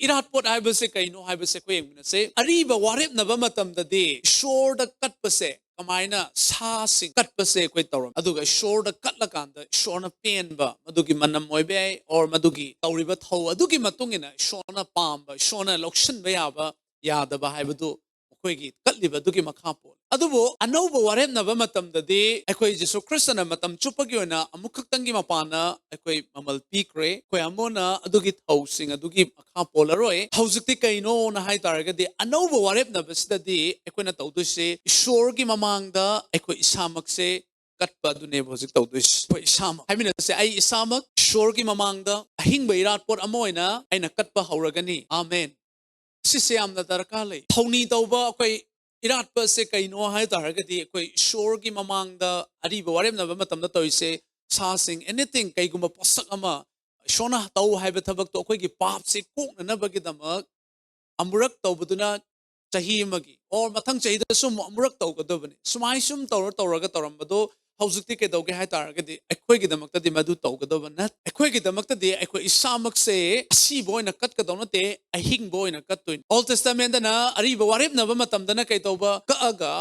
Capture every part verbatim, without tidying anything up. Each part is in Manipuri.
ꯏꯔꯥꯠꯄꯣꯠ ꯍꯥꯏꯕꯁꯦ ꯀꯩꯅꯣ ꯍꯥꯏꯕꯁꯦ ꯑꯩꯈꯣꯏ ꯌꯦꯡꯃꯤꯟꯅꯁꯦ꯫ ꯑꯔꯤꯕ ꯋꯥꯔꯦꯞꯅꯕ ꯃꯇꯝꯗꯗꯤ ꯏꯁꯣꯔꯗ ꯀꯠꯄꯁꯦ, ꯀꯃꯥꯏꯅ ꯁꯥꯁꯤꯡ ꯀꯠꯄꯁꯦ ꯑꯩꯈꯣꯏ ꯇꯧꯔꯝꯃꯤ, ꯑꯗꯨꯒ ꯏꯁꯣꯔꯗ ꯀꯠꯂꯀꯥꯟꯗ ꯏꯁꯣꯔꯅ ꯄꯦꯟꯕ, ꯃꯗꯨꯒꯤ ꯃꯅꯝ ꯑꯣꯏꯕ ꯌꯥꯏ, or ꯃꯗꯨꯒꯤ ꯇꯧꯔꯤꯕ ꯊꯧ ꯑꯗꯨꯒꯤ ꯃꯇꯨꯡ ꯏꯟꯅ ꯏꯁꯣꯔꯅ ꯄꯥꯝꯕ, ꯏꯁꯣꯔꯅ ꯂꯧꯁꯤꯟꯕ ꯌꯥꯕ ꯌꯥꯗꯕ ꯍꯥꯏꯕꯗꯨ ꯃꯈꯣꯏꯒꯤ ꯀꯠꯂꯤꯕ ꯑꯗꯨꯒꯤ ꯃꯈꯥ ꯄꯣꯜꯂꯤ꯫ ꯑꯗꯨꯕꯨ ꯑꯅꯧꯕ ꯋꯥꯔꯦꯞꯅꯕ ꯃꯇꯝꯗꯗꯤ ꯑꯩꯈꯣꯏ ꯖꯤꯁꯨ ꯈ꯭ꯔꯤꯁꯇꯅ ꯃꯇꯝ ꯆꯨꯞꯄꯒꯤ ꯑꯣꯏꯅ ꯑꯃꯨꯛꯈꯛꯇꯪꯒꯤ ꯃꯄꯥꯟꯅ ꯑꯩꯈꯣꯏ ꯃꯃꯜ ꯄꯤꯈ꯭ꯔꯦ꯫ ꯑꯩꯈꯣꯏ ꯑꯃꯨꯛ ꯍꯟꯅ ꯑꯗꯨꯒꯤ ꯊꯧꯁꯤꯡ ꯑꯗꯨꯒꯤ ꯃꯈꯥ ꯄꯣꯜꯂꯔꯣꯏ꯫ ꯍꯧꯖꯤꯛꯇꯤ ꯀꯩꯅꯣꯅ ꯍꯥꯏ ꯇꯥꯔꯒꯗꯤ, ꯑꯅꯧꯕ ꯋꯥꯔꯦꯞꯅꯕꯁꯤꯗꯗꯤ ꯑꯩꯈꯣꯏꯅ ꯇꯧꯗꯣꯏꯁꯦ ꯏꯁꯣꯔꯒꯤ ꯃꯃꯥꯡꯗ ꯑꯩꯈꯣꯏ ꯏꯁꯥꯃꯛꯁꯦ ꯀꯠꯄ ꯑꯗꯨꯅꯦꯕ ꯍꯧꯖꯤꯛ ꯇꯧꯗꯣꯏꯁꯦ꯫ ꯑꯩꯈꯣꯏ ꯏꯁꯥꯃꯛ ꯍꯥꯏꯃꯤꯟꯅꯁꯦ, ꯑꯩ ꯏꯁꯥꯃꯛ ꯏꯁꯣꯔꯒꯤ ꯃꯃꯥꯡꯗ ꯑꯍꯤꯡꯕ ꯏꯔꯥꯠꯄꯣꯠ ꯑꯃ ꯑꯣꯏꯅ ꯑꯩꯅ ꯀꯠꯄ ꯍꯧꯔꯒꯅꯤ꯫ ꯑꯃꯦꯟ꯫ ꯁꯤꯁꯦ ꯌꯥꯝꯅ ꯗꯔꯀꯥꯔ ꯂꯩ꯫ ꯊꯧꯅꯤ ꯇꯧꯕ ꯑꯩꯈꯣꯏ ꯏꯔꯥꯠꯄꯁꯦ ꯀꯩꯅꯣ ꯍꯥꯏ ꯇꯥꯔꯒꯗꯤ, ꯑꯩꯈꯣꯏ ꯏꯁꯣꯔꯒꯤ ꯃꯃꯥꯡꯗ ꯑꯔꯤꯕ ꯋꯥꯔꯦꯞꯅꯕ ꯃꯇꯝꯗ ꯇꯧꯔꯤꯁꯦ, ꯁꯥꯁꯤꯡ, ꯑꯦꯅꯤꯊꯤꯡ, ꯀꯩꯒꯨꯝꯕ ꯄꯣꯠꯁꯛ ꯑꯃ ꯏꯁꯣꯔꯅ ꯇꯧ ꯍꯥꯏꯕ ꯊꯕꯛꯇꯣ ꯑꯩꯈꯣꯏꯒꯤ ꯄꯥꯞꯁꯦ ꯀꯣꯛꯅꯅꯕꯒꯤꯗꯃꯛ ꯑꯃꯨꯔꯛ ꯇꯧꯕꯗꯨꯅ ꯆꯍꯤ ꯑꯃꯒꯤ, ꯑꯣꯔ ꯃꯊꯪ ꯆꯍꯤꯗꯁꯨ ꯑꯃꯨꯛ ꯑꯃꯨꯔꯛ ꯇꯧꯒꯗꯕꯅꯤ꯫ ꯁꯨꯃꯥꯏ ꯁꯨꯝ ꯇꯧꯔ ꯇꯧꯔꯒ ꯇꯧꯔꯝꯕꯗꯣ ꯍꯧꯖꯤꯛꯇꯤ ꯀꯩꯗꯧꯒꯦ ꯍꯥꯏ ꯇꯥꯔꯒꯗꯤ, ꯑꯩꯈꯣꯏꯒꯤꯗꯃꯛꯇꯗꯤ ꯃꯗꯨ ꯇꯧꯒꯗꯕ ꯅꯠꯇꯦ꯫ ꯑꯩꯈꯣꯏꯒꯤꯗꯃꯛꯇꯗꯤ ꯑꯩꯈꯣꯏ ꯏꯁꯥꯃꯛꯁꯦ ꯑꯁꯤꯕ ꯑꯣꯏꯅ ꯀꯠꯀꯗꯧ ꯅꯠꯇꯦ, ꯑꯍꯤꯡꯕ ꯑꯣꯏꯅ ꯀꯠꯇꯣꯏꯅꯤ꯫ ꯑꯣꯜ ꯇꯦꯁꯇꯥꯃꯦꯟꯗꯅ ꯑꯔꯤꯕ ꯋꯥꯔꯦꯞꯅꯕ ꯃꯇꯝꯗꯅ ꯀꯩꯗꯧꯕ? ꯀꯛꯑꯒ,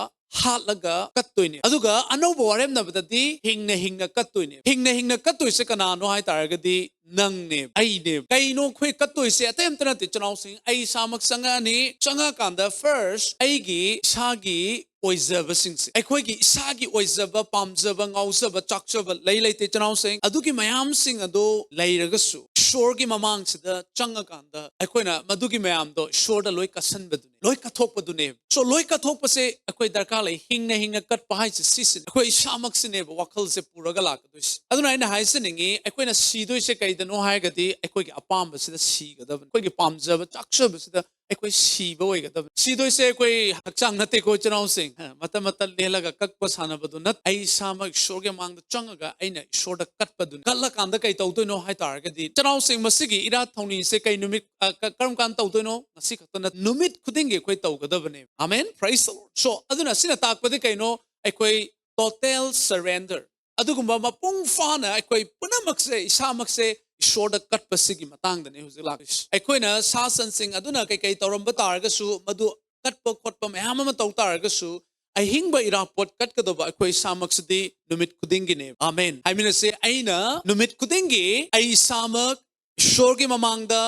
ꯍꯥꯠꯂꯒ ꯀꯠꯇꯣꯏꯅꯦ꯫ ꯑꯗꯨꯒ ꯑꯅꯧꯕ ꯋꯥꯔꯦꯞꯅꯕꯗꯗꯤ ꯍꯤꯡꯅ ꯍꯤꯡꯅ ꯀꯠꯇꯣꯏꯅꯦ꯫ ꯍꯤꯡꯅ ꯍꯤꯡꯅ ꯀꯠꯇꯣꯏꯁꯦ ꯀꯅꯥꯅꯣ ꯍꯥꯏ ꯇꯥꯔꯒꯗꯤ, ꯅꯪꯅꯦ, ꯑꯩꯅꯦ꯫ ꯀꯩꯅꯣ ꯑꯩꯈꯣꯏ ꯀꯠꯇꯣꯏꯁꯦ? ꯑꯇꯩ ꯑꯝꯇ ꯅꯠꯇꯦ, ꯏꯆꯤꯟ ꯏꯅꯥꯎꯁꯤꯡ, ꯑꯩ ꯏꯁꯥꯃꯛ ꯆꯪꯉꯛꯑꯅꯤ꯫ ꯆꯪꯉꯛꯑꯀꯥꯟꯗ first ꯑꯩꯒꯤ ꯏꯁꯥꯒꯤ ꯑꯣꯏꯖꯕꯁꯤꯡꯁꯦ, ꯑꯩꯈꯣꯏꯒꯤ ꯏꯁꯥꯒꯤ ꯑꯣꯏꯖꯕ, ꯄꯥꯝꯖꯕ, ꯉꯥꯎꯖꯕ, ꯆꯥꯛꯆꯕ ꯂꯩ ꯂꯩꯇꯦ, ꯏꯆꯤꯟ ꯏꯅꯥꯎꯁꯤꯡ, ꯑꯗꯨꯒꯤ ꯃꯌꯥꯝꯁꯤꯡ ꯑꯗꯣ ꯂꯩꯔꯒꯁꯨ ꯏꯁꯣꯔꯒꯤ ꯃꯃꯥꯡꯁꯤꯗ ꯆꯪꯉꯀꯥꯟꯗ ꯑꯩꯈꯣꯏꯅ ꯃꯗꯨꯒꯤ ꯃꯌꯥꯝꯗꯣ ꯏꯁꯣꯔꯗ ꯂꯣꯏ ꯀꯠꯁꯟꯕꯗꯨꯅꯦ, ꯂꯣꯏ ꯀꯠꯊꯣꯛꯄꯗꯨꯅꯦ꯫ So, ꯂꯣꯏ ꯀꯠꯊꯣꯛꯄꯁꯦ ꯑꯩꯈꯣꯏ ꯗꯔꯀꯥꯔ ꯂꯩ꯫ ꯍꯤꯡꯅ ꯍꯤꯡꯅ ꯀꯠꯄ ꯍꯥꯏꯁꯦ ꯁꯤꯁꯤꯅꯦ, ꯑꯩꯈꯣꯏ ꯏꯁꯥꯃꯛꯁꯤꯅꯦꯕ ꯋꯥꯈꯜꯁꯦ ꯄꯨꯔꯒ ꯂꯥꯛꯀꯗꯣꯏꯁꯦ꯫ ꯑꯗꯨꯅ ꯑꯩꯅ ꯍꯥꯏꯖꯅꯤꯡꯉꯤ, ꯑꯩꯈꯣꯏꯅ ꯁꯤꯗꯣꯏꯁꯦ ꯀꯩꯗꯅꯣ ꯍꯥꯏꯔꯒꯗꯤ, ꯑꯩꯈꯣꯏꯒꯤ ꯑꯄꯥꯝꯕꯁꯤꯗ ꯁꯤꯒꯗꯕꯅꯤ, ꯑꯩꯈꯣꯏꯒꯤ ꯄꯥꯝꯖꯕ ꯆꯥꯛꯆꯕꯁꯤꯗ ꯑꯩꯈꯣꯏ ꯁꯤꯕ ꯑꯣꯏꯒꯗꯕꯅꯤ꯫ ꯁꯤꯗꯣꯏꯁꯦ ꯑꯩꯈꯣꯏ ꯍꯛꯆꯥꯡ ꯅꯠꯇꯦꯀꯣ, ꯏꯆꯤꯟ ꯏꯅꯥꯎꯁꯤꯡ꯫ ꯍ, ꯃꯇꯝ ꯃꯇꯝ ꯂꯦꯜꯂꯒ ꯀꯛꯄ ꯁꯥꯟꯅꯕꯗꯨ ꯅꯠꯇꯦ꯫ ꯑꯩ ꯏꯁꯥꯃꯛ ꯏꯁꯣꯔꯒꯤ ꯃꯥꯡꯗ ꯆꯪꯉꯒ ꯑꯩꯅ ꯏꯁꯣꯔꯗ ꯀꯠꯄꯗꯨꯅꯤ꯫ ꯀꯠꯂꯀꯥꯟꯗ ꯀꯩ ꯇꯧꯗꯣꯏꯅꯣ ꯍꯥꯏ ꯇꯥꯔꯒꯗꯤ, ꯏꯆꯤꯟ ꯏꯅꯥꯎꯁꯤꯡ, ꯃꯁꯤꯒꯤ ꯏꯔꯥꯠ ꯊꯧꯅꯤꯁꯦ ꯀꯩ ꯅꯨꯃꯤꯠ, ꯑ, ꯀ-, ꯀꯔꯝ ꯀꯥꯟꯗ ꯇꯧꯗꯣꯏꯅꯣ? ꯉꯁꯤ ꯈꯛꯇ ꯅꯠꯇꯦ, ꯅꯨꯃꯤꯠ ꯈꯨꯗꯤꯡꯒꯤ ꯑꯩꯈꯣꯏ ꯇꯧꯒꯗꯕꯅꯦ꯫ Amen, praise the Lord꯫ So, ꯑꯗꯨꯅ ꯁꯤꯅ ꯇꯥꯛꯄꯗꯤ ꯀꯩꯅꯣ? ꯑꯩꯈꯣꯏ total surrender, ꯑꯗꯨꯒꯨꯝꯕ ꯃꯄꯨꯡ ꯐꯥꯅ ꯑꯩꯈꯣꯏ ꯄꯨꯝꯅꯃꯛꯁꯦ, ꯏꯁꯥꯃꯛꯁꯦ ꯏꯁꯣꯔꯗ ꯀꯠꯄꯁꯤꯒꯤ ꯃꯇꯥꯡꯗꯅꯤ ꯍꯧꯖꯤꯛ ꯂꯥꯛꯂꯤꯁꯤ꯫ ꯑꯩꯈꯣꯏꯅ ꯁꯥ ꯁꯟꯁꯤꯡ ꯑꯗꯨꯅ ꯀꯩꯀꯩ ꯇꯧꯔꯝꯕ ꯇꯥꯔꯒꯁꯨ, ꯃꯗꯨ ꯀꯠꯄ ꯈꯣꯠꯄ ꯃꯌꯥꯝ ꯑꯃ ꯇꯧ ꯇꯥꯔꯒꯁꯨ, ꯑꯍꯤꯡꯕ ꯏꯔꯥꯠꯄꯣꯠ ꯀꯠꯀꯗꯧꯕ ꯑꯩꯈꯣꯏ ꯏꯁꯥꯃꯛꯁꯤꯗꯤ ꯅꯨꯃꯤꯠ ꯈꯨꯗꯤꯡꯒꯤꯅꯦ꯫ ꯑꯥꯃꯦꯟ꯫ ꯍꯥꯏꯃꯤꯟꯅꯁꯦ, "ꯑꯩꯅ ꯅꯨꯃꯤꯠ ꯈꯨꯗꯤꯡꯒꯤ ꯑꯩ ꯏꯁꯥꯃꯛ ꯏꯁꯣꯔꯒꯤ ꯃꯃꯥꯡꯗ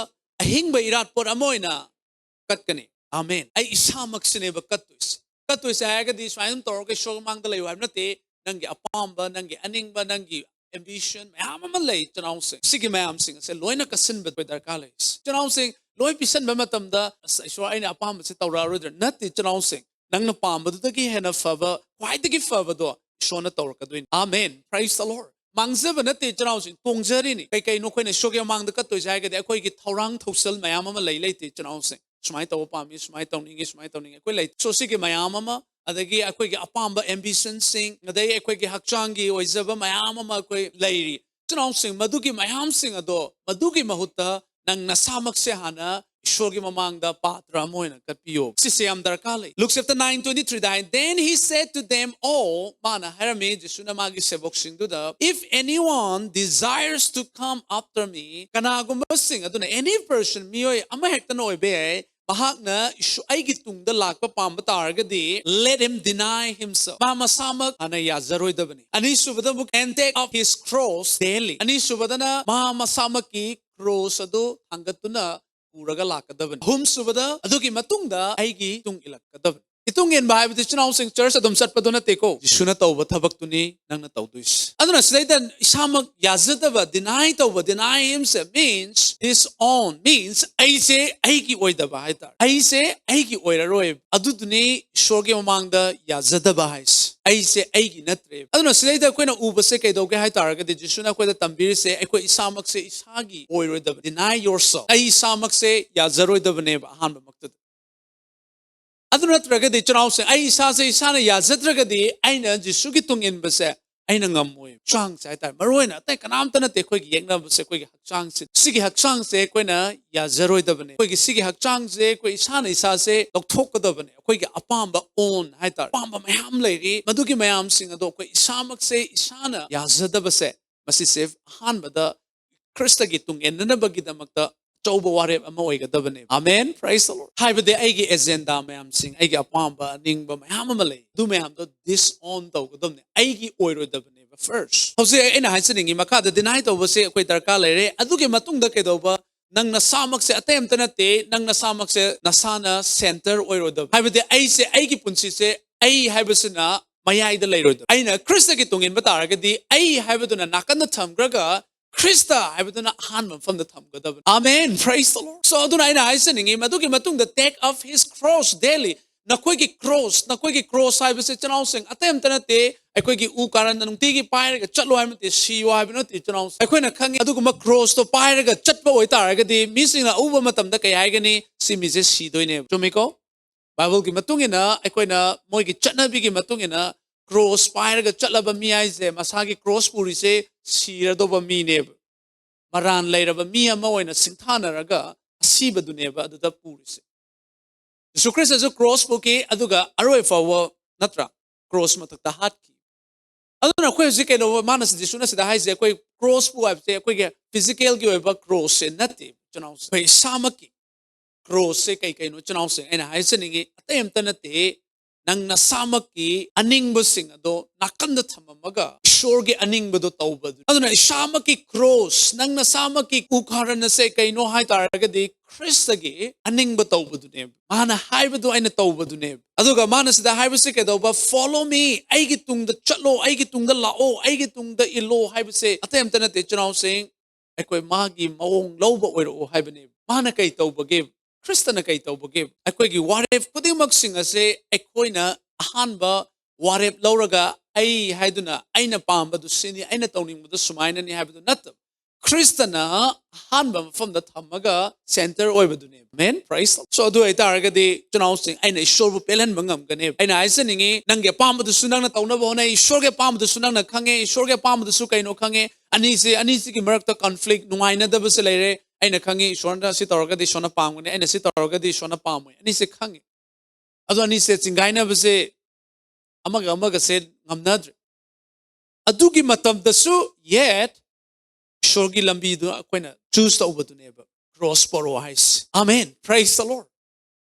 ꯑꯍꯤꯡꯕ ꯏꯔꯥꯠꯄꯣꯠ ꯑꯃ ꯑꯣꯏꯅ ꯀꯠꯀꯅꯤ꯫" ꯑꯥꯃꯦꯟ꯫ ꯑꯩ ꯏꯁꯥꯃꯛꯁꯤꯅꯦꯕ ꯀꯠꯇꯣꯏꯁꯦ꯫ ꯀꯠꯇꯣꯏꯁꯦ ꯍꯥꯏꯔꯒꯗꯤ ꯁꯨꯃꯥꯏꯅ ꯑꯗꯨꯝ ꯇꯧꯔꯒ ꯏꯁꯣꯔ ꯃꯃꯥꯡꯗ ꯂꯩꯌꯨ ꯍꯥꯏꯕ ꯅꯠꯇꯦ꯫ ꯅꯪꯒꯤ ꯑꯄꯥꯝꯕ, ꯅꯪꯒꯤ ꯑꯅꯤꯡꯕ, ꯅꯪꯒꯤ ambition ꯃꯌꯥꯝ ꯑꯃ ꯂꯩ, ꯏꯆꯤꯟꯅꯥꯎꯁꯤꯡ꯫ ꯁꯤꯒꯤ ꯃꯌꯥꯝꯁꯤꯡ ꯑꯁꯦ ꯂꯣꯏꯅ ꯀꯠꯁꯤꯟꯕ ꯑꯩꯈꯣꯏ ꯗꯔꯀꯥꯔ ꯂꯩ, ꯏꯆꯤꯟꯅꯥꯎꯁꯤꯡ꯫ ꯂꯣꯏ ꯄꯤꯁꯟꯕ ꯃꯇꯝꯗ, "ꯑꯁ, ꯏꯁꯣꯔ, ꯑꯩꯅ ꯑꯄꯥꯝꯕꯁꯦ ꯇꯧꯔꯛꯑꯔꯣꯏꯗ꯭ꯔꯥ?" ꯅꯠꯇꯦ, ꯏꯆꯤꯟꯅꯥꯎꯁꯤꯡ꯫ ꯅꯪꯅ ꯄꯥꯝꯕꯗꯨꯗꯒꯤ ꯍꯦꯟꯅ ꯐꯕ, ꯈ꯭ꯋꯥꯏꯗꯒꯤ ꯐꯕꯗꯣ ꯏꯁꯣꯔꯅ ꯇꯧꯔꯛꯀꯗꯣꯏꯅꯤ꯫ ꯑꯥꯃꯦꯟ꯫ Praise the Lord꯫ ꯃꯥꯡꯖꯕ ꯅꯠꯇꯦ, ꯏꯆꯤꯟꯅꯥꯎꯁꯤꯡ, ꯇꯣꯡꯖꯔꯤꯅꯤ꯫ ꯀꯩ ꯀꯩꯅꯣ ꯑꯩꯈꯣꯏꯅ ꯏꯁꯣꯔꯒꯤ ꯃꯃꯥꯡꯗ ꯀꯠꯇꯣꯏꯁꯦ ꯍꯥꯏꯔꯒꯗꯤ, ꯑꯩꯈꯣꯏꯒꯤ ꯊꯧꯔꯥꯡ ꯊꯧꯁꯤꯜ ꯃꯌꯥꯝ ꯑꯃ ꯂꯩ, ꯂꯩꯇꯦ, ꯏꯆꯤꯟꯅꯥꯎꯁꯤꯡ? ꯁꯨꯃꯥꯏꯅ ꯇꯧꯕ ꯄꯥꯝꯃꯤ, ꯁꯨꯃꯥꯏꯅ ꯇꯧꯅꯤꯡꯉꯤ, ꯁꯨꯃꯥꯏꯅ ꯇꯧꯅꯤꯡꯉꯤ꯫ ꯑꯩꯈꯣꯏ ꯂꯩ꯫ So, ꯁꯤꯒꯤ ꯃꯌꯥꯝ ꯑꯃ, ꯑꯗꯒꯤ ꯑꯩꯈꯣꯏꯒꯤ ꯑꯄꯥꯝꯕ ambitionꯁꯤꯡ, ꯑꯗꯒꯤ ꯑꯩꯈꯣꯏꯒꯤ ꯍꯛꯆꯥꯡꯒꯤ ꯑꯣꯏꯖꯕ ꯃꯌꯥꯝ ꯑꯃ ꯑꯩꯈꯣꯏ ꯂꯩꯔꯤ꯫ ꯏꯆꯤꯟꯅꯥꯎꯁꯤꯡ, ꯃꯗꯨꯒꯤ ꯃꯌꯥꯝꯁꯤꯡ ꯑꯗꯣ, ꯃꯗꯨꯒꯤ ꯃꯍꯨꯠꯇ ꯅꯪ ꯅꯁꯥꯃꯛꯁꯦ ꯍꯥꯟꯅ ꯏꯁꯣꯔꯒꯤ ꯃꯃꯥꯡꯗ ꯄꯥꯇ꯭ꯔ ꯑꯃ ꯑꯣꯏꯅ ꯀꯠꯄꯤꯌꯣ꯫ ꯁꯤꯁꯦ ꯌꯥꯝ ꯗꯔꯀꯥꯔ ꯂꯩ꯫ Luke chapter nine twenty-three the high, "Then he said to them all," ꯃꯥꯅ ꯍꯥꯏꯔꯝꯃꯤ, ꯖꯤꯁꯨꯅ ꯃꯥꯒꯤ ꯁꯦꯕꯣꯛꯁꯤꯡꯗꯨꯗ, "If anyone desires to come after me," ꯀꯅꯥꯒꯨꯝꯕꯁꯤꯡ ꯑꯗꯨꯅ, any person, ꯃꯤꯑꯣꯏ ꯑꯃꯍꯦꯛꯇꯅ ꯑꯣꯏꯕ ꯌꯥꯏ, ꯃꯍꯥꯛꯅ ꯏꯁꯣ-, ꯑꯩꯒꯤ ꯇꯨꯡꯗ ꯂꯥꯛꯄ ꯄꯥꯝꯕ ꯇꯥꯔꯒꯗꯤ, "Let him deny himself," ꯃꯥ ꯃꯁꯥꯃꯛ ꯍꯥꯟꯅ ꯌꯥꯖꯔꯣꯏꯗꯕꯅꯤ꯫ ꯑꯅꯤꯁꯨꯕꯗ ꯑꯃꯨꯛ, "And take up his cross daily." ꯑꯅꯤꯁꯨꯕꯗꯅ ꯃꯥ ꯃꯁꯥꯃꯛꯀꯤ ꯀ꯭ꯔꯣꯁ ꯑꯗꯨ ꯊꯥꯡꯒꯠꯇꯨꯅ ꯄꯨꯔꯒ ꯂꯥꯛꯀꯗꯕꯅꯤ꯫ ꯑꯍꯨꯝꯁꯨꯕꯗ, ꯑꯗꯨꯒꯤ ꯃꯇꯨꯡꯗ ꯑꯩꯒꯤ ꯇꯨꯡ ꯏꯜꯂꯛꯀꯗꯕꯅꯤ꯫ ꯏꯇꯨꯡ ꯏꯟꯕ ꯍꯥꯏꯕꯗꯤ, ꯏꯆꯤꯟ ꯏꯅꯥꯎꯁꯤꯡ, ꯆꯔꯆ ꯑꯗꯨꯝ ꯆꯠꯄꯗꯣ ꯅꯠꯇꯦꯀꯣ꯫ ꯖꯤꯁꯨꯅ ꯇꯧꯕ ꯊꯕꯛꯇꯨꯅꯤ ꯅꯪꯅ ꯇꯧꯗꯣꯏꯁꯦ꯫ ꯑꯗꯨꯅ ꯁꯤꯗꯩꯗ ꯏꯁꯥꯃꯛ ꯌꯥꯖꯗꯕ, deny ꯇꯧꯕ, deny himself means disown, means ꯑꯩꯁꯦ ꯑꯩꯒꯤ ꯑꯣꯏꯗꯕ ꯍꯥꯏꯇꯥꯔꯦ꯫ ꯑꯩꯁꯦ ꯑꯩꯒꯤ ꯑꯣꯏꯔꯔꯣꯏ꯫ ꯑꯗꯨꯗꯨꯅꯤ ꯏꯁꯣꯔꯒꯤ ꯃꯃꯥꯡꯗ ꯌꯥꯖꯗꯕ ꯍꯥꯏꯁꯦ꯫ ꯑꯩꯁꯦ ꯑꯩꯒꯤ ꯅꯠꯇ꯭ꯔꯦ꯫ ꯑꯗꯨꯅ ꯁꯤꯗꯩꯗ ꯑꯩꯈꯣꯏꯅ ꯎꯕꯁꯦ ꯀꯩꯗꯧꯒꯦ ꯍꯥꯏ ꯇꯥꯔꯒꯗꯤ, ꯖꯤꯁꯨꯅ ꯑꯩꯈꯣꯏꯗ ꯇꯝꯕꯤꯔꯤꯁꯦ, ꯑꯩꯈꯣꯏ ꯏꯁꯥꯃꯛꯁꯦ ꯏꯁꯥꯒꯤ ꯑꯣꯏꯔꯣꯏꯗꯕ, deny yourself, ꯑꯩ ꯏꯁꯥꯃꯛꯁꯦ ꯌꯥꯖꯔꯣꯏꯗꯕꯅꯦꯕ ꯑꯍꯥꯟꯕꯃꯛꯇꯗ꯫ ꯑꯗꯨ ꯅꯠꯇ꯭ꯔꯒꯗꯤ, ꯏꯆꯤꯟ ꯏꯅꯥꯎꯁꯤꯡ, ꯑꯩ ꯏꯁꯥꯁꯦ ꯏꯁꯥꯅ ꯌꯥꯖꯗ꯭ꯔꯒꯗꯤ, ꯑꯩꯅ ꯖꯤꯁꯨꯒꯤ ꯇꯨꯡ ꯏꯟꯕꯁꯦ ꯑꯩꯅ ꯉꯝꯃꯣꯏ꯫ ꯍꯛꯆꯥꯡꯁꯦ ꯍꯥꯏꯇꯥꯔꯦ, ꯃꯔꯨ ꯑꯣꯏꯅ ꯑꯇꯩ ꯀꯅꯥꯝꯇ ꯅꯠꯇꯦ, ꯑꯩꯈꯣꯏꯒꯤ ꯌꯦꯛꯅꯕꯁꯦ ꯑꯩꯈꯣꯏꯒꯤ ꯍꯛꯆꯥꯡꯁꯦ꯫ ꯁꯤꯒꯤ ꯍꯛꯆꯥꯡꯁꯦ ꯑꯩꯈꯣꯏꯅ ꯌꯥꯖꯔꯣꯏꯗꯕꯅꯦ꯫ ꯑꯩꯈꯣꯏꯒꯤ ꯁꯤꯒꯤ ꯍꯛꯆꯥꯡꯁꯦ ꯑꯩꯈꯣꯏ ꯏꯁꯥꯅ ꯏꯁꯥꯁꯦ ꯂꯧꯊꯣꯛꯀꯗꯕꯅꯦ꯫ ꯑꯩꯈꯣꯏꯒꯤ ꯑꯄꯥꯝꯕ own ꯍꯥꯏꯇꯥꯔꯦ, ꯑꯄꯥꯝꯕ ꯃꯌꯥꯝ ꯂꯩꯔꯤ꯫ ꯃꯗꯨꯒꯤ ꯃꯌꯥꯝꯁꯤꯡ ꯑꯗꯣ ꯑꯩꯈꯣꯏ ꯏꯁꯥꯃꯛꯁꯦ ꯏꯁꯥꯅ ꯌꯥꯖꯗꯕꯁꯦ, ꯃꯁꯤꯁꯦ ꯑꯍꯥꯟꯕꯗ ꯈ꯭ꯔꯤꯁꯇꯒꯤ ꯇꯨꯡ ꯏꯟꯅꯅꯕꯒꯤꯗꯃꯛꯇ ꯑꯆꯧꯕ ꯋꯥꯔꯦꯞ ꯑꯃ ꯑꯣꯏꯒꯗꯕꯅꯦ꯫ Amen, praise the Lord. ꯍꯥꯏꯕꯗꯤ ꯑꯩꯒꯤ ꯑꯦꯖꯦꯟꯗꯥ ꯃꯌꯥꯝꯁꯤꯡ, ꯑꯩꯒꯤ ꯑꯄꯥꯝꯕ ꯑꯅꯤꯡꯕ ꯃꯌꯥꯝ ꯑꯃ ꯂꯩ, ꯑꯗꯨ ꯃꯌꯥꯝꯗꯣ disown ꯇꯧꯒꯗꯕꯅꯦ꯫ ꯑꯩꯒꯤ ꯑꯣꯏꯔꯣꯏꯗꯕꯅꯦꯕ first꯫ ꯍꯧꯖꯤꯛ ꯑꯩꯅ ꯍꯥꯏꯖꯅꯤꯡꯉꯤ, ꯃꯈꯥꯗ deny ꯇꯧꯕꯁꯦ ꯑꯩꯈꯣꯏ ꯗꯔꯀꯥꯔ ꯂꯩꯔꯦ꯫ ꯑꯗꯨꯒꯤ ꯃꯇꯨꯡꯗ ꯀꯩꯗꯧꯕ? ꯅꯪ ꯅꯁꯥꯃꯛꯁꯦ ꯑꯇꯩ ꯑꯝꯇ ꯅꯠꯇꯦ, ꯅꯪ ꯅꯁꯥꯃꯛꯁꯦ ꯅꯁꯥꯅ center ꯑꯣꯏꯔꯣꯏꯗꯕ꯫ ꯍꯥꯏꯕꯗꯤ ꯑꯩꯁꯦ, ꯑꯩꯒꯤ ꯄꯨꯟꯁꯤꯁꯦ, ꯑꯩ ꯍꯥꯏꯕꯁꯤꯅ ꯃꯌꯥꯏꯗ ꯂꯩꯔꯣꯏꯗꯕ꯫ ꯑꯩꯅ ꯈ꯭ꯔꯤꯁꯇꯒꯤ ꯇꯨꯡ ꯏꯟꯕ ꯇꯥꯔꯒꯗꯤ ꯑꯩ ꯍꯥꯏꯕꯗꯨꯅ ꯅꯥꯀꯟꯗ ꯊꯝꯈ꯭ꯔꯒ ꯈ꯭ꯔꯤꯁꯇ ꯍꯥꯏꯕꯗꯨꯅ ꯑꯍꯥꯟꯕ ꯃꯐꯝꯗ ꯊꯝꯒꯗꯕꯅꯤ꯫ Amen, praise the Lord. So ꯑꯗꯨꯅ ꯑꯩꯅ ꯍꯥꯏꯖꯅꯤꯡꯉꯤ, ꯃꯗꯨꯒꯤ ꯃꯇꯨꯡꯗ take up his cross daily. ꯅꯈꯣꯏꯒꯤ cross, ꯅꯈꯣꯏꯒꯤ cross ꯍꯥꯏꯕꯁꯦ ꯏꯆꯤꯟ ꯏꯅꯥꯎꯁꯤꯡ ꯑꯇꯩ ꯑꯝꯇ ꯅꯠꯇꯦ꯫ ꯑꯩꯈꯣꯏꯒꯤ ꯎ ꯀꯥꯔꯟꯗ ꯅꯨꯡꯇꯤꯒꯤ ꯄꯥꯏꯔꯒ ꯆꯠꯂꯣ ꯍꯥꯏꯕ ꯅꯠꯇꯦ, ꯁꯤꯌꯣ ꯍꯥꯏꯕ ꯅꯠꯇꯦ ꯏꯆꯤꯟ ꯏꯅꯥꯎꯁꯤꯡ꯫ ꯑꯩꯈꯣꯏꯅ ꯈꯪꯉꯤ ꯑꯗꯨꯒꯨꯝꯕ cross ꯇꯣ ꯄꯥꯏꯔꯒ ꯆꯠꯄ ꯑꯣꯏꯇꯥꯔꯒꯗꯤ ꯃꯤꯁꯤꯡꯅ ꯎꯕ ꯃꯇꯝꯗ ꯀꯩ ꯍꯥꯏꯒꯅꯤ? ꯁꯤ ꯃꯤꯁꯦ ꯁꯤꯗꯣꯏꯅꯦꯕ꯫ ꯆꯨꯝꯃꯤꯀꯣ? ꯕꯥꯏꯕꯜꯒꯤ ꯃꯇꯨꯡ ꯏꯟꯅ, ꯑꯩꯈꯣꯏꯅ ꯃꯣꯏꯒꯤ ꯆꯠꯅꯕꯤꯒꯤ ꯃꯇꯨꯡ ꯏꯟꯅ cross ꯄꯥꯏꯔꯒ ꯆꯠꯂꯕ ꯃꯤ ꯍꯥꯏꯁꯦ ꯃꯁꯥꯒꯤ cross ꯄꯨꯔꯤꯁꯦ ꯁꯤꯔꯗꯧꯕ ꯃꯤꯅꯦꯕ, ꯃꯔꯥꯟ ꯂꯩꯔꯕ ꯃꯤ ꯑꯃ ꯑꯣꯏꯅ ꯁꯤꯡꯊꯥꯅꯔꯒ ꯑꯁꯤꯕꯗꯨꯅꯦꯕ ꯑꯗꯨꯗ ꯄꯨꯔꯤꯁꯦ꯫ ꯌꯦꯁꯨ ꯈ꯭ꯔꯤꯁꯇꯁꯨ cross ꯄꯨꯈꯤ, ꯑꯗꯨꯒ ꯑꯔꯣꯏ ꯐꯥꯎꯕ, ꯅꯠꯇ꯭ꯔꯥ, cross ꯃꯊꯛꯇ ꯍꯥꯠꯈꯤ꯫ ꯑꯗꯨꯅ ꯑꯩꯈꯣꯏ ꯍꯧꯖꯤꯛ ꯀꯩꯅꯣ, ꯃꯥꯅ ꯁꯤꯗ ꯁꯨꯅ ꯁꯤꯗ ꯍꯥꯏꯁꯦ, ꯑꯩꯈꯣꯏ cross ꯄꯨ ꯍꯥꯏꯕꯁꯦ ꯑꯩꯈꯣꯏꯒꯤ physical ꯒꯤ ꯑꯣꯏꯕ cross ꯁꯦ ꯅꯠꯇꯦ ꯏꯆꯤꯟ ꯏꯅꯥꯎꯁꯦ꯫ ꯑꯩꯈꯣꯏ ꯏꯁꯥꯃꯛꯀꯤ cross ꯁꯦ ꯀꯩ ꯀꯩꯅꯣ ꯏꯆꯤꯟ ꯏꯅꯥꯎꯁꯦ? ꯑꯩꯅ ꯍꯥꯏꯖꯅꯤꯡꯉꯤ, ꯑꯇꯩ ꯑꯝꯇ ꯅꯠꯇꯦ, ꯅꯪ ꯅꯁꯥꯃꯛꯀꯤ ꯑꯅꯤꯡꯕꯁꯤꯡ ꯑꯗꯣ ꯅꯥꯀꯟꯗ ꯊꯝꯃꯝꯃꯒ ꯏꯁꯣꯔꯒꯤ ꯑꯅꯤꯡꯕꯗꯣ ꯇꯧꯕꯗꯨ꯫ ꯑꯗꯨꯅ ꯏꯁꯥꯃꯛꯀꯤ cross, ꯅꯪ ꯅꯁꯥꯃꯛꯀꯤ ꯎ ꯀꯥꯔꯟ ꯑꯁꯦ ꯀꯩꯅꯣ ꯍꯥꯏ ꯇꯥꯔꯒꯗꯤ ꯈ꯭ꯔꯤꯁꯇꯒꯤ ꯑꯅꯤꯡꯕ ꯇꯧꯕꯗꯨꯅꯦꯕ꯫ ꯃꯥꯅ ꯍꯥꯏꯕꯗꯨ ꯑꯩꯅ ꯇꯧꯕꯗꯨꯅꯦꯕ꯫ ꯑꯗꯨꯒ ꯃꯥꯅ ꯁꯤꯗ ꯍꯥꯏꯕꯁꯤ ꯀꯩꯗꯧꯕ? Follow me, ꯑꯩꯒꯤ ꯇꯨꯡꯗ ꯆꯠꯂꯣ, ꯑꯩꯒꯤ ꯇꯨꯡꯗ ꯂꯥꯛꯑꯣ, ꯑꯩꯒꯤ ꯇꯨꯡꯗ ꯏꯜꯂꯣ ꯍꯥꯏꯕꯁꯦ ꯑꯇꯩ ꯑꯝꯇ ꯅꯠꯇꯦ ꯏꯆꯤꯟ ꯏꯅꯥꯎꯁꯤꯡ, ꯑꯩꯈꯣꯏ ꯃꯥꯒꯤ ꯃꯑꯣꯡ ꯂꯧꯕ ꯑꯣꯏꯔꯛꯑꯣ ꯍꯥꯏꯕꯅꯦꯕ꯫ ꯃꯥꯅ ꯀꯩ ꯇꯧꯕꯒꯦ? ꯈ꯭ꯔꯤꯁꯇꯅ ꯀꯩ ꯇꯧꯕꯒꯦ? ꯑꯩꯈꯣꯏꯒꯤ ꯋꯥꯔꯦꯞ ꯈꯨꯗꯤꯡꯃꯛꯁꯤꯡ ꯑꯁꯦ ꯑꯩꯈꯣꯏꯅ ꯑꯍꯥꯟꯕ ꯋꯥꯔꯦꯞ ꯂꯧꯔꯒ ꯑꯩ ꯍꯥꯏꯗꯨꯅ, ꯑꯩꯅ ꯄꯥꯝꯕꯗꯨ ꯁꯤꯅꯤ, ꯑꯩꯅ ꯇꯧꯅꯤꯡꯕꯗꯨ ꯁꯨꯃꯥꯏꯅꯅꯤ ꯍꯥꯏꯕꯗꯨ ꯅꯠꯇꯕ, ꯈ꯭ꯔꯤꯁꯇꯅ ꯑꯍꯥꯟꯕ ꯃꯐꯝꯗ ꯊꯝꯃꯒ center ꯑꯣꯏꯕꯗꯨꯅꯦꯕ꯫ Amen, praise the Lord. So ꯑꯗꯨ ꯑꯣꯏꯇꯥꯔꯒꯗꯤ ꯏꯆꯤꯟ ꯏꯅꯥꯎꯁꯤꯡ, ꯑꯩꯅ ꯏꯁꯣꯔꯕꯨ ꯄꯦꯜꯍꯟꯕ ꯉꯝꯒꯅꯦꯕ꯫ ꯑꯩꯅ ꯍꯥꯏꯖꯅꯤꯡꯉꯤ, ꯅꯪꯒꯤ ꯑꯄꯥꯝꯕꯗꯨꯁꯨ ꯅꯪꯅ ꯇꯧꯅꯕ ꯍꯣꯠꯅꯩ, ꯏꯁꯣꯔꯒꯤ ꯑꯄꯥꯝꯕꯗꯨꯁꯨ ꯅꯪꯅ ꯈꯪꯉꯦ, ꯏꯁꯣꯔꯒꯤ ꯑꯄꯥꯝꯕꯗꯨꯁꯨ ꯀꯩꯅꯣ ꯈꯪꯉꯦ꯫ ꯑꯅꯤꯁꯦ, ꯑꯅꯤꯁꯤꯒꯤ ꯃꯔꯛꯇ conflict, ꯅꯨꯡꯉꯥꯏꯅꯗꯕꯁꯦ ꯂꯩꯔꯦ꯫ ꯑꯩꯅ ꯈꯪꯉꯤ ꯏꯁꯣꯔꯅ ꯁꯤ ꯇꯧꯔꯒꯗꯤ ꯏꯁꯣꯔꯅ ꯄꯥꯝꯒꯅꯤ, ꯑꯩꯅ ꯁꯤ ꯇꯧꯔꯒꯗꯤ ꯏꯁꯣꯔꯅ ꯄꯥꯝꯃꯣꯏ, ꯑꯅꯤꯁꯦ ꯈꯪꯉꯤ꯫ ꯑꯗꯣ ꯑꯅꯤꯁꯦ ꯆꯤꯡꯒꯥꯏꯅꯕꯁꯦ, ꯑꯃꯒ ꯑꯃꯒꯁꯦ ꯉꯝꯅꯗ꯭ꯔꯦ꯫ ꯑꯗꯨꯒꯤ ꯃꯇꯝꯗꯁꯨ, yet, ꯏꯁꯣꯔꯒꯤ ꯂꯝꯕꯤꯗꯨ ꯑꯩꯈꯣꯏꯅ ꯆꯨꯁ ꯇꯧꯕꯗꯨꯅꯦꯕ ꯀ꯭ꯔꯣꯁ ꯄꯣꯔꯛꯑꯣ ꯍꯥꯏꯁꯦ꯫ ꯑꯃꯦꯟ, ꯄ꯭ꯔꯦꯁ ꯗ ꯂꯣꯔꯗ꯫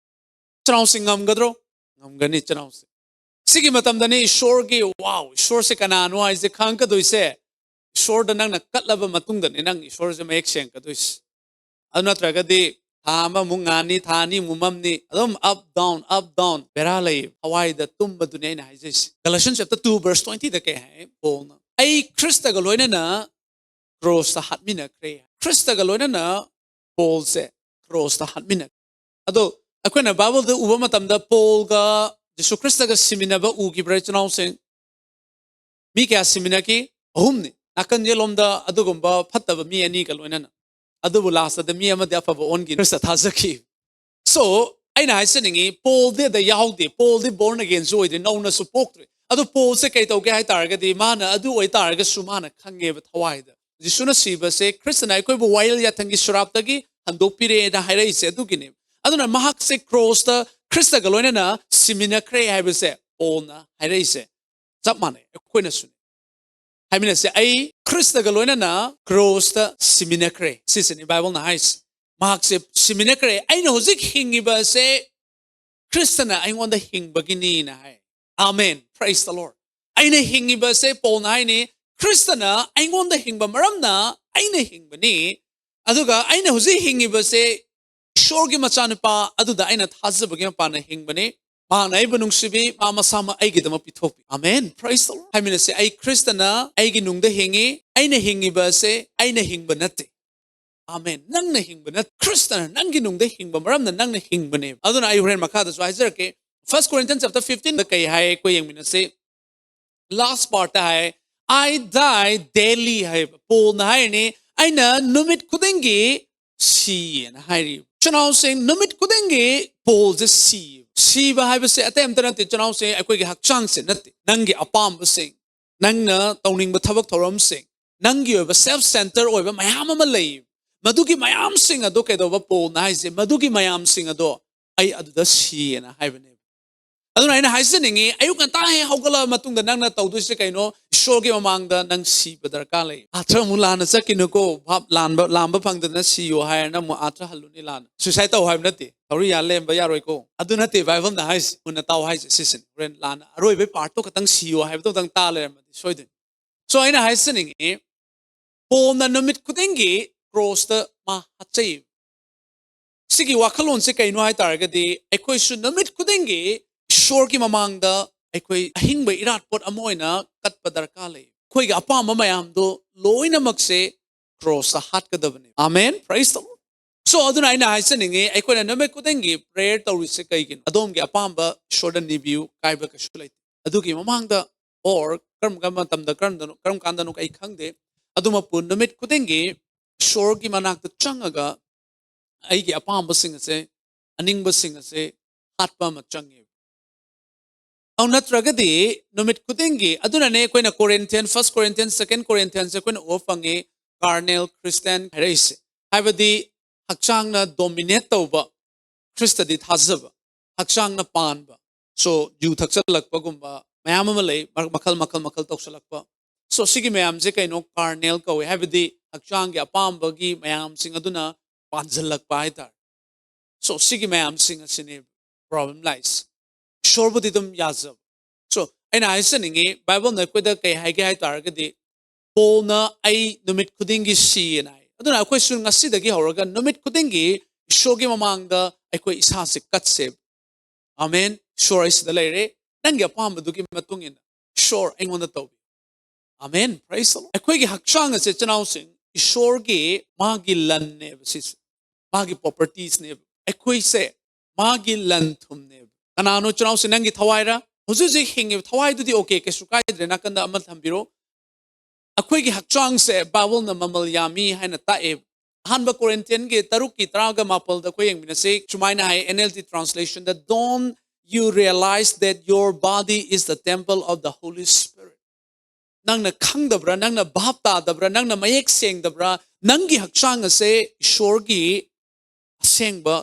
ꯆꯤꯜꯅꯥꯎꯁꯤꯡ ꯉꯝꯒꯗ꯭ꯔꯣ? ꯉꯝꯒꯅꯤ ꯆꯤꯜꯅꯥꯎꯁꯤꯡ꯫ ꯁꯤꯒꯤ ꯃꯇꯝꯗꯅꯤ ꯏꯁꯣꯔꯒꯤ, ꯋꯥꯎ, ꯏꯁꯣꯔꯁꯦ ꯀꯅꯥꯅꯣ ꯍꯥꯏꯁꯦ ꯈꯪꯉꯛꯀꯗꯣꯏꯁꯦ꯫ ꯏꯁꯣꯔꯗ ꯅꯪꯅ ꯀꯠꯂꯕ ꯃꯇꯨꯡꯗꯅꯤ ꯅꯪ ꯏꯁꯣꯔꯁꯦ ꯃꯌꯦꯛ ꯁꯦꯡꯉꯛꯀꯗꯣꯏꯁꯦ꯫ ꯑꯗꯨ ꯅꯠꯇ꯭ꯔꯒꯗꯤ ꯊꯥ ꯑꯃꯃꯨꯛ ꯉꯥꯟꯅꯤ, ꯊꯥ ꯑꯅꯤꯃꯨꯛ ꯃꯝꯅꯤ, ꯑꯗꯨꯝ ꯑꯞ ꯗꯥꯎꯟ, ꯑꯞ ꯗꯥꯎꯟ, ꯕꯦꯔꯥ ꯂꯩ꯫ ꯊꯋꯥꯏꯗ ꯇꯨꯝꯕꯗꯨꯅꯦ ꯑꯩꯅ ꯍꯥꯏꯖꯩꯁꯦ꯫ Galatians chapter two verse twenty ꯗ ꯀꯩ ꯍꯥꯏ ꯄꯣꯜꯅ? "ꯑꯩ ꯈ꯭ꯔꯤꯁꯇꯒ ꯂꯣꯏꯅꯅ ꯀ꯭ꯔꯣꯁꯇ ꯍꯥꯠꯃꯤꯟꯅꯈ꯭ꯔꯦ"꯫ ꯈ꯭ꯔꯤꯁꯇꯒ ꯂꯣꯏꯅꯅ ꯄꯣꯜꯁꯦ ꯀ꯭ꯔꯣꯁꯇ ꯍꯥꯠꯃꯤꯟꯅꯈ꯭ꯔꯦ꯫ ꯑꯗꯣ ꯑꯩꯈꯣꯏꯅ ꯕꯥꯏꯕꯜꯗ ꯎꯕ ꯃꯇꯝꯗ ꯄꯣꯜꯒ ꯖꯤꯁꯨ ꯈ꯭ꯔꯤꯁꯇꯒ ꯁꯤꯃꯤꯟꯅꯕ ꯎꯈꯤꯕ꯭ꯔꯥ, ꯏꯆꯤꯟ ꯏꯅꯥꯎꯁꯤꯡ? ꯃꯤ ꯀꯌꯥ ꯁꯤꯃꯤꯟꯅꯈꯤ? ꯑꯍꯨꯝꯅꯤ꯫ ꯅꯥꯀꯟ ꯌꯦꯠꯂꯣꯝꯗ ꯑꯗꯨꯒꯨꯝꯕ ꯐꯠꯇꯕ ꯃꯤ ꯑꯅꯤꯒ ꯂꯣꯏꯅꯅ꯫ ꯑꯗꯨꯕꯨ ꯂꯥꯁꯇꯗ ꯃꯤ ꯑꯃꯗꯤ ꯑꯐꯕ ꯑꯣꯟꯈꯤ, ꯈ꯭ꯔꯤꯁꯇ ꯊꯥꯖꯈꯤ꯫ So, ꯑꯩꯅ ꯍꯥꯏꯖꯅꯤꯡꯉꯤ, ꯄꯣꯜꯗꯤ ꯑꯗ ꯌꯥꯎꯗꯦ꯫ ꯄꯣꯜꯗꯤ born againꯁꯨ ꯑꯣꯏꯗ꯭ꯔꯤ, ꯅꯧꯅꯁꯨ ꯄꯣꯛꯇ꯭ꯔꯤ꯫ ꯑꯗꯣ ꯄꯣꯜꯁꯦ ꯀꯩ ꯇꯧꯒꯦ ꯍꯥꯏ ꯇꯥꯔꯒꯗꯤ, ꯃꯥꯅ ꯑꯗꯨ ꯑꯣꯏꯇꯥꯔꯒꯁꯨ ꯃꯥꯅ ꯈꯪꯉꯦꯕ ꯊꯋꯥꯏꯗ꯫ ꯖꯤꯁꯨꯅ ꯁꯤꯕꯁꯦ, ꯈ꯭ꯔꯤꯁꯇꯅ ꯑꯩꯈꯣꯏꯕꯨ ꯋꯥꯌꯦꯜ ꯌꯥꯊꯪꯒꯤ ꯁꯨꯔꯥꯞꯇꯒꯤ ꯍꯟꯗꯣꯛꯄꯤꯔꯦꯅ ꯍꯥꯏꯔꯛꯏꯁꯦ ꯑꯗꯨꯒꯤꯅꯦ꯫ ꯑꯗꯨꯅ ꯃꯍꯥꯛꯁꯦ ꯀ꯭ꯔꯣꯁꯇ ꯈ꯭ꯔꯤꯁꯇꯒ ꯂꯣꯏꯅꯅ ꯁꯤꯃꯤꯟꯅꯈ꯭ꯔꯦ ꯍꯥꯏꯕꯁꯦ ꯄꯣꯜꯅ ꯍꯥꯏꯔꯛꯏꯁꯦ꯫ ꯆꯞ ꯃꯥꯟꯅꯩ, ꯑꯩꯈꯣꯏꯅꯁꯨꯅꯦ꯫ ꯍꯥꯏꯃꯤꯟꯅꯁꯦ, "ꯑꯩ ꯈ꯭ꯔꯤꯁꯇꯒ ꯂꯣꯏꯅꯅ ꯀ꯭ꯔꯣꯁꯇ ꯁꯤꯃꯤꯟꯅꯈ꯭ꯔꯦ"꯫ ꯁꯤꯁꯤꯅꯤ ꯕꯥꯏꯕꯜꯅ ꯍꯥꯏꯁꯦ꯫ ꯃꯍꯥꯛꯁꯦ ꯁꯤꯃꯤꯟꯅꯈ꯭ꯔꯦ꯫ ꯑꯩꯅ ꯍꯧꯖꯤꯛ ꯍꯤꯡꯉꯤꯕ ꯑꯁꯦ ꯈ꯭ꯔꯤꯁꯇꯅ ꯑꯩꯉꯣꯟꯗ ꯍꯤꯡꯕꯒꯤꯅꯤꯅ ꯍꯥꯏ꯫ ꯑꯃꯦꯟ, ꯄ꯭ꯔꯦꯁ ꯗ ꯂꯣꯔꯗ꯫ ꯑꯩꯅ ꯍꯤꯡꯉꯤꯕ ꯑꯁꯦ ꯄꯣꯜꯅ ꯍꯥꯏꯅꯤ, ꯈ꯭ꯔꯤꯁꯇꯅ ꯑꯩꯉꯣꯟꯗ ꯍꯤꯡꯕ ꯃꯔꯝꯅ ꯑꯩꯅ ꯍꯤꯡꯕꯅꯤ꯫ ꯑꯗꯨꯒ ꯑꯩꯅ ꯍꯧꯖꯤꯛ ꯍꯤꯡꯉꯤꯕꯁꯦ ꯏꯁꯣꯔꯒꯤ ꯃꯆꯥꯅꯨꯄꯥ ꯑꯗꯨꯗ ꯑꯩꯅ ꯊꯥꯖꯕꯒꯤ ꯃꯄꯥꯟꯅ ꯍꯤꯡꯕꯅꯤ꯫ ꯃꯍꯥꯛꯅ ꯑꯩꯕꯨ ꯅꯨꯡꯁꯤꯕꯤ, ꯃꯥ ꯃꯁꯥꯃꯛ ꯑꯩꯒꯤꯗꯃꯛ ꯄꯤꯊꯣꯛꯄꯤ꯫ ꯑꯃꯦꯟ, ꯄ꯭ꯔꯦꯁ ꯗ ꯂꯣꯔꯗ꯫ ꯍꯥꯏꯃꯤꯟꯅꯁꯦ, "ꯑꯩ ꯈ꯭ꯔꯤꯁꯇꯅ ꯑꯩꯒꯤ ꯅꯨꯡꯗ ꯍꯤꯡꯉꯤ, ꯑꯩꯅ ꯍꯤꯡꯉꯤꯕ ꯑꯁꯦ ꯑꯩꯅ ꯍꯤꯡꯕ ꯅꯠꯇꯦ"꯫ ꯑꯃꯦꯟ꯫ ꯅꯪꯅ ꯍꯤꯡꯕ ꯅꯠꯇꯦ, ꯈ꯭ꯔꯤꯁꯇꯅ ꯅꯪꯒꯤ ꯅꯨꯡꯗ ꯍꯤꯡꯕ ꯃꯔꯝꯅ ꯅꯪꯅ ꯍꯤꯡꯕꯅꯦꯕ꯫ ꯑꯗꯨꯅ ꯑꯩ ꯍꯣꯔꯦꯟ ꯃꯈꯥꯗꯁꯨ ꯍꯥꯏꯖꯔꯛꯀꯦ꯫ First Corinthians chapter fifteen ꯗ ꯀꯩ ꯍꯥꯏ, ꯑꯩꯈꯣꯏ ꯌꯦꯡꯃꯤꯟꯅꯁꯤ꯫ Last part ꯇ ꯍꯥꯏ, "I die daily" ꯍꯥꯏꯕ ꯄꯣꯜꯅ ꯍꯥꯏꯔꯤꯅꯤ, "ꯑꯩꯅ ꯅꯨꯃꯤꯠ ꯈꯨꯗꯤꯡꯒꯤ ꯁꯤꯌꯦꯅ" ꯍꯥꯏꯔꯤ꯫ ꯏꯆꯤꯟ ꯏꯅꯥꯎꯁꯤꯡ, ꯅꯨꯃꯤꯠ ꯈꯨꯗꯤꯡꯒꯤ ꯄꯣꯜꯁꯦ ꯁꯤ꯫ ꯁꯤꯕ ꯍꯥꯏꯕꯁꯦ ꯑꯇꯩ ꯑꯝꯇ ꯅꯠꯇꯦ, ꯏꯆꯤꯟ ꯏꯅꯥꯎꯁꯤꯡ, ꯑꯩꯈꯣꯏꯒꯤ ꯍꯛꯆꯥꯡꯁꯦ ꯅꯠꯇꯦ, ꯅꯪꯒꯤ ꯑꯄꯥꯝꯕꯁꯤꯡ, ꯅꯪꯅ ꯇꯧꯅꯤꯡꯕ ꯊꯕꯛ ꯊꯧꯔꯝꯁꯤꯡ, ꯅꯪꯒꯤ ꯑꯣꯏꯕ self centre ꯑꯣꯏꯕ ꯃꯌꯥꯝ ꯑꯃ ꯂꯩ꯫ ꯃꯗꯨꯒꯤ ꯃꯌꯥꯝꯁꯤꯡ ꯑꯗꯣ ꯀꯩꯗꯧꯕ? ꯄꯣꯜꯅ ꯍꯥꯏꯁꯦ, ꯃꯗꯨꯒꯤ ꯃꯌꯥꯝꯁꯤꯡ ꯑꯗꯣ ꯑꯩ ꯑꯗꯨꯗ ꯁꯤꯌꯦꯅ ꯍꯥꯏꯕꯅꯦꯕ꯫ ꯑꯗꯨꯅ ꯑꯩꯅ ꯍꯥꯏꯖꯅꯤꯡꯉꯤ, ꯑꯌꯨꯛ ꯉꯟꯇꯥ ꯍꯦꯛ ꯍꯧꯒꯠꯂꯕ ꯃꯇꯨꯡꯗ ꯅꯪꯅ ꯇꯧꯗꯣꯏꯁꯦ ꯀꯩꯅꯣ? ꯏꯁꯣꯔꯒꯤ ꯃꯃꯥꯡꯗ ꯅꯪ ꯁꯤꯕ ꯗꯔꯀꯥꯔ ꯂꯩ꯫ ꯑꯥꯊ꯭ꯔ ꯑꯃꯨꯛ ꯂꯥꯟꯅ ꯆꯠꯈꯤꯅꯨꯀꯣ, ꯚꯥꯞ ꯂꯥꯟꯕ, ꯂꯥꯝꯕ ꯐꯪꯗꯗꯅ ꯁꯤꯌꯣ ꯍꯥꯏꯔꯅ ꯑꯃꯨꯛ ꯑꯥꯊ꯭ꯔ ꯍꯜꯂꯨꯅꯤ ꯂꯥꯟꯅ꯫ Suicide ꯇꯧ ꯍꯥꯏꯕ ꯅꯠꯇꯦ, ꯊꯧꯔꯤ ꯌꯥꯜ ꯂꯩꯔꯝꯕ ꯌꯥꯔꯣꯏꯀꯣ꯫ ꯑꯗꯨ ꯅꯠꯇꯦ ꯕꯥꯏꯕꯜꯅ ꯍꯥꯏꯁꯦ꯫ ꯃꯨꯟꯅ ꯇꯥꯎ ꯍꯥꯏꯁꯦ ꯁꯤꯁꯤꯅꯤ꯫ ꯍꯣꯔꯦꯟ ꯂꯥꯟꯅ ꯑꯔꯣꯏꯕꯩ part ꯇꯣ ꯈꯛꯇꯪ ꯁꯤꯌꯣ ꯍꯥꯏꯕꯗꯣ ꯈꯛꯇꯪ ꯇꯥ ꯂꯩꯔꯝꯃꯗꯤ ꯁꯣꯏꯗꯣꯏꯅꯤ꯫ So ꯑꯩꯅ ꯍꯥꯏꯖꯅꯤꯡꯉꯤ, ꯄꯣꯜꯅ ꯅꯨꯃꯤꯠ ꯈꯨꯗꯤꯡꯒꯤ cross ꯇ ꯃꯥ ꯍꯥꯠꯆꯩ꯫ ꯁꯤꯒꯤ ꯋꯥꯈꯜꯂꯣꯟꯁꯦ ꯀꯩꯅꯣ ꯍꯥꯏ ꯇꯥꯔꯒꯗꯤ, ꯑꯩꯈꯣꯏꯁꯨ ꯅꯨꯃꯤꯠ ꯈꯨꯗꯤꯡꯒꯤ ꯏꯁꯣꯔꯒꯤ ꯃꯃꯥꯡꯗ ꯑꯩꯈꯣꯏ ꯑꯍꯤꯡꯕ ꯏꯔꯥꯠꯄꯣꯠ ꯑꯃ ꯑꯣꯏꯅ ꯀꯠꯄ ꯗꯔꯀꯥꯔ ꯂꯩ꯫ ꯑꯩꯈꯣꯏꯒꯤ ꯑꯄꯥꯝꯕ ꯃꯌꯥꯝꯗꯣ ꯂꯣꯏꯅꯃꯛꯁꯦ cross ꯇ ꯍꯥꯠꯀꯗꯕꯅꯤ꯫ Amen, praise the Lord꯫ So ꯑꯗꯨꯅ ꯑꯩꯅ ꯍꯥꯏꯖꯅꯤꯡꯉꯤ, ꯑꯩꯈꯣꯏꯅ ꯅꯨꯃꯤꯠ ꯈꯨꯗꯤꯡꯒꯤ prayer ꯇꯧꯔꯤꯁꯦ ꯀꯩꯒꯤꯅꯣ? ꯑꯗꯣꯝꯒꯤ ꯑꯄꯥꯝꯕ ꯏꯁꯣꯔꯗ ꯅꯤꯕꯤꯌꯨ, ꯀꯥꯏꯕ ꯀꯩꯁꯨ ꯂꯩꯇꯦ꯫ ꯑꯗꯨꯒꯤ ꯃꯃꯥꯡꯗ, or ꯀꯔꯝ ꯀꯔꯝꯕ ꯃꯇꯝꯗ, ꯀꯔꯝꯗꯅꯣ, ꯀꯔꯝ ꯀꯥꯟꯗꯅꯣ ꯑꯩ ꯈꯪꯗꯦ, ꯑꯗꯨꯃꯛꯄꯨ ꯅꯨꯃꯤꯠ ꯈꯨꯗꯤꯡꯒꯤ ꯏꯁꯣꯔꯒꯤ ꯃꯅꯥꯛꯇ ꯆꯪꯉꯒ ꯑꯩꯒꯤ ꯑꯄꯥꯝꯕꯁꯤꯡ ꯑꯁꯦ, ꯑꯅꯤꯡꯕꯁꯤꯡ ꯑꯁꯦ ꯍꯥꯠꯄ ꯑꯃ ꯆꯪꯉꯦ꯫ ꯑꯗꯨ ꯅꯠꯇ꯭ꯔꯒꯗꯤ ꯅꯨꯃꯤꯠ ꯈꯨꯗꯤꯡꯒꯤ, ꯑꯗꯨꯅꯅꯦ ꯑꯩꯈꯣꯏꯅ Corinthian, First Corinthian, Second Corinthian ꯁꯦ ꯑꯩꯈꯣꯏꯅ ꯎꯕ ꯐꯪꯉꯤ, carnal Christian ꯍꯥꯏꯔꯛꯏꯁꯦ꯫ ꯍꯥꯏꯕꯗꯤ ꯍꯛꯆꯥꯡꯅ dominate ꯇꯧꯕ, ꯈ꯭ꯔꯤꯁꯇꯗꯤ ꯊꯥꯖꯕ, ꯍꯛꯆꯥꯡꯅ ꯄꯥꯟꯕ꯫ So ꯌꯨ ꯊꯛꯆꯜꯂꯛꯄꯒꯨꯝꯕ ꯃꯌꯥꯝ ꯑꯃ ꯂꯩ, ꯃꯔ-, ꯃꯈꯜ, ꯃꯈꯜ, ꯃꯈꯜ ꯇꯧꯁꯜꯂꯛꯄ꯫ So ꯁꯤꯒꯤ ꯃꯌꯥꯝꯁꯦ ꯀꯩꯅꯣ? Carnal ꯀꯧꯋꯦ, ꯍꯥꯏꯕꯗꯤ ꯍꯛꯆꯥꯡꯒꯤ ꯑꯄꯥꯝꯕꯒꯤ ꯃꯌꯥꯝꯁꯤꯡ ꯑꯗꯨꯅ ꯄꯥꯟꯁꯤꯜꯂꯛꯄ ꯍꯥꯏꯇꯥꯔꯦ꯫ So ꯁꯤꯒꯤ ꯃꯌꯥꯝꯁꯤꯡ ꯑꯁꯤꯅꯦ problem ꯂꯥꯛꯏꯁꯦ꯫ ꯏꯁꯣꯔꯕꯨꯗꯤ ꯑꯗꯨꯝ ꯌꯥꯖꯕ꯫ So ꯑꯩꯅ ꯍꯥꯏꯖꯅꯤꯡꯉꯤ, ꯕꯥꯏꯕꯜꯅ ꯑꯩꯈꯣꯏꯗ ꯀꯩ ꯍꯥꯏꯒꯦ ꯍꯥꯏ ꯇꯥꯔꯒꯗꯤ, ꯄꯣꯜꯅ "ꯑꯩ ꯅꯨꯃꯤꯠ ꯈꯨꯗꯤꯡꯒꯤ ꯁꯤꯌꯦꯅ" ꯍꯥꯏ꯫ ꯑꯗꯨꯅ ꯑꯩꯈꯣꯏꯁꯨ ꯉꯁꯤꯗꯒꯤ ꯍꯧꯔꯒ ꯅꯨꯃꯤꯠ ꯈꯨꯗꯤꯡꯒꯤ ꯏꯁꯣꯔꯒꯤ ꯃꯃꯥꯡꯗ ꯑꯩꯈꯣꯏ ꯏꯁꯥꯁꯦ ꯀꯠꯁꯦꯕ꯫ "ꯑꯃꯦꯟ, ꯏꯁꯣꯔ, ꯑꯩ ꯁꯤꯗ ꯂꯩꯔꯦ, ꯅꯪꯒꯤ ꯑꯄꯥꯝꯕꯗꯨꯒꯤ ꯃꯇꯨꯡ ꯏꯟꯅ ꯏꯁꯣꯔ ꯑꯩꯉꯣꯟꯗ ꯇꯧꯕꯤꯌꯨ꯫ Amen, praise the Lord꯫" ꯑꯩꯈꯣꯏꯒꯤ ꯍꯛꯆꯥꯡ ꯑꯁꯦ, ꯏꯆꯤꯟ ꯏꯅꯥꯎꯁꯤꯡ, ꯏꯁꯣꯔꯒꯤ, ꯃꯥꯒꯤ ꯂꯟꯅꯦꯕ ꯁꯤꯁꯦ, ꯃꯥꯒꯤ properties ꯅꯦꯕ꯫ ꯑꯩꯈꯣꯏꯁꯦ ꯃꯥꯒꯤ ꯂꯟ ꯊꯨꯝꯅꯦꯕ꯫ ꯀꯅꯥꯅꯣ, ꯏꯆꯤꯟ ꯏꯅꯥꯎꯁꯤꯡ, ꯅꯪꯒꯤ ꯊꯋꯥꯏꯔ? ꯍꯧꯖꯤꯛ ꯍꯧꯖꯤꯛ ꯍꯤꯡꯉꯤꯕ ꯊꯋꯥꯏꯗꯨꯗꯤ okay, ꯀꯩꯁꯨ ꯀꯥꯏꯗ꯭ꯔꯦ, ꯅꯥꯀꯟꯗ ꯑꯃ ꯊꯝꯕꯤꯔꯣ꯫ ꯑꯩꯈꯣꯏꯒꯤ ꯍꯛꯆꯥꯡꯁꯦ ꯕꯥꯏꯕꯜꯅ ꯃꯃꯜ ꯌꯥꯝꯃꯤ ꯍꯥꯏꯅ ꯇꯥꯛꯑꯦ꯫ ꯑꯍꯥꯟꯕ ꯀꯣꯔꯤꯟꯊꯤꯌꯟꯒꯤ ꯇꯔꯨꯛꯀꯤ ꯇꯔꯥꯒ ꯃꯥꯄꯜꯗ ꯑꯩꯈꯣꯏ ꯌꯦꯡꯃꯤꯟꯅꯁꯤ꯫ ꯁꯨꯃꯥꯏꯅ ꯍꯥꯏ, N L T translation the, "Don't you realize that your body is the temple of the Holy Spirit?" ꯅꯪꯅ ꯈꯪꯗꯕ꯭ꯔꯥ? ꯅꯪꯅ ꯚꯥꯞ ꯇꯥꯗꯕ꯭ꯔꯥ? ꯅꯪꯅ ꯃꯌꯦꯛ ꯁꯦꯡꯗꯕ꯭ꯔꯥ? ꯅꯪꯒꯤ ꯍꯛꯆꯥꯡ ꯑꯁꯦ ꯏꯁꯣꯔꯒꯤ ꯑꯁꯦꯡꯕ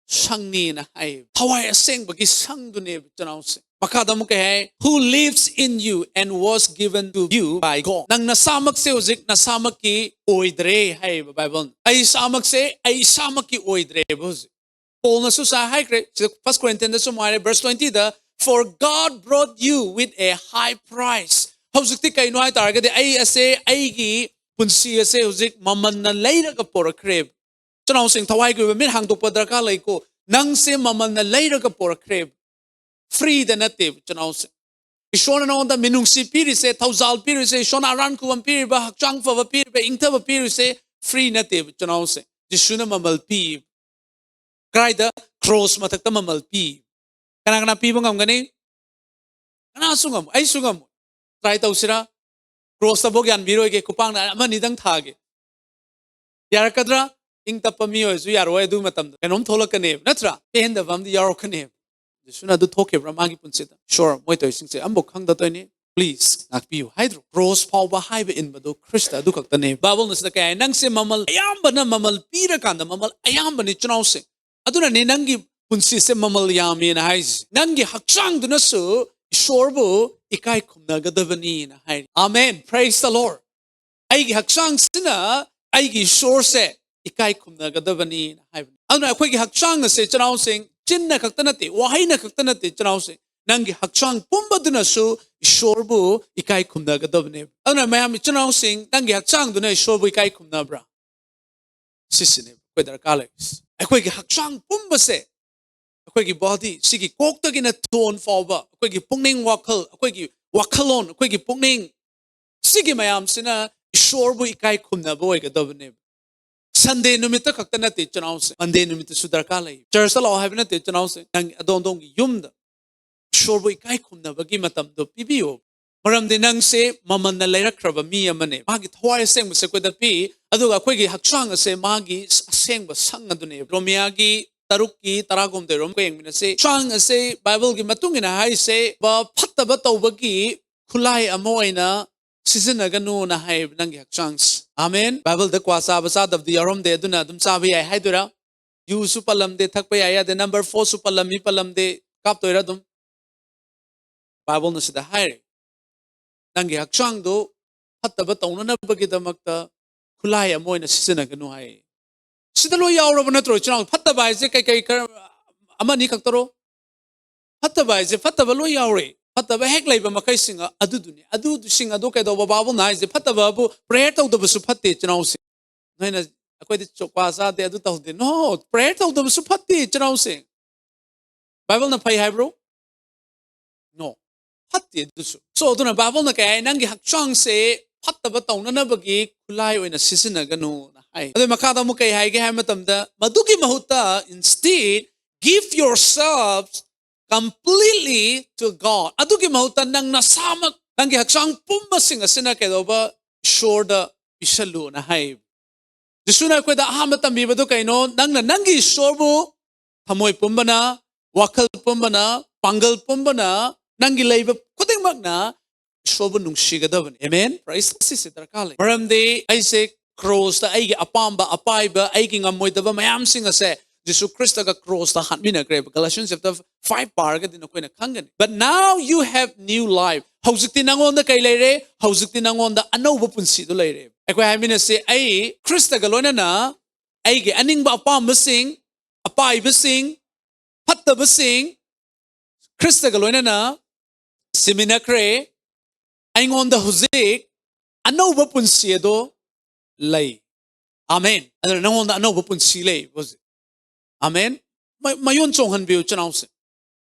ꯁꯪꯅꯤꯅ ꯍꯥꯏ꯫ ꯊꯋꯥꯏ ꯑꯁꯦꯡꯕꯒꯤ ꯁꯪꯗꯨꯅꯦꯕ ꯏꯆꯤꯟ ꯏꯅꯥꯎꯁꯦ꯫ ꯃꯈꯥꯗ ꯑꯃꯨꯛ ꯀꯩ ꯍꯥꯏ? Who lives in you and was given to you by God. ꯅꯪ ꯅꯁꯥꯃꯛꯁꯦ ꯍꯧꯖꯤꯛ ꯅꯁꯥꯃꯛꯀꯤ ꯑꯣꯏꯗ꯭ꯔꯦ ꯍꯥꯏꯌꯦꯕ ꯕꯥꯏꯕꯜꯅ꯫ ꯑꯩ ꯏꯁꯥꯃꯛꯁꯦ ꯑꯩ ꯏꯁꯥꯃꯛꯀꯤ ꯑꯣꯏꯗ꯭ꯔꯦꯕ ꯍꯧꯖꯤꯛ꯫ ꯄꯣꯜꯅꯁꯨ ꯁꯥ ꯍꯥꯏꯈ꯭ꯔꯦ ꯁꯤꯗ, ꯐꯥꯔꯁ ꯀꯣꯔꯤꯟꯊꯤꯌꯟꯗꯁꯨ ꯑꯃꯨꯛ ꯍꯥꯏꯔꯦ, ꯕꯔꯁ ꯇ꯭ꯋꯦꯟꯇꯤꯗ, "For God brought you with a high price." ꯍꯧꯖꯤꯛꯇꯤ ꯀꯩꯅꯣ ꯍꯥꯏ ꯇꯥꯔꯒꯗꯤ, ꯑꯩ ꯑꯁꯦ, ꯑꯩꯒꯤ ꯄꯨꯟꯁꯤ ꯑꯁꯦ ꯍꯧꯖꯤꯛ ꯃꯃꯜꯅ ꯂꯩꯔꯒ ꯄꯣꯔꯛꯈ꯭ꯔꯦꯕ꯫ ꯏꯆꯤꯟ ꯏꯅꯥꯎꯁꯤꯡ, ꯊꯋꯥꯏꯒꯤ ꯑꯣꯏꯕ ꯃꯤꯠ ꯍꯥꯡꯗꯣꯛꯄ ꯗꯔꯀꯥꯔ ꯂꯩꯀꯣ꯫ ꯅꯪꯁꯦ ꯃꯃꯜꯅ ꯂꯩꯔꯒ ꯄꯣꯔꯛꯈ꯭ꯔꯦꯕ, ꯐ꯭ꯔꯤꯗ ꯅꯠꯇꯦꯕ ꯏꯆꯤꯟ ꯏꯅꯥꯎꯁꯤꯡ꯫ ꯏꯁꯣꯔꯅ ꯅꯉꯣꯟꯗ ꯃꯤꯅꯨꯡꯁꯤ ꯄꯤꯔꯤꯁꯦ, ꯊꯧꯖꯥꯜ ꯄꯤꯔꯤꯁꯦ, ꯏꯁꯣꯔꯅ ꯑꯔꯥꯟ ꯈꯨꯕꯝ ꯄꯤꯔꯤꯕ, ꯍꯛꯆꯥꯡ ꯐꯕ ꯄꯤꯔꯤꯕ, ꯏꯪꯊꯕ ꯄꯤꯔꯤꯁꯦ ꯐ꯭ꯔꯤ ꯅꯠꯇꯦꯕ ꯏꯆꯤꯟ ꯏꯅꯥꯎꯁꯤꯡ꯫ ꯖꯤꯁꯨꯅ ꯃꯃꯜ ꯄꯤ꯫ ꯀꯗꯥꯏꯗ? ꯀ꯭ꯔꯣꯁ ꯃꯊꯛꯇ ꯃꯃꯜ ꯄꯤ꯫ ꯀꯅꯥ ꯀꯅꯥ ꯄꯤꯕ ꯉꯝꯒꯅꯤ? ꯀꯅꯥꯁꯨ ꯉꯝꯃꯣꯏ, ꯑꯩꯁꯨ ꯉꯝꯃꯣꯏ꯫ ꯇ꯭ꯔꯥꯏ ꯇꯧꯁꯤꯔꯥ? ꯀ꯭ꯔꯣꯁꯇꯐꯥꯎ ꯌꯥꯟꯕꯤꯔꯣꯏꯒꯦ, ꯈꯨꯄꯥꯛꯅ ꯑꯃ ꯑꯅꯤꯗꯪ ꯊꯥꯒꯦ꯫ ꯌꯥꯔꯛꯀꯗ꯭ꯔꯥ? ꯏꯪ ꯇꯞꯄ ꯃꯤ ꯑꯣꯏꯔꯁꯨ ꯌꯥꯔꯣꯏ꯫ ꯑꯗꯨ ꯃꯇꯝꯗ ꯀꯩꯅꯣꯝ ꯊꯣꯛꯂꯛꯀꯅꯦꯕ, ꯅꯠꯇ꯭ꯔꯥ? ꯄꯦꯟꯗꯕ ꯑꯃꯗꯤ ꯌꯥꯎꯔꯛꯀꯅꯦꯕ꯫ ꯖꯤꯁꯨꯅ ꯑꯗꯨ ꯊꯣꯛꯈꯤꯕ꯭ꯔꯥ ꯃꯥꯒꯤ ꯄꯨꯟꯁꯤꯗ? ꯁꯣꯔ, ꯃꯣꯏ ꯇꯧꯔꯤꯁꯤꯡꯁꯦ ꯑꯃꯐꯥꯎ ꯈꯪꯗ ꯇꯧꯔꯤꯅꯤ꯫ ꯄ꯭ꯂꯤꯖ ꯉꯥꯛꯄꯤꯌꯨ ꯍꯥꯏꯗ꯭ꯔꯣ? ꯀ꯭ꯔꯣꯁ ꯐꯥꯎꯕ ꯍꯥꯏꯕ ꯏꯟꯕꯗꯣ ꯈ꯭ꯔꯤꯁꯇ ꯑꯗꯨ ꯈꯛꯇꯅꯦ꯫ ꯕꯥꯏꯕꯜꯅ ꯁꯤꯗ ꯀꯩ ꯍꯥꯏ? ꯅꯪꯁꯦ ꯃꯃꯜ ꯑꯌꯥꯝꯕꯅ, ꯃꯃꯜ ꯄꯤꯔꯀꯥꯟꯗ ꯃꯃꯜ ꯑꯌꯥꯝꯕꯅꯤ ꯏꯆꯤꯟ ꯏꯅꯥꯎꯁꯤꯡ꯫ ꯑꯗꯨꯅꯅꯦ ꯅꯪꯒꯤ ꯄꯨꯟꯁꯤꯁꯦ ꯃꯃꯜ ꯌꯥꯝꯃꯦꯅ ꯍꯥꯏꯁꯦ꯫ ꯅꯪꯒꯤ ꯍꯛꯆꯥꯡꯗꯨꯅꯁꯨ ꯏꯁꯣꯔꯕꯨ ꯏꯀꯥꯏ ꯈꯨꯝꯅꯒꯗꯕꯅꯤꯅ ꯍꯥꯏꯔꯤ꯫ ꯑꯃꯦꯟ꯫ Praise the Lord. ꯑꯩꯒꯤ ꯍꯛꯆꯥꯡꯁꯤꯅ ꯑꯩꯒꯤ ꯏꯁꯣꯔꯁꯦ ꯏꯀꯥꯏ ꯈꯨꯝꯅꯒꯗꯕꯅꯤꯅ ꯍꯥꯏꯕꯅꯤ꯫ ꯑꯗꯨꯅ ꯑꯩꯈꯣꯏꯒꯤ ꯍꯛꯆꯥꯡ ꯑꯁꯦ ꯏꯆꯤꯟ ꯏꯅꯥꯎꯁꯤꯡ, ꯆꯤꯟꯅ ꯈꯛꯇ ꯅꯠꯇꯦ, ꯋꯥꯍꯩꯅ ꯈꯛꯇ ꯅꯠꯇꯦ ꯏꯆꯤꯟ ꯏꯅꯥꯎꯁꯤꯡ, ꯅꯪꯒꯤ ꯍꯛꯆꯥꯡ ꯄꯨꯝꯕꯗꯨꯅꯁꯨ ꯏꯁꯣꯔꯕꯨ ꯏꯀꯥꯏ ꯈꯨꯝꯅꯒꯗꯕꯅꯦꯕ꯫ ꯑꯗꯨꯅ ꯃꯌꯥꯝ ꯏꯆꯤꯟ ꯏꯅꯥꯎꯁꯤꯡ, ꯅꯪꯒꯤ ꯍꯛꯆꯥꯡꯗꯨꯅ ꯏꯁꯣꯔꯕꯨ ꯏꯀꯥꯏ ꯈꯨꯝꯅꯕ꯭ꯔꯥ? ꯁꯤꯁꯤꯅꯦꯕ ꯑꯩꯈꯣꯏ ꯗꯔꯀꯥꯔ ꯂꯩꯔꯤꯁꯦ꯫ ꯑꯩꯈꯣꯏꯒꯤ ꯍꯛꯆꯥꯡ ꯄꯨꯝꯕꯁꯦ, ꯑꯩꯈꯣꯏꯒꯤ ꯕꯣꯗꯤ, ꯁꯤꯒꯤ ꯀꯣꯛꯇꯒꯤꯅ ꯇꯣꯟ ꯐꯥꯎꯕ, ꯑꯩꯈꯣꯏꯒꯤ ꯄꯨꯛꯅꯤꯡ ꯋꯥꯈꯜ, ꯑꯩꯈꯣꯏꯒꯤ ꯋꯥꯈꯜꯂꯣꯟ, ꯑꯩꯈꯣꯏꯒꯤ ꯄꯨꯛꯅꯤꯡ, ꯁꯤꯒꯤ ꯃꯌꯥꯝꯁꯤꯅ ꯏꯁꯣꯔꯕꯨ ꯏꯀꯥꯏ ꯈꯨꯝꯅꯕ ꯑꯣꯏꯒꯗꯕꯅꯦꯕ꯫ ꯁꯟꯗꯦ ꯅꯨꯃꯤꯠꯇ ꯈꯛꯇ ꯅꯠꯇꯦ ꯏꯆꯤꯟ ꯏꯅꯥꯎꯁꯦ, ꯃꯟꯗꯦ ꯅꯨꯃꯤꯠꯇꯁꯨ ꯗꯔꯀꯥꯔ ꯂꯩ꯫ ꯆꯔꯆꯇ ꯂꯥꯛꯑꯣ ꯍꯥꯏꯕ ꯅꯠꯇꯦ ꯏꯆꯤꯟ ꯏꯅꯥꯎꯁꯦ, ꯅꯪ ꯑꯗꯣꯝ ꯑꯗꯣꯝꯒꯤ ꯌꯨꯝꯗ ꯏꯁꯣꯔꯕꯨ ꯏꯀꯥꯏ ꯈꯨꯝꯅꯕꯒꯤ ꯃꯇꯝꯗꯣ ꯄꯤꯕꯤꯌꯣ꯫ ꯃꯔꯝꯗꯤ ꯅꯪꯁꯦ ꯃꯃꯜꯅ ꯂꯩꯔꯛꯈ꯭ꯔꯕ ꯃꯤ ꯑꯃꯅꯦ꯫ ꯃꯥꯒꯤ ꯊꯋꯥꯏ ꯑꯁꯦꯡꯕꯁꯦ ꯑꯩꯈꯣꯏꯗ ꯄꯤ, ꯑꯗꯨꯒ ꯑꯩꯈꯣꯏꯒꯤ ꯍꯛꯆꯥꯡ ꯑꯁꯦ ꯃꯥꯒꯤ ꯑꯁꯦꯡꯕ ꯁꯪ ꯑꯗꯨꯅꯦ꯫ ꯔꯣꯃꯤꯌꯥꯒꯤ ꯇꯔꯨꯛꯀꯤ ꯇꯔꯥꯍꯨꯝꯗꯣꯏꯔꯣꯝ ꯌꯦꯡꯃꯤꯟꯅꯁꯦ꯫ ꯍꯛꯆꯥꯡ ꯑꯁꯦ ꯕꯥꯏꯕꯜꯒꯤ ꯃꯇꯨꯡ ꯏꯟꯅ ꯍꯥꯏꯁꯦ, ꯐꯠꯇꯕ ꯇꯧꯕꯒꯤ ꯈꯨꯠꯂꯥꯏ ꯑꯃ ꯑꯣꯏꯅ ꯁꯤꯖꯤꯟꯅꯒꯅꯨꯅ ꯍꯥꯏꯌꯦꯕ ꯅꯪꯒꯤ ꯍꯛꯆꯥꯡꯁꯦ꯫ ꯑꯃꯦꯟ꯫ ꯕꯥꯏꯕꯜꯗ ꯀ꯭ꯋꯥ ꯆꯥꯕ ꯆꯥꯗꯕꯗꯤ ꯌꯥꯎꯔꯝꯗꯦ, ꯑꯗꯨꯅ ꯑꯗꯨꯝ ꯆꯥꯕ ꯌꯥꯏ ꯍꯥꯏꯗꯣꯏꯔꯥ? ꯌꯨꯁꯨ ꯄꯜꯂꯝꯗꯦ, ꯊꯛꯄ ꯌꯥꯏ ꯌꯥꯗꯦ, ꯅꯝꯕꯔ ꯐꯣꯔꯁꯨ ꯄꯜꯂꯝꯃꯤ ꯄꯜꯂꯝꯗꯦ, ꯀꯥꯞꯇꯣꯏꯔꯥ ꯑꯗꯨꯝ? ꯕꯥꯏꯕꯜꯅ ꯁꯤꯗ ꯍꯥꯏꯔꯦ, ꯅꯪꯒꯤ ꯍꯛꯆꯥꯡꯗꯨ ꯐꯠꯇꯕ ꯇꯧꯅꯅꯕꯒꯤꯗꯃꯛꯇ ꯈꯨꯠꯂꯥꯏ ꯑꯃ ꯑꯣꯏꯅ ꯁꯤꯖꯤꯟꯅꯒꯅꯨ ꯍꯥꯏ꯫ ꯁꯤꯗ ꯂꯣꯏ ꯌꯥꯎꯔꯕ ꯅꯠꯇ꯭ꯔꯣ, ꯏꯆꯤꯟ ꯏꯅꯥꯎ? ꯐꯠꯇꯕ ꯍꯥꯏꯁꯦ ꯀꯩ ꯀꯩ, ꯈꯔ ꯑꯃꯅꯤ ꯈꯛꯇꯔꯣ? ꯐꯠꯇꯕ ꯍꯥꯏꯁꯦ ꯐꯠꯇꯕ ꯂꯣꯏ ꯌꯥꯎꯔꯦ꯫ ꯐꯠꯇꯕ ꯍꯦꯛ ꯂꯩꯕ ꯃꯈꯩꯁꯤꯡ ꯑꯗꯨꯗꯨꯅꯤ꯫ ꯑꯗꯨꯁꯤꯡ ꯑꯗꯨ ꯀꯩꯗꯧꯕ? ꯕꯥꯏꯕꯜꯅ ꯍꯥꯏꯁꯦ ꯐꯠꯇꯕꯕꯨ, ꯄ꯭ꯔꯦꯌꯔ ꯇꯧꯗꯕꯁꯨ ꯐꯠꯇꯦ, ꯏꯆꯤꯟ ꯏꯅꯥꯎꯁꯤꯡ꯫ ꯅꯣꯏꯅ, "ꯑꯩꯈꯣꯏꯗꯤ ꯆꯣꯀ꯭ꯋꯥ ꯆꯥꯗꯦ, ꯑꯗꯨ ꯇꯧꯗꯦ"꯫ ꯅꯣ, ꯄ꯭ꯔꯦꯌꯔ ꯇꯧꯗꯕꯁꯨ ꯐꯠꯇꯦ, ꯏꯆꯤꯟ ꯏꯅꯥꯎꯁꯤꯡ꯫ ꯕꯥꯏꯕꯜꯅ ꯐꯩ ꯍꯥꯏꯕ꯭ꯔꯣ? ꯅꯣ, ꯐꯠꯇꯦ ꯑꯗꯨꯁꯨ꯫ ꯁꯣ, ꯑꯗꯨꯅ ꯕꯥꯏꯕꯜꯅ ꯀꯩ ꯍꯥꯏ? ꯅꯪꯒꯤ ꯍꯛꯆꯥꯡꯁꯦ ꯐꯠꯇꯕ ꯇꯧꯅꯅꯕꯒꯤ ꯈꯨꯠꯂꯥꯏ ꯑꯣꯏꯅ ꯁꯤꯖꯤꯟꯅꯒꯅꯨꯅ ꯍꯥꯏ꯫ ꯑꯗꯨ ꯃꯈꯥꯗ ꯑꯃꯨꯛ ꯀꯩ ꯍꯥꯏꯒꯦ ꯍꯥꯏꯕ ꯃꯇꯝꯗ, ꯃꯗꯨꯒꯤ ꯃꯍꯨꯠꯇ, instead, give yourselves completely to God. ꯑꯗꯨꯒꯤ ꯃꯍꯨꯠꯇ ꯅꯪ ꯅꯁꯥꯃꯛ, ꯅꯪꯒꯤ ꯍꯛꯆꯥꯡ ꯄꯨꯝꯕꯁꯤꯡ ꯑꯁꯤꯅ ꯀꯩꯗꯧꯕ? ꯏꯁꯣꯔꯗ ꯄꯤꯁꯜꯂꯨꯅ ꯍꯥꯏ꯫ ꯖꯤꯁꯨꯅ ꯑꯩꯈꯣꯏꯗ ꯑꯍꯥꯟꯕ ꯇꯝꯕꯤꯕꯗꯨ ꯀꯩꯅꯣ? ꯅꯪꯅ ꯅꯪꯒꯤ ꯏꯁꯣꯔꯕꯨ ꯊꯃꯣꯏ ꯄꯨꯝꯕꯅ, ꯋꯥꯈꯜ ꯄꯨꯝꯕꯅ, ꯄꯥꯡꯒꯜ ꯄꯨꯝꯕꯅ, ꯅꯪꯒꯤ ꯂꯩꯕ ꯈꯨꯗꯤꯡꯃꯛꯅ ꯏꯁꯣꯔꯕꯨ ꯅꯨꯡꯁꯤꯒꯗꯕꯅꯤ꯫ ꯑꯃꯦꯟ꯫ Praise, ꯁꯤꯁꯦ ꯗꯔꯀꯥꯔ ꯂꯩ꯫ ꯃꯔꯝꯗꯤ ꯑꯩꯁꯦ ꯀ꯭ꯔꯣꯁꯇ ꯑꯩꯒꯤ ꯑꯄꯥꯝꯕ, ꯑꯄꯥꯏꯕ, ꯑꯩꯒꯤ ꯉꯝꯃꯣꯏꯗꯕ ꯃꯌꯥꯝꯁꯤꯡ ꯑꯁꯦ ꯖꯤꯁꯨ ꯈ꯭ꯔꯤꯁꯇꯒ ꯀ꯭ꯔꯣꯁꯇ ꯍꯥꯠꯃꯤꯟꯅꯈ꯭ꯔꯦꯕ꯫ Galatians chapter five ꯄꯥꯔꯒꯗꯤ ꯅꯈꯣꯏꯅ ꯈꯪꯒꯅꯤ꯫ But now you have new life. ꯍꯧꯖꯤꯛꯇꯤ ꯅꯉꯣꯟꯗ ꯀꯩ ꯂꯩꯔꯦ? ꯍꯧꯖꯤꯛꯇꯤ ꯅꯉꯣꯟꯗ ꯑꯅꯧꯕ ꯄꯨꯟꯁꯤꯗꯨ ꯂꯩꯔꯦ꯫ ꯑꯩꯈꯣꯏ ꯍꯥꯏꯃꯤꯟꯅꯁꯤ, ꯑꯩ ꯈ꯭ꯔꯤꯁꯇꯒ ꯂꯣꯏꯅꯅ ꯑꯩꯒꯤ ꯑꯅꯤꯡꯕ ꯑꯄꯥꯝꯕꯁꯤꯡ, ꯑꯄꯥꯏꯕꯁꯤꯡ, ꯐꯠꯇꯕꯁꯤꯡ ꯈ꯭ꯔꯤꯁꯇꯒ ꯂꯣꯏꯅꯅ ꯁꯤꯃꯤꯟꯅꯈ꯭ꯔꯦ꯫ ꯑꯩꯉꯣꯟꯗ ꯍꯧꯖꯤꯛ ꯑꯅꯧꯕ ꯄꯨꯟꯁꯤ ꯑꯗꯣ ꯂꯩ꯫ ꯑꯃꯦꯟ꯫ ꯑꯗꯨꯅ ꯅꯉꯣꯟꯗ ꯑꯅꯧꯕ ꯄꯨꯟꯁꯤ ꯂꯩ ꯍꯧꯖꯤꯛ꯫ ꯑꯃꯦꯟ꯫ ꯃ-, ꯃꯌꯣꯟ ꯆꯣꯡꯍꯟꯕꯤꯌꯨ, ꯏꯆꯤꯟ ꯏꯅꯥꯎꯁꯦ꯫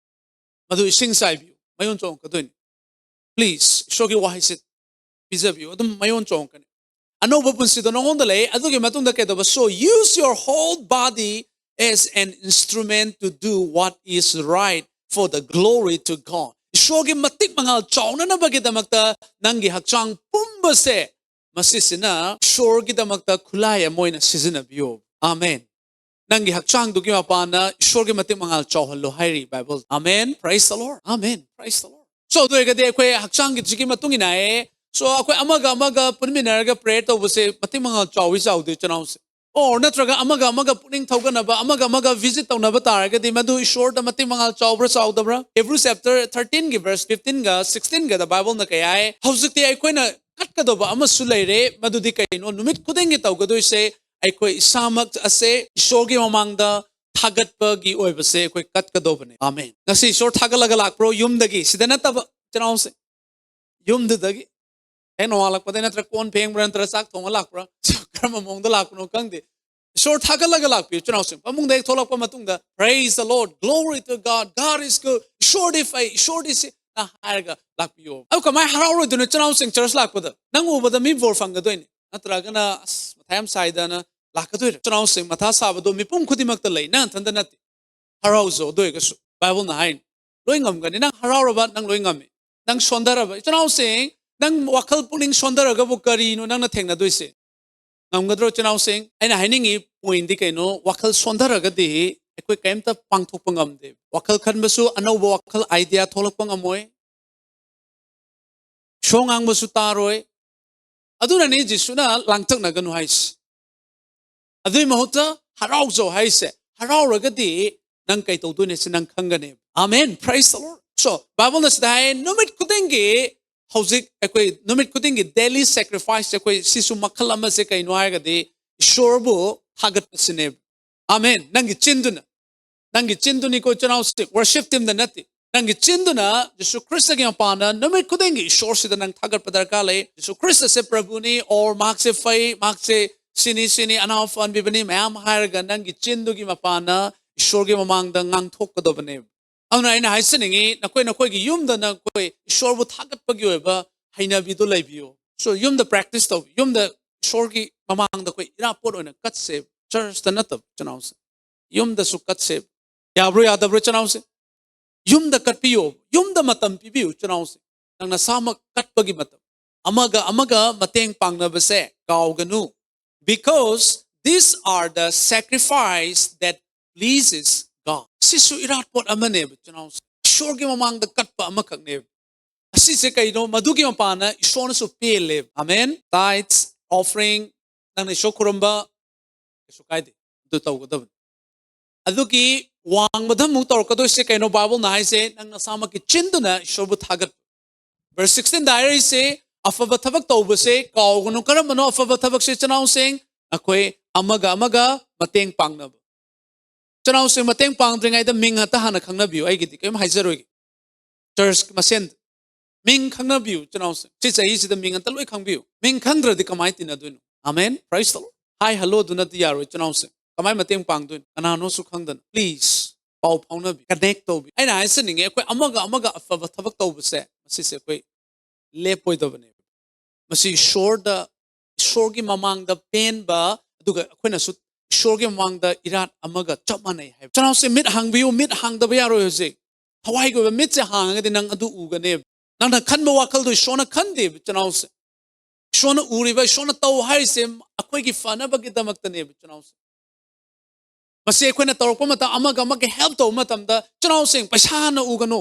ꯃꯗꯨ ꯏꯁꯤꯡ ꯆꯥꯏꯕꯤꯌꯨ, ꯃꯌꯣꯟ ꯆꯣꯡꯉꯛꯀꯗꯣꯏꯅꯤ꯫ Please, ꯏꯁꯣꯔꯒꯤ ꯋꯥꯍꯩꯁꯦ ꯄꯤꯖꯕꯤꯌꯨ, ꯑꯗꯨꯝ ꯃꯌꯣꯟ ꯆꯣꯡꯉꯛꯀꯅꯤ꯫ ꯑꯅꯧꯕ ꯄꯨꯟꯁꯤꯗꯣ ꯅꯉꯣꯟꯗ ꯂꯩ꯫ ꯑꯗꯨꯒꯤ ꯃꯇꯨꯡꯗ ꯀꯩꯗꯧꯕ? So use your whole body as an instrument to do what is right for the glory to God. ꯏꯁꯣꯔꯒꯤ ꯃꯇꯤꯛ ꯃꯉꯥꯜ ꯆꯥꯎꯅꯅꯕꯒꯤꯗꯃꯛꯇ ꯅꯪꯒꯤ ꯍꯛꯆꯥꯡ ꯄꯨꯝꯕꯁꯦ ꯃꯁꯤꯁꯤꯅ ꯏꯁꯣꯔꯒꯤꯗꯃꯛꯇ ꯈꯨꯠꯂꯥꯏ ꯑꯃ ꯑꯣꯏꯅ ꯁꯤꯖꯤꯟꯅꯕꯤꯌꯣ꯫ ꯑꯃꯦꯟ꯫ ꯅꯪꯒꯤ ꯍꯛꯆꯥꯡꯗꯨꯒꯤ ꯃꯄꯥꯟꯗ ꯏꯁꯣꯔꯒꯤ ꯃꯇꯤꯛ ꯃꯉꯥꯜ ꯆꯥꯎꯍꯜꯂꯣ ꯍꯥꯏꯔꯤ Bible. Amen. Praise the Lord. Amen. Praise the Lord. So, ꯑꯗꯨ ꯑꯣꯏꯔꯒꯗꯤ ꯑꯩꯈꯣꯏ ꯍꯛꯆꯥꯡꯒꯤꯁꯤꯒꯤ ꯃꯇꯨꯡ ꯏꯟꯅ, so, ꯑꯩꯈꯣꯏ ꯑꯃꯒ ꯑꯃꯒ ꯄꯨꯟꯃꯤꯟꯅꯔꯒ ꯄ꯭ꯔꯦꯌꯔ ꯇꯧꯕꯁꯦ ꯃꯇꯤꯛ ꯃꯉꯥꯜ ꯆꯥꯎꯏ ꯆꯥꯎꯗꯦ, ꯏꯆꯤꯟ ꯏꯅꯥꯎꯁꯦ? ꯑꯣꯔ ꯅꯠꯇ꯭ꯔꯒ ꯑꯃꯒ ꯑꯃꯒ ꯄꯨꯛꯅꯤꯡ ꯊꯧꯒꯠꯅꯕ, ꯑꯃꯒ ꯑꯃꯒ ꯚꯤꯖꯤꯠ ꯇꯧꯅꯕ ꯇꯥꯔꯒꯗꯤ, ꯃꯗꯨ ꯏꯁꯣꯔꯗ ꯃꯇꯤꯛ ꯃꯉꯥꯜ ꯆꯥꯎꯕ꯭ꯔꯥ ꯆꯥꯎꯗꯕ꯭ꯔꯥ? Hebrew chapter thirteen ꯒꯤ verse fifteen ꯒ sixteen ꯒꯗ ꯕꯥꯏꯕꯜꯅ ꯀꯩ ꯍꯥꯏ? "ꯍꯧꯖꯤꯛꯇꯤ ꯑꯩꯈꯣꯏꯅ ꯀꯠꯀꯗꯧꯕ ꯑꯃꯁꯨ ꯂꯩꯔꯦ꯫ ꯃꯗꯨꯗꯤ ꯀꯩꯅꯣ? ꯅꯨꯃꯤꯠ ꯈꯨꯗꯤꯡꯒꯤ ꯇꯧꯒꯗꯣꯏꯁꯦ, ꯑꯩꯈꯣꯏ ꯏꯁꯥꯃꯛ ꯑꯁꯦ ꯏꯁꯣꯔꯒꯤ ꯃꯃꯥꯡꯗ ꯊꯥꯒꯠꯄꯒꯤ ꯑꯣꯏꯕꯁꯦ ꯑꯩꯈꯣꯏ ꯀꯠꯀꯗꯧꯕꯅꯦ꯫ ꯑꯥꯃꯦꯟ꯫ ꯉꯁꯤ ꯏꯁꯣꯔ ꯊꯥꯒꯠꯂꯒ ꯂꯥꯛꯄ꯭ꯔꯣ? ꯌꯨꯝꯗꯒꯤ, ꯁꯤꯗ ꯅꯠꯇꯕ, ꯏꯆꯤꯟ ꯏꯅꯥꯎꯁꯦ, ꯌꯨꯝꯗꯨꯗꯒꯤ ꯍꯦꯛ ꯅꯣꯡꯉꯥꯜꯂꯛꯄꯗ ꯅꯠꯇ꯭ꯔ ꯀꯣꯟ ꯐꯦꯡꯕ꯭ꯔꯥ, ꯅꯠꯇ꯭ꯔ ꯆꯥꯛ ꯊꯣꯡꯉ ꯂꯥꯛꯄ꯭ꯔꯥ? ꯀꯔꯝꯕ ꯃꯑꯣꯡꯗ ꯂꯥꯛꯄꯅꯣ ꯈꯪꯗꯦ꯫ ꯏꯁꯣꯔ ꯊꯥꯒꯠꯂꯒ ꯂꯥꯛꯄꯤꯌꯨ, ꯏꯆꯤꯟ ꯏꯅꯥꯎꯁꯤꯡ꯫ ꯐꯃꯨꯡꯗ ꯍꯦꯛ ꯊꯣꯛꯂꯛꯄ ꯃꯇꯨꯡꯗ, "Praise the Lord, glory to God, God is good, ꯏꯁꯣꯔꯗꯤ ꯐꯩ, ꯏꯁꯣꯔꯗꯤ ꯁꯤ" ꯅ ꯍꯥꯏꯔꯒ ꯂꯥꯛꯄꯤꯌꯣ꯫ ꯑꯗꯨ ꯀꯃꯥꯏꯅ ꯍꯔꯥꯎꯔꯣꯏꯗꯣꯏꯅꯣ, ꯏꯆꯤꯟ ꯏꯅꯥꯎꯁꯤꯡ? ꯆꯔꯆ ꯂꯥꯛꯄꯗ ꯅꯪ ꯎꯕꯗ ꯃꯤ ꯕꯣꯔ ꯐꯪꯒꯗꯣꯏꯅꯦ, ꯅꯠꯇ꯭ꯔꯒꯅ "ꯑꯁ, ꯃꯊꯥ ꯌꯥꯝ ꯁꯥꯏꯗꯅ" ꯂꯥꯛꯀꯗꯣꯏꯔꯥ? ꯏꯆꯤꯟ ꯏꯅꯥꯎꯁꯤꯡ, ꯃꯊꯥ ꯁꯥꯕꯗꯣ ꯃꯤꯄꯨꯝ ꯈꯨꯗꯤꯡꯃꯛꯇ ꯂꯩ, ꯅꯪ ꯅꯊꯟꯗ ꯅꯠꯇꯦ꯫ ꯍꯔꯥꯎꯖꯧ꯫ ꯑꯗꯨ ꯑꯣꯏꯔꯒꯁꯨ ꯕꯥꯏꯕꯜꯅ ꯍꯥꯏꯅꯤ, "ꯂꯣꯏ ꯉꯝꯒꯅꯤ"꯫ ꯅꯪ ꯍꯔꯥꯎꯔꯕ, ꯅꯪ ꯂꯣꯏ ꯉꯝꯃꯤ꯫ ꯅꯪ ꯁꯣꯟꯊꯔꯕ, ꯏꯆꯤꯟ ꯏꯅꯥꯎꯁꯤꯡ, ꯅꯪ ꯋꯥꯈꯜ ꯄꯨꯛꯅꯤꯡ ꯁꯣꯟꯊꯔꯒꯕꯨ ꯀꯔꯤꯅꯣ ꯅꯪꯅ ꯊꯦꯡꯅꯗꯣꯏꯁꯦ? ꯉꯝꯒꯗ꯭ꯔꯣ, ꯏꯆꯤꯟ ꯏꯅꯥꯎꯁꯤꯡ? ꯑꯩꯅ ꯍꯥꯏꯅꯤꯡꯉꯤ ꯄꯣꯏꯟꯗꯤ ꯀꯩꯅꯣ? ꯋꯥꯈꯜ ꯁꯣꯟꯊꯔꯒꯗꯤ ꯑꯩꯈꯣꯏ ꯀꯔꯤꯝꯇ ꯄꯥꯡꯊꯣꯛꯄ ꯉꯝꯗꯦ꯫ ꯋꯥꯈꯜ ꯈꯟꯕꯁꯨ ꯑꯅꯧꯕ ꯋꯥꯈꯜ, ꯑꯥꯏꯗꯤꯌꯥ ꯊꯣꯛꯂꯛꯄ ꯉꯝꯃꯣꯏ꯫ ꯏꯁꯧ ꯉꯥꯡꯕꯁꯨ ꯇꯥꯔꯣꯏ꯫ ꯑꯗꯨꯅꯅꯦ ꯖꯤꯁꯨꯅ "ꯂꯥꯡꯇꯛꯅꯒꯅꯨ" ꯍꯥꯏꯁꯦ꯫ ꯑꯗꯨꯏ ꯃꯍꯨꯠꯇ "ꯍꯔꯥꯎꯖꯧ" ꯍꯥꯏꯁꯦ꯫ ꯍꯔꯥꯎꯔꯒꯗꯤ ꯅꯪ ꯀꯩ ꯇꯧꯗꯣꯏꯅꯦ ꯁꯤ ꯅꯪ ꯈꯪꯒꯅꯦꯕ꯫ ꯑꯥꯃꯦꯟ꯫ Praise the Lord꯫ So, ꯕꯥꯏꯕꯜꯅ ꯁꯤꯗ ꯍꯥꯏ, ꯅꯨꯃꯤꯠ ꯈꯨꯗꯤꯡꯒꯤ, ꯍꯧꯖꯤꯛ ꯑꯩꯈꯣꯏ ꯅꯨꯃꯤꯠ ꯈꯨꯗꯤꯡꯒꯤ daily sacrifice ꯑꯩꯈꯣꯏ, ꯁꯤꯁꯨ ꯃꯈꯜ ꯑꯃꯁꯦ ꯀꯩꯅꯣ ꯍꯥꯏꯔꯒꯗꯤ, ꯏꯁꯣꯔꯕꯨ ꯊꯥꯒꯠꯄꯁꯤꯅꯦꯕ꯫ ꯑꯥꯃꯦꯟ꯫ ꯅꯪꯒꯤ ꯆꯤꯟꯗꯨꯅ, ꯅꯪꯒꯤ ꯆꯤꯟꯗꯨꯅꯤꯀꯣ, ꯏꯆꯤꯟ ꯏꯅꯥꯎꯁꯤꯡ, worship teamꯗ ꯅꯠꯇꯦ꯫ ꯅꯪꯒꯤ ꯆꯤꯟꯗꯨꯅ ꯖꯤꯁꯨ ꯈ꯭ꯔꯤꯁꯇꯒꯤ ꯃꯄꯥꯟꯗ ꯅꯨꯃꯤꯠ ꯈꯨꯗꯤꯡꯒꯤ ꯏꯁꯣꯔꯁꯤꯗ ꯅꯪ ꯊꯥꯒꯠꯄ ꯗꯔꯀꯥꯔ ꯂꯩ꯫ ꯖꯤꯁꯨ ꯈ꯭ꯔꯤꯁꯇꯁꯦ ꯄ꯭ꯔꯚꯨꯅꯤ, ꯑꯣꯔ ꯃꯍꯥꯛꯁꯦ ꯐꯩ, ꯃꯍꯥꯛꯁꯦ ꯁꯤꯅꯤ, ꯁꯤꯅꯤ, ꯑꯅꯥꯕ ꯐꯍꯟꯕꯤꯕꯅꯤ, ꯃꯌꯥꯝ ꯍꯥꯏꯔꯒ ꯅꯪꯒꯤ ꯆꯤꯟꯗꯨꯒꯤ ꯃꯄꯥꯟꯗ ꯏꯁꯣꯔꯒꯤ ꯃꯃꯥꯡꯗ ꯉꯥꯡꯊꯣꯛꯀꯗꯕꯅꯦꯕ꯫ ꯑꯗꯨꯅ ꯑꯩꯅ ꯍꯥꯏꯖꯅꯤꯡꯉꯤ, ꯅꯈꯣꯏ, ꯅꯈꯣꯏꯒꯤ ꯌꯨꯝꯗ ꯅꯈꯣꯏ ꯏꯁꯣꯔꯕꯨ ꯊꯥꯒꯠꯄꯒꯤ ꯑꯣꯏꯕ ꯍꯩꯅꯕꯤꯗꯨ ꯂꯩꯕꯤꯌꯨ꯫ So, ꯌꯨꯝꯗ practice ꯇꯧꯕꯤꯌꯨ꯫ ꯌꯨꯝꯗ ꯏꯁꯣꯔꯒꯤ ꯃꯃꯥꯡꯗ ꯑꯩꯈꯣꯏ ꯏꯔꯥꯠꯄꯣꯠ ꯑꯣꯏꯅ ꯀꯠꯁꯦ, ꯆꯔꯆꯇ ꯅꯠꯇꯕ, ꯏꯆꯤꯟ ꯏꯅꯥꯎꯁꯦ꯫ ꯌꯨꯝꯗꯁꯨ ꯀꯠꯁꯦ꯫ ꯌꯥꯕ꯭ꯔꯣ, ꯌꯥꯗꯕ꯭ꯔꯣ, ꯏꯆꯤꯟ ꯏꯅꯥꯎꯁꯦ? ꯌꯨꯝꯗ ꯀꯠꯄꯤꯌꯣ, ꯌꯨꯝꯗ ꯃꯇꯝ ꯄꯤꯕꯤꯌꯨ, ꯏꯆꯤꯟ ꯏꯅꯥꯎꯁꯦ꯫ ꯅꯪ ꯅꯁꯥꯃꯛ ꯀꯠꯄꯒꯤ ꯃꯇꯝ꯫ ꯑꯃꯒ ꯑꯃꯒ ꯃꯇꯦꯡ ꯄꯥꯡꯅꯕꯁꯦ ꯀꯥꯎꯒꯅꯨ꯫ Because these are the sacrifice that pleases God. ꯁꯤꯁꯨ ꯏꯔꯥꯠꯄꯣꯠ ꯑꯃꯅꯦꯕ, ꯏꯆꯤꯟ ꯏꯅꯥꯎꯁꯦ꯫ ꯏꯁꯣꯔꯒꯤ ꯃꯃꯥꯡꯗ ꯀꯠꯄ ꯑꯃꯈꯛꯅꯦꯕ꯫ ꯑꯁꯤꯁꯦ ꯀꯩꯅꯣ? ꯃꯗꯨꯒꯤ ꯃꯄꯥꯟꯅ ꯏꯁꯣꯔꯅꯁꯨ ꯄꯦꯜꯂꯦꯕ꯫ ꯑꯥꯃꯦꯟ꯫ Tithes, offering, ꯅꯪꯅ ꯏꯁꯣꯔ ꯈꯨꯔꯨꯝꯕ, ꯀꯩꯁꯨ ꯀꯥꯏꯗꯦ, ꯑꯗꯨ ꯇꯧꯒꯗꯕꯅꯤ꯫ ꯑꯗꯨꯒꯤ ꯋꯥꯡꯃꯗ ꯑꯃꯨꯛ ꯇꯧꯔꯛꯀꯗꯣꯏꯁꯦ ꯀꯩꯅꯣ? ꯕꯥꯏꯕꯜꯅ ꯍꯥꯏꯁꯦ ꯅꯪ ꯅꯁꯥꯃꯛꯀꯤ ꯆꯤꯟꯗꯨꯅ ꯏꯁꯣꯔꯕꯨ ꯊꯥꯒꯠꯄ꯫ Verse sixteenꯗ ꯍꯥꯏꯔꯛꯏꯁꯦ, ꯑꯐꯕ ꯊꯕꯛ ꯇꯧꯕꯁꯦ ꯀꯥꯎꯒꯅꯨ꯫ ꯀꯔꯝꯕꯅꯣ ꯑꯐꯕ ꯊꯕꯛꯁꯦ, ꯏꯆꯤꯟ ꯏꯅꯥꯎꯁꯤꯡ? ꯑꯩꯈꯣꯏ ꯑꯃꯒ ꯑꯃꯒ ꯃꯇꯦꯡ ꯄꯥꯡꯅꯕ꯫ ꯏꯆꯤꯟ ꯏꯅꯥꯎꯁꯤꯡ, ꯃꯇꯦꯡ ꯄꯥꯡꯗ꯭ꯔꯤꯉꯩꯗ ꯃꯤꯡ ꯑꯇ ꯍꯥꯟꯅ ꯈꯪꯅꯕꯤꯌꯨ꯫ ꯑꯩꯒꯤꯗꯤ ꯀꯔꯤꯝ ꯍꯥꯏꯖꯔꯣꯏꯒꯦ꯫ ꯆꯔꯆ ꯃꯁꯦꯟ ꯃꯤꯡ ꯈꯪꯅꯕꯤꯌꯨ, ꯏꯆꯤꯟ ꯏꯅꯥꯎꯁꯤꯡ꯫ ꯁꯤ ꯆꯍꯤꯁꯤꯗ ꯃꯤꯡ ꯑꯝꯇ ꯂꯣꯏ ꯈꯪꯕꯤꯌꯨ꯫ ꯃꯤꯡ ꯈꯪꯗ꯭ꯔꯗꯤ ꯀꯃꯥꯏꯅ ꯇꯤꯟꯅꯗꯣꯏꯅꯣ? Amen. Praise the Lord. Hi, hello ꯑꯗꯨꯅꯗꯤ ꯌꯥꯔꯣꯏ, ꯏꯆꯤꯟ ꯏꯅꯥꯎꯁꯤꯡ꯫ ꯀꯃꯥꯏꯅ ꯃꯇꯦꯡ ꯄꯥꯡꯗꯣꯏꯅꯣ? ꯀꯅꯥꯅꯣꯁꯨ ꯈꯪꯗꯅ꯫ Please, ꯄꯥꯎ ꯐꯥꯎꯅꯕꯤ, connect ꯇꯧꯕꯤ꯫ ꯑꯩꯅ ꯍꯥꯏꯖꯅꯤꯡꯉꯦ, ꯑꯩꯈꯣꯏ ꯑꯃꯒ ꯑꯃꯒ ꯑꯐꯕ ꯊꯕꯛ ꯇꯧꯕꯁꯦ, ꯃꯁꯤꯁꯦ ꯑꯩꯈꯣꯏ ꯂꯦꯞꯄꯣꯏꯗꯕꯅꯦꯕ꯫ ꯃꯁꯤ ꯏꯁꯣꯔꯗ, ꯏꯁꯣꯔꯒꯤ ꯃꯃꯥꯡꯗ ꯄꯦꯟꯕ, ꯑꯗꯨꯒ ꯑꯩꯈꯣꯏꯅꯁꯨ ꯏꯁꯣꯔꯒꯤ ꯃꯃꯥꯡꯗ ꯏꯔꯥꯠ ꯑꯃꯒ ꯆꯞ ꯃꯥꯟꯅꯩ ꯍꯥꯏꯕ꯫ ꯏꯆꯤꯟ ꯏꯅꯥꯎꯁꯤꯡ, ꯃꯤꯠ ꯍꯥꯡꯕꯤꯌꯨ, ꯃꯤꯠ ꯍꯥꯡꯗꯕ ꯌꯥꯔꯣꯏ ꯍꯧꯖꯤꯛ꯫ ꯊꯋꯥꯏꯒꯤ ꯑꯣꯏꯕ ꯃꯤꯠꯁꯦ ꯍꯥꯡꯉꯒꯗꯤ ꯅꯪ ꯑꯗꯨ ꯎꯒꯅꯦꯕ꯫ ꯅꯪꯅ ꯈꯟꯕ ꯋꯥꯈꯜꯗꯣ ꯏꯁꯣꯔꯅ ꯈꯟꯗꯦꯕ, ꯏꯆꯤꯟ ꯏꯅꯥꯎꯁꯦ꯫ ꯏꯁꯣꯔꯅ ꯎꯔꯤꯕ, ꯏꯁꯣꯔꯅ ꯇꯧ ꯍꯥꯏꯔꯤꯁꯦ ꯑꯩꯈꯣꯏꯒꯤ ꯐꯅꯕꯒꯤꯗꯃꯛꯇꯅꯦꯕ, ꯏꯆꯤꯟ ꯏꯅꯥꯎꯁꯦ꯫ ꯃꯁꯤ ꯑꯩꯈꯣꯏꯅ ꯇꯧꯔꯛꯄ ꯃꯇꯝ, ꯑꯃꯒ ꯑꯃꯒ help ꯇꯧꯕ ꯃꯇꯝꯗ, ꯏꯆꯤꯟ ꯏꯅꯥꯎꯁꯤꯡ, ꯄꯩꯁꯥꯅ ꯎꯒꯅꯨ꯫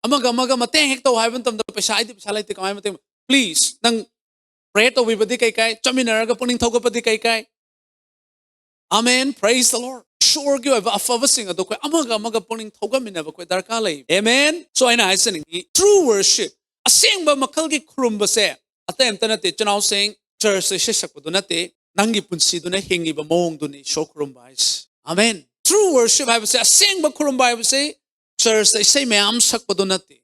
ꯑꯃꯒ ꯑꯃꯒ ꯃꯇꯦꯡ ꯍꯦꯛ ꯇꯧ ꯍꯥꯏꯕ ꯃꯇꯝꯗ, "ꯄꯩꯁꯥ, ꯑꯩꯗꯤ ꯄꯩꯁꯥ ꯂꯩꯇꯦ, ꯀꯃꯥꯏꯅ ꯃꯇꯦꯡ?" Please, ꯅꯪ prayer ꯇꯧꯕꯤꯕꯗꯤ ꯀꯩ ꯀꯥꯏ? ꯆꯠꯃꯤꯟꯅꯔꯒ ꯄꯨꯛꯅꯤꯡ ꯊꯧꯒꯠꯄꯗꯤ ꯀꯩ ꯀꯥꯏ? Amen. Praise the Lord. ꯏꯁꯣꯔꯒꯤ ꯑꯣꯏꯕ ꯑꯐꯕꯁꯤꯡ ꯑꯗꯣ ꯑꯩꯈꯣꯏ ꯑꯃꯒ ꯑꯃꯒ ꯄꯨꯛꯅꯤꯡ ꯊꯧꯒꯠꯃꯤꯟꯅꯕ ꯑꯩꯈꯣꯏ ꯗꯔꯀꯥꯔ ꯂꯩ꯫ Amen. So ꯑꯩꯅ ꯍꯥꯏꯖꯅꯤꯡꯉꯤ, true worship, ꯑꯁꯦꯡꯕ ꯃꯈꯜꯒꯤ ꯈꯨꯔꯨꯝꯕꯁꯦ ꯑꯇꯩ ꯑꯝꯇ ꯅꯠꯇꯦ, ꯏꯆꯤꯟ ꯏꯅꯥꯎꯁꯤꯡ, ꯆꯔꯆꯇ ꯏꯁꯩ ꯁꯛꯄꯗꯨ ꯅꯠꯇꯦ, ꯅꯪꯒꯤ ꯄꯨꯟꯁꯤꯗꯨꯅ ꯍꯤꯡꯉꯤꯕ ꯃꯑꯣꯡꯗꯨꯅꯤ ꯏꯁꯣꯔ ꯈꯨꯔꯨꯝꯕ ꯍꯥꯏꯁꯦ꯫ Amen. True worship ꯍꯥꯏꯕꯁꯦ, ꯑꯁꯦꯡꯕ ꯈꯨꯔꯨꯝꯕ ꯍꯥꯏꯕꯁꯦ, ꯆꯔꯆꯇ ꯏꯁꯩ ꯃꯌꯥꯝ ꯁꯛꯄꯗꯨ ꯅꯠꯇꯦ,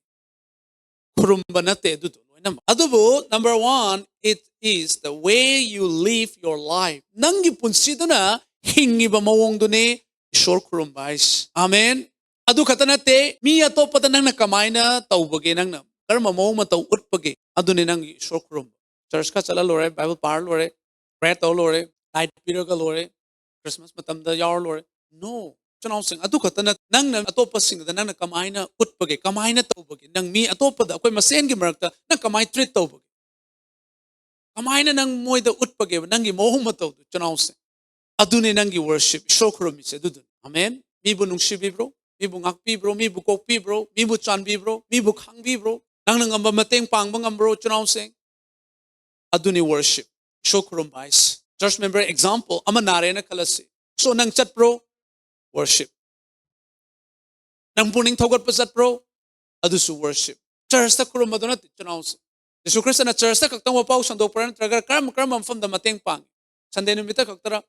ꯈꯨꯔꯨꯝꯕ ꯅꯠꯇꯦ ꯑꯗꯨꯗꯣ ꯂꯣꯏꯅꯃꯛ꯫ ꯑꯗꯨꯕꯨ number one, it is the way you live your life. ꯅꯪꯒꯤ ꯄꯨꯟꯁꯤꯗꯨꯅ ꯍꯤꯡꯉꯤꯕ ꯃꯑꯣꯡꯗꯨꯅꯤ ꯏꯁꯣꯔ ꯈꯨꯔꯨꯝꯕ ꯍꯥꯏꯁꯦ꯫ Amen. ꯑꯗꯨ ꯈꯛꯇ ꯅꯠꯇꯦ, ꯃꯤ ꯑꯇꯣꯞꯄꯗ ꯅꯪꯅ ꯀꯃꯥꯏꯅ ꯇꯧꯕꯒꯦ, ꯅꯪꯅ ꯀꯔꯝꯕ ꯃꯑꯣꯡ ꯃꯇꯧ ꯎꯠꯄꯒꯦ, ꯑꯗꯨꯅꯤ ꯅꯪꯒꯤ ꯏꯁꯣꯔ ꯈꯨꯔꯨꯝꯕ꯫ ꯆꯔꯆ ꯈꯔ ꯆꯠꯂ ꯂꯣꯏꯔꯦ, ꯕꯥꯏꯕꯜ ꯄꯥꯔ ꯂꯣꯏꯔꯦ, prayer ꯇꯧꯔ ꯂꯣꯏꯔꯦ, tithe ꯄꯤꯔꯒ ꯂꯣꯏꯔꯦ, ꯈ꯭ꯔꯤꯁꯃꯥꯁ ꯃꯇꯝꯗ ꯌꯥꯎꯔ ꯂꯣꯏꯔꯦ꯫ No, ꯏꯆꯤꯟ ꯏꯅꯥꯎꯁꯤꯡ, ꯑꯗꯨ ꯈꯛꯇ ꯅꯠꯇꯦ, ꯅꯪꯅ ꯑꯇꯣꯞꯄꯁꯤꯡꯗ ꯅꯪꯅ ꯀꯃꯥꯏꯅ ꯎꯠꯄꯒꯦ, ꯀꯃꯥꯏꯅ ꯇꯧꯕꯒꯦ, ꯅꯪ ꯃꯤ ꯑꯇꯣꯞꯄꯗ, ꯑꯩꯈꯣꯏ ꯃꯁꯦꯟꯒꯤ ꯃꯔꯛꯇ ꯅꯪ ꯀꯃꯥꯏꯅ treat ꯇꯧꯕꯒꯦ, ꯀꯃꯥꯏꯅ ꯅꯪ ꯃꯣꯏꯗ ꯎꯠꯄꯒꯦꯕ ꯅꯪꯒꯤ ꯃꯑꯣꯡ ꯃꯇꯧꯗꯣ, ꯏꯆꯤꯟ ꯏꯅꯥꯎꯁꯤꯡ? ꯑꯗꯨꯅꯤ ꯅꯪꯒꯤ worship, ꯏꯁꯣꯔ ꯈꯨꯔꯨꯝꯃꯤꯁꯦ ꯑꯗꯨꯗꯨꯅꯤ꯫ Amen. ꯃꯤꯕꯨ ꯅꯨꯡꯁꯤꯕꯤꯕ꯭ꯔꯣ? ꯃꯤꯕꯨ ꯉꯥꯛꯄꯤꯕ꯭ꯔꯣ? ꯃꯤꯕꯨ ꯀꯣꯛꯄꯤꯕ꯭ꯔꯣ? ꯃꯤꯕꯨ ꯆꯥꯟꯕꯤꯕ꯭ꯔꯣ? ꯃꯤꯕꯨ ꯈꯪꯕꯤꯕ꯭ꯔꯣ? ꯅꯪꯅ ꯉꯝꯕ ꯃꯇꯦꯡ ꯄꯥꯡꯕ ꯉꯝꯕ꯭ꯔꯣ, ꯏꯆꯤꯟ ꯏꯅꯥꯎꯁꯤꯡ? ꯑꯗꯨꯅꯤ worship, ꯏꯁꯣꯔ ꯈꯨꯔꯨꯝꯕ ꯍꯥꯏꯁꯦ꯫ Church member example ꯑꯃ ꯅꯥꯔꯦꯅ ꯈꯜꯂꯁꯤ. So ꯅꯪ ꯆꯠꯄ꯭ꯔꯣ? Worship. ꯅꯪ ꯄꯨꯛꯅꯤꯡ ꯊꯧꯒꯠꯄ ꯆꯠꯄ꯭ꯔꯣ? ꯑꯗꯨꯁꯨ worship. Churchꯇ ꯈꯨꯔꯨꯝꯕꯗꯣ ꯅꯠꯇꯦ, ꯏꯆꯤꯟ ꯏꯅꯥꯎꯁꯦ. ꯌꯤꯁꯨ ꯈ꯭ꯔꯤꯁꯇꯅ churchꯇ ꯈꯛꯇꯪ ꯋꯥꯄꯥꯎ ꯁꯟꯗꯣꯛꯄ꯭ꯔꯥ, ꯅꯠꯇ꯭ꯔꯒ ꯀꯔꯝ ꯀꯔꯝꯕ ꯃꯐꯝꯗ ꯃꯇꯦꯡ ꯄꯥꯡꯉꯤ? Sunday ꯅꯨꯃꯤꯠꯇ ꯈꯛꯇꯔ?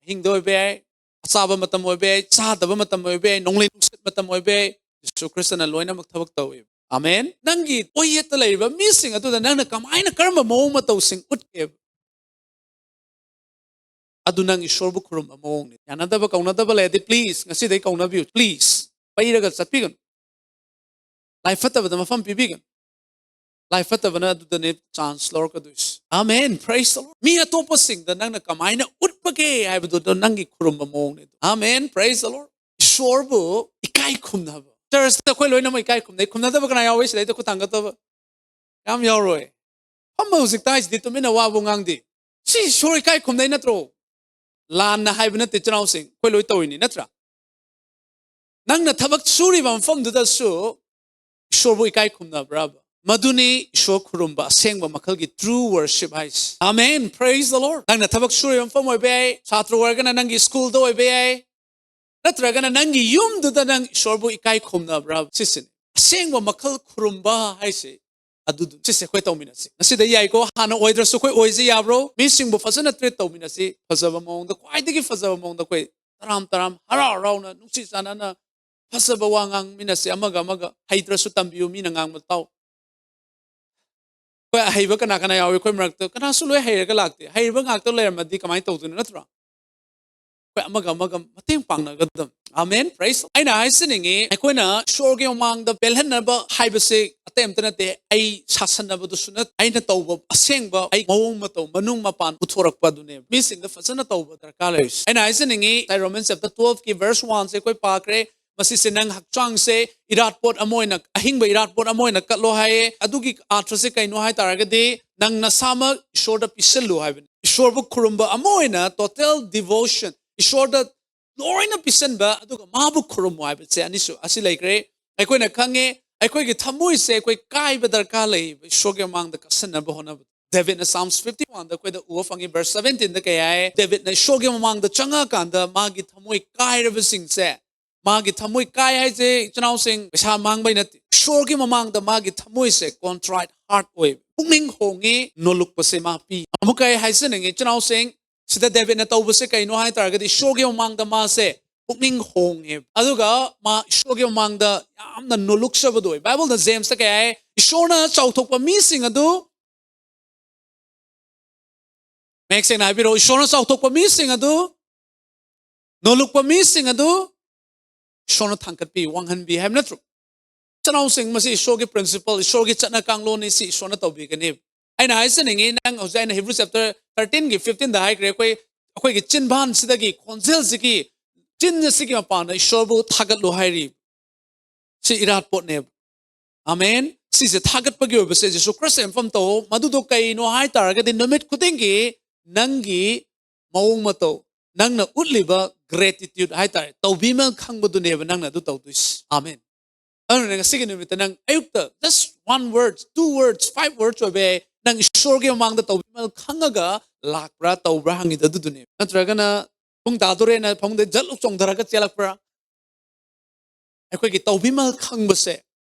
ꯑꯍꯤꯡꯗ ꯑꯣꯏꯕ ꯌꯥꯏ, ꯑꯆꯥꯕ ꯃꯇꯝ ꯑꯣꯏꯕ ꯌꯥꯏ, ꯆꯥꯗꯕ ꯃꯇꯝ ꯑꯣꯏꯕ ꯌꯥꯏ, ꯅꯣꯡꯂꯩ ꯅꯨꯡꯁꯤꯠ ꯃꯇꯝ ꯑꯣꯏꯕ ꯌꯥꯏ, ꯌꯤꯁꯨ ꯈ꯭ꯔꯤꯁꯇꯅ ꯂꯣꯏꯅꯃꯛ ꯊꯕꯛ ꯇꯧꯋꯦꯕ. ꯑꯃꯦꯟ. ꯅꯪꯒꯤ ꯑꯣꯏꯌꯦꯠꯇ ꯂꯩꯔꯤꯕ ꯃꯤꯁꯤꯡ ꯑꯗꯨꯗ ꯅꯪꯅ ꯀꯃꯥꯏꯅ, ꯀꯔꯝꯕ ꯃꯑꯣꯡ ꯃꯇꯧꯁꯤꯡ ꯎꯠꯀꯦꯕ? ꯑꯗꯨ ꯅꯪ ꯏꯁꯣꯔꯕꯨ ꯈꯨꯔꯨꯝꯕ ꯃꯑꯣꯡꯅꯤ. ꯌꯥꯅꯗꯕ ꯀꯧꯅꯗꯕ ꯂꯩꯔꯗꯤ please ꯉꯁꯤꯗꯩ ꯀꯧꯅꯕꯤꯌꯨ, please. ꯄꯩꯔꯒ ꯆꯠꯄꯤꯒꯅꯨ. ꯂꯥꯏ ꯐꯠꯇꯕꯗ ꯃꯐꯝ ꯄꯤꯕꯤꯒꯅꯨ. ꯂꯥꯏ ꯐꯠꯇꯕꯅ ꯑꯗꯨꯗꯅꯦ chance ꯂꯧꯔꯛꯀꯗꯣꯏꯁꯤ. Amen, praise the Lord. ꯃꯤ ꯑꯇꯣꯞꯄꯁꯤꯡꯗ ꯅꯪꯅ ꯀꯃꯥꯏꯅ ꯎꯠꯄꯒꯦ ꯍꯥꯏꯕꯗꯨꯗ ꯅꯪꯒꯤ ꯈꯨꯔꯨꯝꯕ ꯃꯑꯣꯡꯅꯦ ꯑꯗꯨ. Amen, praise the Lord. ꯏꯁꯣꯔꯕꯨ ꯏꯀꯥꯏ ꯈꯨꯝꯅꯕ. Churchꯇ ꯑꯩꯈꯣꯏ ꯂꯣꯏꯅꯃꯛ ꯏꯀꯥꯏ ꯈꯨꯝꯅꯩ. ꯈꯨꯝꯅꯗꯕ ꯀꯅꯥ ꯌꯥꯎꯏ? ꯁꯤꯗꯩꯗ ꯈꯨꯠ ꯊꯥꯡꯒꯠꯇꯕ ꯌꯥꯝ ꯌꯥꯎꯔꯣꯏ. ꯐꯝꯕ ꯍꯧꯖꯤꯛꯇ ꯍꯥꯏꯁꯤꯗꯤ ꯇꯨꯃꯤꯟꯅ ꯋꯥꯕꯨ ꯉꯥꯡꯗꯦ. ꯁꯤ ꯏꯁꯣꯔ ꯏꯀꯥꯏ ꯈꯨꯝꯅꯩ ꯅꯠꯇ꯭ꯔꯣ? ꯂꯥꯟꯅ ꯍꯥꯏꯕ ꯅꯠꯇꯦ, ꯏꯆꯤꯟ ꯏꯅꯥꯎꯁꯤꯡ, ꯑꯩꯈꯣꯏ ꯂꯣꯏ ꯇꯧꯔꯤꯅꯤ, ꯅꯠꯇ꯭ꯔꯥ? ꯅꯪꯅ ꯊꯕꯛ ꯁꯨꯔꯤꯕ ꯃꯐꯝꯗꯨꯗꯁꯨ ꯏꯁꯣꯔꯕꯨ ꯏꯀꯥꯏ ꯈꯨꯝꯅꯕ꯭ꯔꯕ? ꯃꯗꯨꯅꯤ ꯏꯁꯣꯔ ꯈꯨꯔꯨꯝꯕ ꯑꯁꯦꯡꯕ ꯃꯈꯜꯒꯤ true worship ꯍꯥꯏꯁꯤ. Amen, praise the Lord. ꯅꯪꯅ ꯊꯕꯛ ꯁꯨꯔꯤꯕ ꯃꯐꯝ ꯑꯣꯏꯕ ꯌꯥꯏ, ꯁꯥꯇ꯭ꯔ ꯑꯣꯏꯔꯒꯅ ꯅꯪꯒꯤ ꯁ꯭ꯀꯨꯜꯗ ꯑꯣꯏꯕ ꯌꯥꯏ, ꯅꯠꯇ꯭ꯔꯒꯅ ꯅꯪꯒꯤ ꯌꯨꯝꯗꯨꯗ ꯅꯪ ꯏꯁꯣꯔꯕꯨ ꯏꯀꯥꯏ ꯈꯨꯝꯅꯕ꯭ꯔꯕ? ꯁꯤꯁꯤꯅꯤ ꯑꯁꯦꯡꯕ ꯃꯈꯜ ꯈꯨꯔꯨꯝꯕ ꯍꯥꯏꯁꯤ. ꯑꯗꯨꯗꯨ ꯁꯤꯁꯦ ꯑꯩꯈꯣꯏ ꯇꯧꯃꯤꯟꯅꯁꯤ ꯉꯁꯤꯗ, ꯌꯥꯏꯀꯣ? ꯍꯥꯟꯅ ꯑꯣꯏꯗ꯭ꯔꯁꯨ ꯑꯩꯈꯣꯏ ꯑꯣꯏꯁꯤ, ꯌꯥꯕ꯭ꯔꯣ? ꯃꯤꯁꯤꯡꯕꯨ ꯐꯖꯅ treat ꯇꯧꯃꯤꯟꯅꯁꯤ, ꯐꯖꯕ ꯃꯑꯣꯡꯗ, ꯈ꯭ꯋꯥꯏꯗꯒꯤ ꯐꯖꯕ ꯃꯑꯣꯡꯗ ꯑꯩꯈꯣꯏ ꯇꯔꯥꯝ ꯇꯔꯥꯝ, ꯍꯔꯥꯎ ꯍꯔꯥꯎꯅ, ꯅꯨꯡꯁꯤ ꯆꯥꯟꯅꯅ ꯐꯖꯕ ꯋꯥ ꯉꯥꯡꯃꯤꯟꯅꯁꯤ, ꯑꯃꯒ ꯑꯃꯒ. ꯍꯩꯇ꯭ꯔꯁꯨ ꯇꯝꯕꯤꯌꯨ, ꯃꯤꯅ ꯉꯥꯡꯕ ꯇꯥꯎ. ꯑꯩꯈꯣꯏ ꯑꯍꯩꯕ ꯀꯅꯥ ꯀꯅꯥ ꯌꯥꯎꯏ ꯑꯩꯈꯣꯏ ꯃꯔꯛꯇ? ꯀꯅꯥꯁꯨ ꯂꯣꯏ ꯍꯩꯔꯒ ꯂꯥꯛꯇꯦ. ꯍꯩꯕ ꯉꯥꯛꯇ ꯂꯩꯔꯝꯃꯗꯤ ꯀꯃꯥꯏꯅ ꯇꯧꯗꯣꯏꯅꯣ, ꯅꯠꯇ꯭ꯔꯣ? ꯑꯩꯈꯣꯏ ꯑꯃꯒ ꯑꯃꯒ ꯃꯇꯦꯡ ꯄꯥꯡꯅꯒꯗꯕ. Amen, praise. ꯑꯩꯅ ꯍꯥꯏꯖꯅꯤꯡꯉꯤ, ꯑꯩꯈꯣꯏꯅ ꯏꯁꯣꯔꯒꯤ ꯃꯃꯥꯡꯗ ꯄꯦꯜꯍꯟꯅꯕ ꯍꯥꯏꯕꯁꯦ ꯑꯇꯩ ꯑꯝꯇ ꯅꯠꯇꯦ. ꯑꯩ ꯁꯥꯁꯟꯅꯕꯗꯨꯁꯨ ꯅꯠꯇꯦ, ꯑꯩꯅ ꯇꯧꯕ ꯑꯁꯦꯡꯕ ꯑꯩ ꯃꯑꯣꯡ ꯃꯇꯧ, ꯃꯅꯨꯡ ꯃꯄꯥꯟ ꯄꯨꯊꯣꯔꯛꯄ ꯑꯗꯨꯅꯦꯕ ꯃꯤꯁꯤꯡꯗ ꯐꯖꯅ ꯇꯧꯕ ꯗꯔꯀꯥꯔ ꯂꯩꯔꯤꯁꯦ. ꯑꯩꯅ ꯍꯥꯏꯖꯅꯤꯡꯉꯤ, ꯉꯁꯥꯏ Romans chapter twelveꯀꯤ verse oneꯁꯦ ꯑꯩꯈꯣꯏ ꯄꯥꯈ꯭ꯔꯦ. ꯃꯁꯤꯁꯦ ꯅꯪ ꯍꯛꯆꯥꯡꯁꯦ ꯏꯔꯥꯠꯄꯣꯠ ꯑꯃ ꯑꯣꯏꯅ, ꯑꯍꯤꯡꯕ ꯏꯔꯥꯠꯄꯣꯠ ꯑꯃ ꯑꯣꯏꯅ ꯀꯠꯂꯣ ꯍꯥꯏꯌꯦ. ꯑꯗꯨꯒꯤ ꯑꯥꯔꯊꯁꯦ ꯀꯩꯅꯣ ꯍꯥꯏ ꯇꯥꯔꯒꯗꯤ, ꯅꯪ ꯅꯁꯥꯃꯛ ꯏꯁꯣꯔꯗ ꯄꯤꯁꯜꯂꯨ ꯍꯥꯏꯕꯅꯤ. ꯏꯁꯣꯔꯕꯨ ꯈꯨꯔꯨꯝꯕ ꯑꯃ ꯑꯣꯏꯅ, total devotion, ꯏꯁꯣꯔꯗ ꯂꯣꯏꯅ ꯄꯤꯁꯟꯕ, ꯑꯗꯨꯒ ꯃꯥꯕꯨ ꯈꯨꯔꯨꯝꯃꯨ ꯍꯥꯏꯕꯁꯦ ꯑꯅꯤꯁꯨ ꯑꯁꯤ ꯂꯩꯈ꯭ꯔꯦ. ꯑꯩꯈꯣꯏꯅ ꯈꯪꯉꯦ, ꯑꯩꯈꯣꯏꯒꯤ ꯊꯃꯣꯏꯁꯦ ꯑꯩꯈꯣꯏ ꯀꯥꯏꯕ ꯗꯔꯀꯥꯔ ꯂꯩ, ꯏꯁꯣꯔꯒꯤ ꯃꯃꯥꯡꯗ ꯀꯠꯁꯟꯅꯕ ꯍꯣꯠꯅꯕꯗ. ꯗꯦꯕꯤꯠꯅ Psalms fifty one ꯑꯩꯈꯣꯏꯗ ꯎꯕ ꯐꯪꯉꯤ꯫ Verse seventeen ꯀꯩ ꯍꯥꯏ? ꯗꯦꯕꯤꯠꯅ ꯏꯁꯣꯔꯒꯤ ꯃꯃꯥꯡꯗ ꯆꯪꯉꯛꯑꯀꯥꯟꯗ ꯃꯥꯒꯤ ꯊꯃꯣꯏ ꯀꯥꯏꯔꯕꯁꯤꯡꯁꯦ, ꯃꯥꯒꯤ ꯊꯃꯣꯏ ꯀꯥꯏ ꯍꯥꯏꯁꯦ, ꯏꯆꯤꯟꯅꯥꯎꯁꯤꯡ, ꯄꯩꯁꯥ ꯃꯥꯡꯕꯩ ꯅꯠꯇꯦ꯫ ꯏꯁꯣꯔꯒꯤ ꯃꯃꯥꯡꯗ ꯃꯥꯒꯤ ꯊꯃꯣꯏꯁꯦ contrite heart ꯑꯣꯏ, ꯄꯨꯛꯅꯤꯡ ꯍꯣꯡꯉꯤ, ꯅꯣꯜꯂꯨꯛꯄꯁꯦ ꯃꯥ ꯄꯤ꯫ ꯑꯃꯨꯛꯀ ꯑꯩ ꯍꯥꯏꯖꯅꯤꯡꯉꯤ, ꯏꯆꯤꯟꯅꯥꯎꯁꯤꯡ, ꯁꯤꯗ ꯗꯦꯕꯤꯠꯅ ꯇꯧꯕꯁꯦ ꯀꯩꯅꯣ ꯍꯥꯏ ꯇꯥꯔꯒꯗꯤ, ꯏꯁꯣꯔꯒꯤ ꯃꯃꯥꯡꯗ ꯃꯥꯁꯦ ꯄꯨꯛꯅꯤꯡ ꯍꯣꯡꯉꯦ, ꯑꯗꯨꯒ ꯃꯥ ꯏꯁꯣꯔꯒꯤ ꯃꯃꯥꯡꯗ ꯌꯥꯝꯅ ꯅꯣꯜꯂꯨꯛꯆꯕꯗꯣ ꯑꯣꯏ꯫ ꯕꯥꯏꯕꯜꯗ ꯖꯦꯝꯁꯇ ꯀꯩ ꯍꯥꯏ? ꯏꯁꯣꯔꯅ ꯆꯥꯎꯊꯣꯛꯄ ꯃꯤꯁꯤꯡ ꯑꯗꯨ, ꯃꯌꯦꯛ ꯁꯦꯡꯅ ꯍꯥꯏꯕꯤꯔꯛꯑꯣ, ꯏꯁꯣꯔꯅ ꯆꯥꯎꯊꯣꯛꯄ ꯃꯤꯁꯤꯡ ꯑꯗꯨ, ꯅꯣꯜꯂꯨꯛꯄ ꯃꯤꯁꯤꯡ ꯑꯗꯨ ꯏꯁꯣꯔꯅ ꯊꯥꯡꯒꯠꯄꯤ, ꯋꯥꯡꯍꯟꯕꯤ ꯍꯥꯏꯕ ꯅꯠꯇ꯭ꯔꯣ? ꯏꯆꯤꯟꯅꯥꯎꯁꯤꯡ, ꯃꯁꯤ ꯏꯁꯣꯔꯒꯤ principle, ꯏꯁꯣꯔꯒꯤ ꯆꯠꯅ ꯀꯥꯡꯂꯣꯟꯅꯤ, ꯁꯤ ꯏꯁꯣꯔꯅ ꯇꯧꯕꯤꯒꯅꯤ꯫ ꯑꯩꯅ ꯍꯥꯏꯖꯅꯤꯡꯉꯤ, ꯅꯪ ꯍꯧꯖꯤꯛ, ꯑꯩꯅ Hebrew chapter thirteen ꯒꯤ fifteen ꯗ ꯍꯥꯏꯈ꯭ꯔꯦ, ꯑꯩꯈꯣꯏ, ꯑꯩꯈꯣꯏꯒꯤ ꯆꯤꯟꯕꯥꯟꯁꯤꯗꯒꯤ, ꯈꯣꯟꯖꯦꯜꯁꯤꯒꯤ, ꯆꯤꯟ ꯑꯁꯤꯒꯤ ꯃꯄꯥꯟꯗ ꯏꯁꯣꯔꯕꯨ ꯊꯥꯒꯠꯂꯨ ꯍꯥꯏꯔꯤ꯫ ꯁꯤ ꯏꯔꯥꯠ ꯄꯣꯠꯅꯦꯕ꯫ ꯑꯃꯦꯟ꯫ ꯁꯤꯁꯦ ꯊꯥꯒꯠꯄꯒꯤ ꯑꯣꯏꯕꯁꯦ ꯖꯤꯁꯨ ꯈ꯭ꯔꯤꯁꯇ ꯌꯨꯝꯐꯝ ꯇꯧ꯫ ꯃꯗꯨꯗꯣ ꯀꯩꯅꯣ ꯍꯥꯏ ꯇꯥꯔꯒꯗꯤ, ꯅꯨꯃꯤꯠ ꯈꯨꯗꯤꯡꯒꯤ ꯅꯪꯒꯤ ꯃꯑꯣꯡ ꯃꯇꯧ, ꯅꯪꯅ ꯎꯠꯂꯤꯕ gratitude ꯍꯥꯏ ꯇꯥꯔꯦ, ꯇꯧꯕꯤꯃꯜ ꯈꯪꯕꯗꯨꯅꯦꯕ ꯅꯪꯅ ꯑꯗꯨ ꯇꯧꯗꯣꯏꯁꯤ꯫ ꯑꯃꯦꯟ꯫ ꯑꯗꯨꯅ ꯉꯁꯤꯒꯤ ꯅꯨꯃꯤꯠꯇ ꯅꯪ ꯑꯌꯨꯛꯇ just one word, two words, five words ꯑꯣꯏꯕ ꯌꯥꯏ, ꯅꯪ ꯏꯁꯣꯔꯒꯤ ꯃꯃꯥꯡꯗ ꯇꯧꯕꯤꯃꯜ ꯈꯪꯉꯒ ꯂꯥꯛꯄ꯭ꯔꯥ, ꯇꯧꯕ꯭ꯔꯥ ꯍꯪꯉꯤꯗꯣ ꯑꯗꯨꯗꯨꯅꯦ꯫ ꯅꯠꯇ꯭ꯔꯒꯅ ꯄꯨꯡ ꯇꯥꯗꯣꯔꯦꯅ ꯐꯃꯨꯡꯗ ꯖꯠ ꯂꯧ ꯆꯣꯡꯊꯔꯒ ꯆꯦꯜꯂꯛꯄ꯭ꯔꯥ? ꯑꯩꯈꯣꯏꯒꯤ ꯇꯧꯕꯤꯃꯜ ꯈꯪꯕꯁꯦ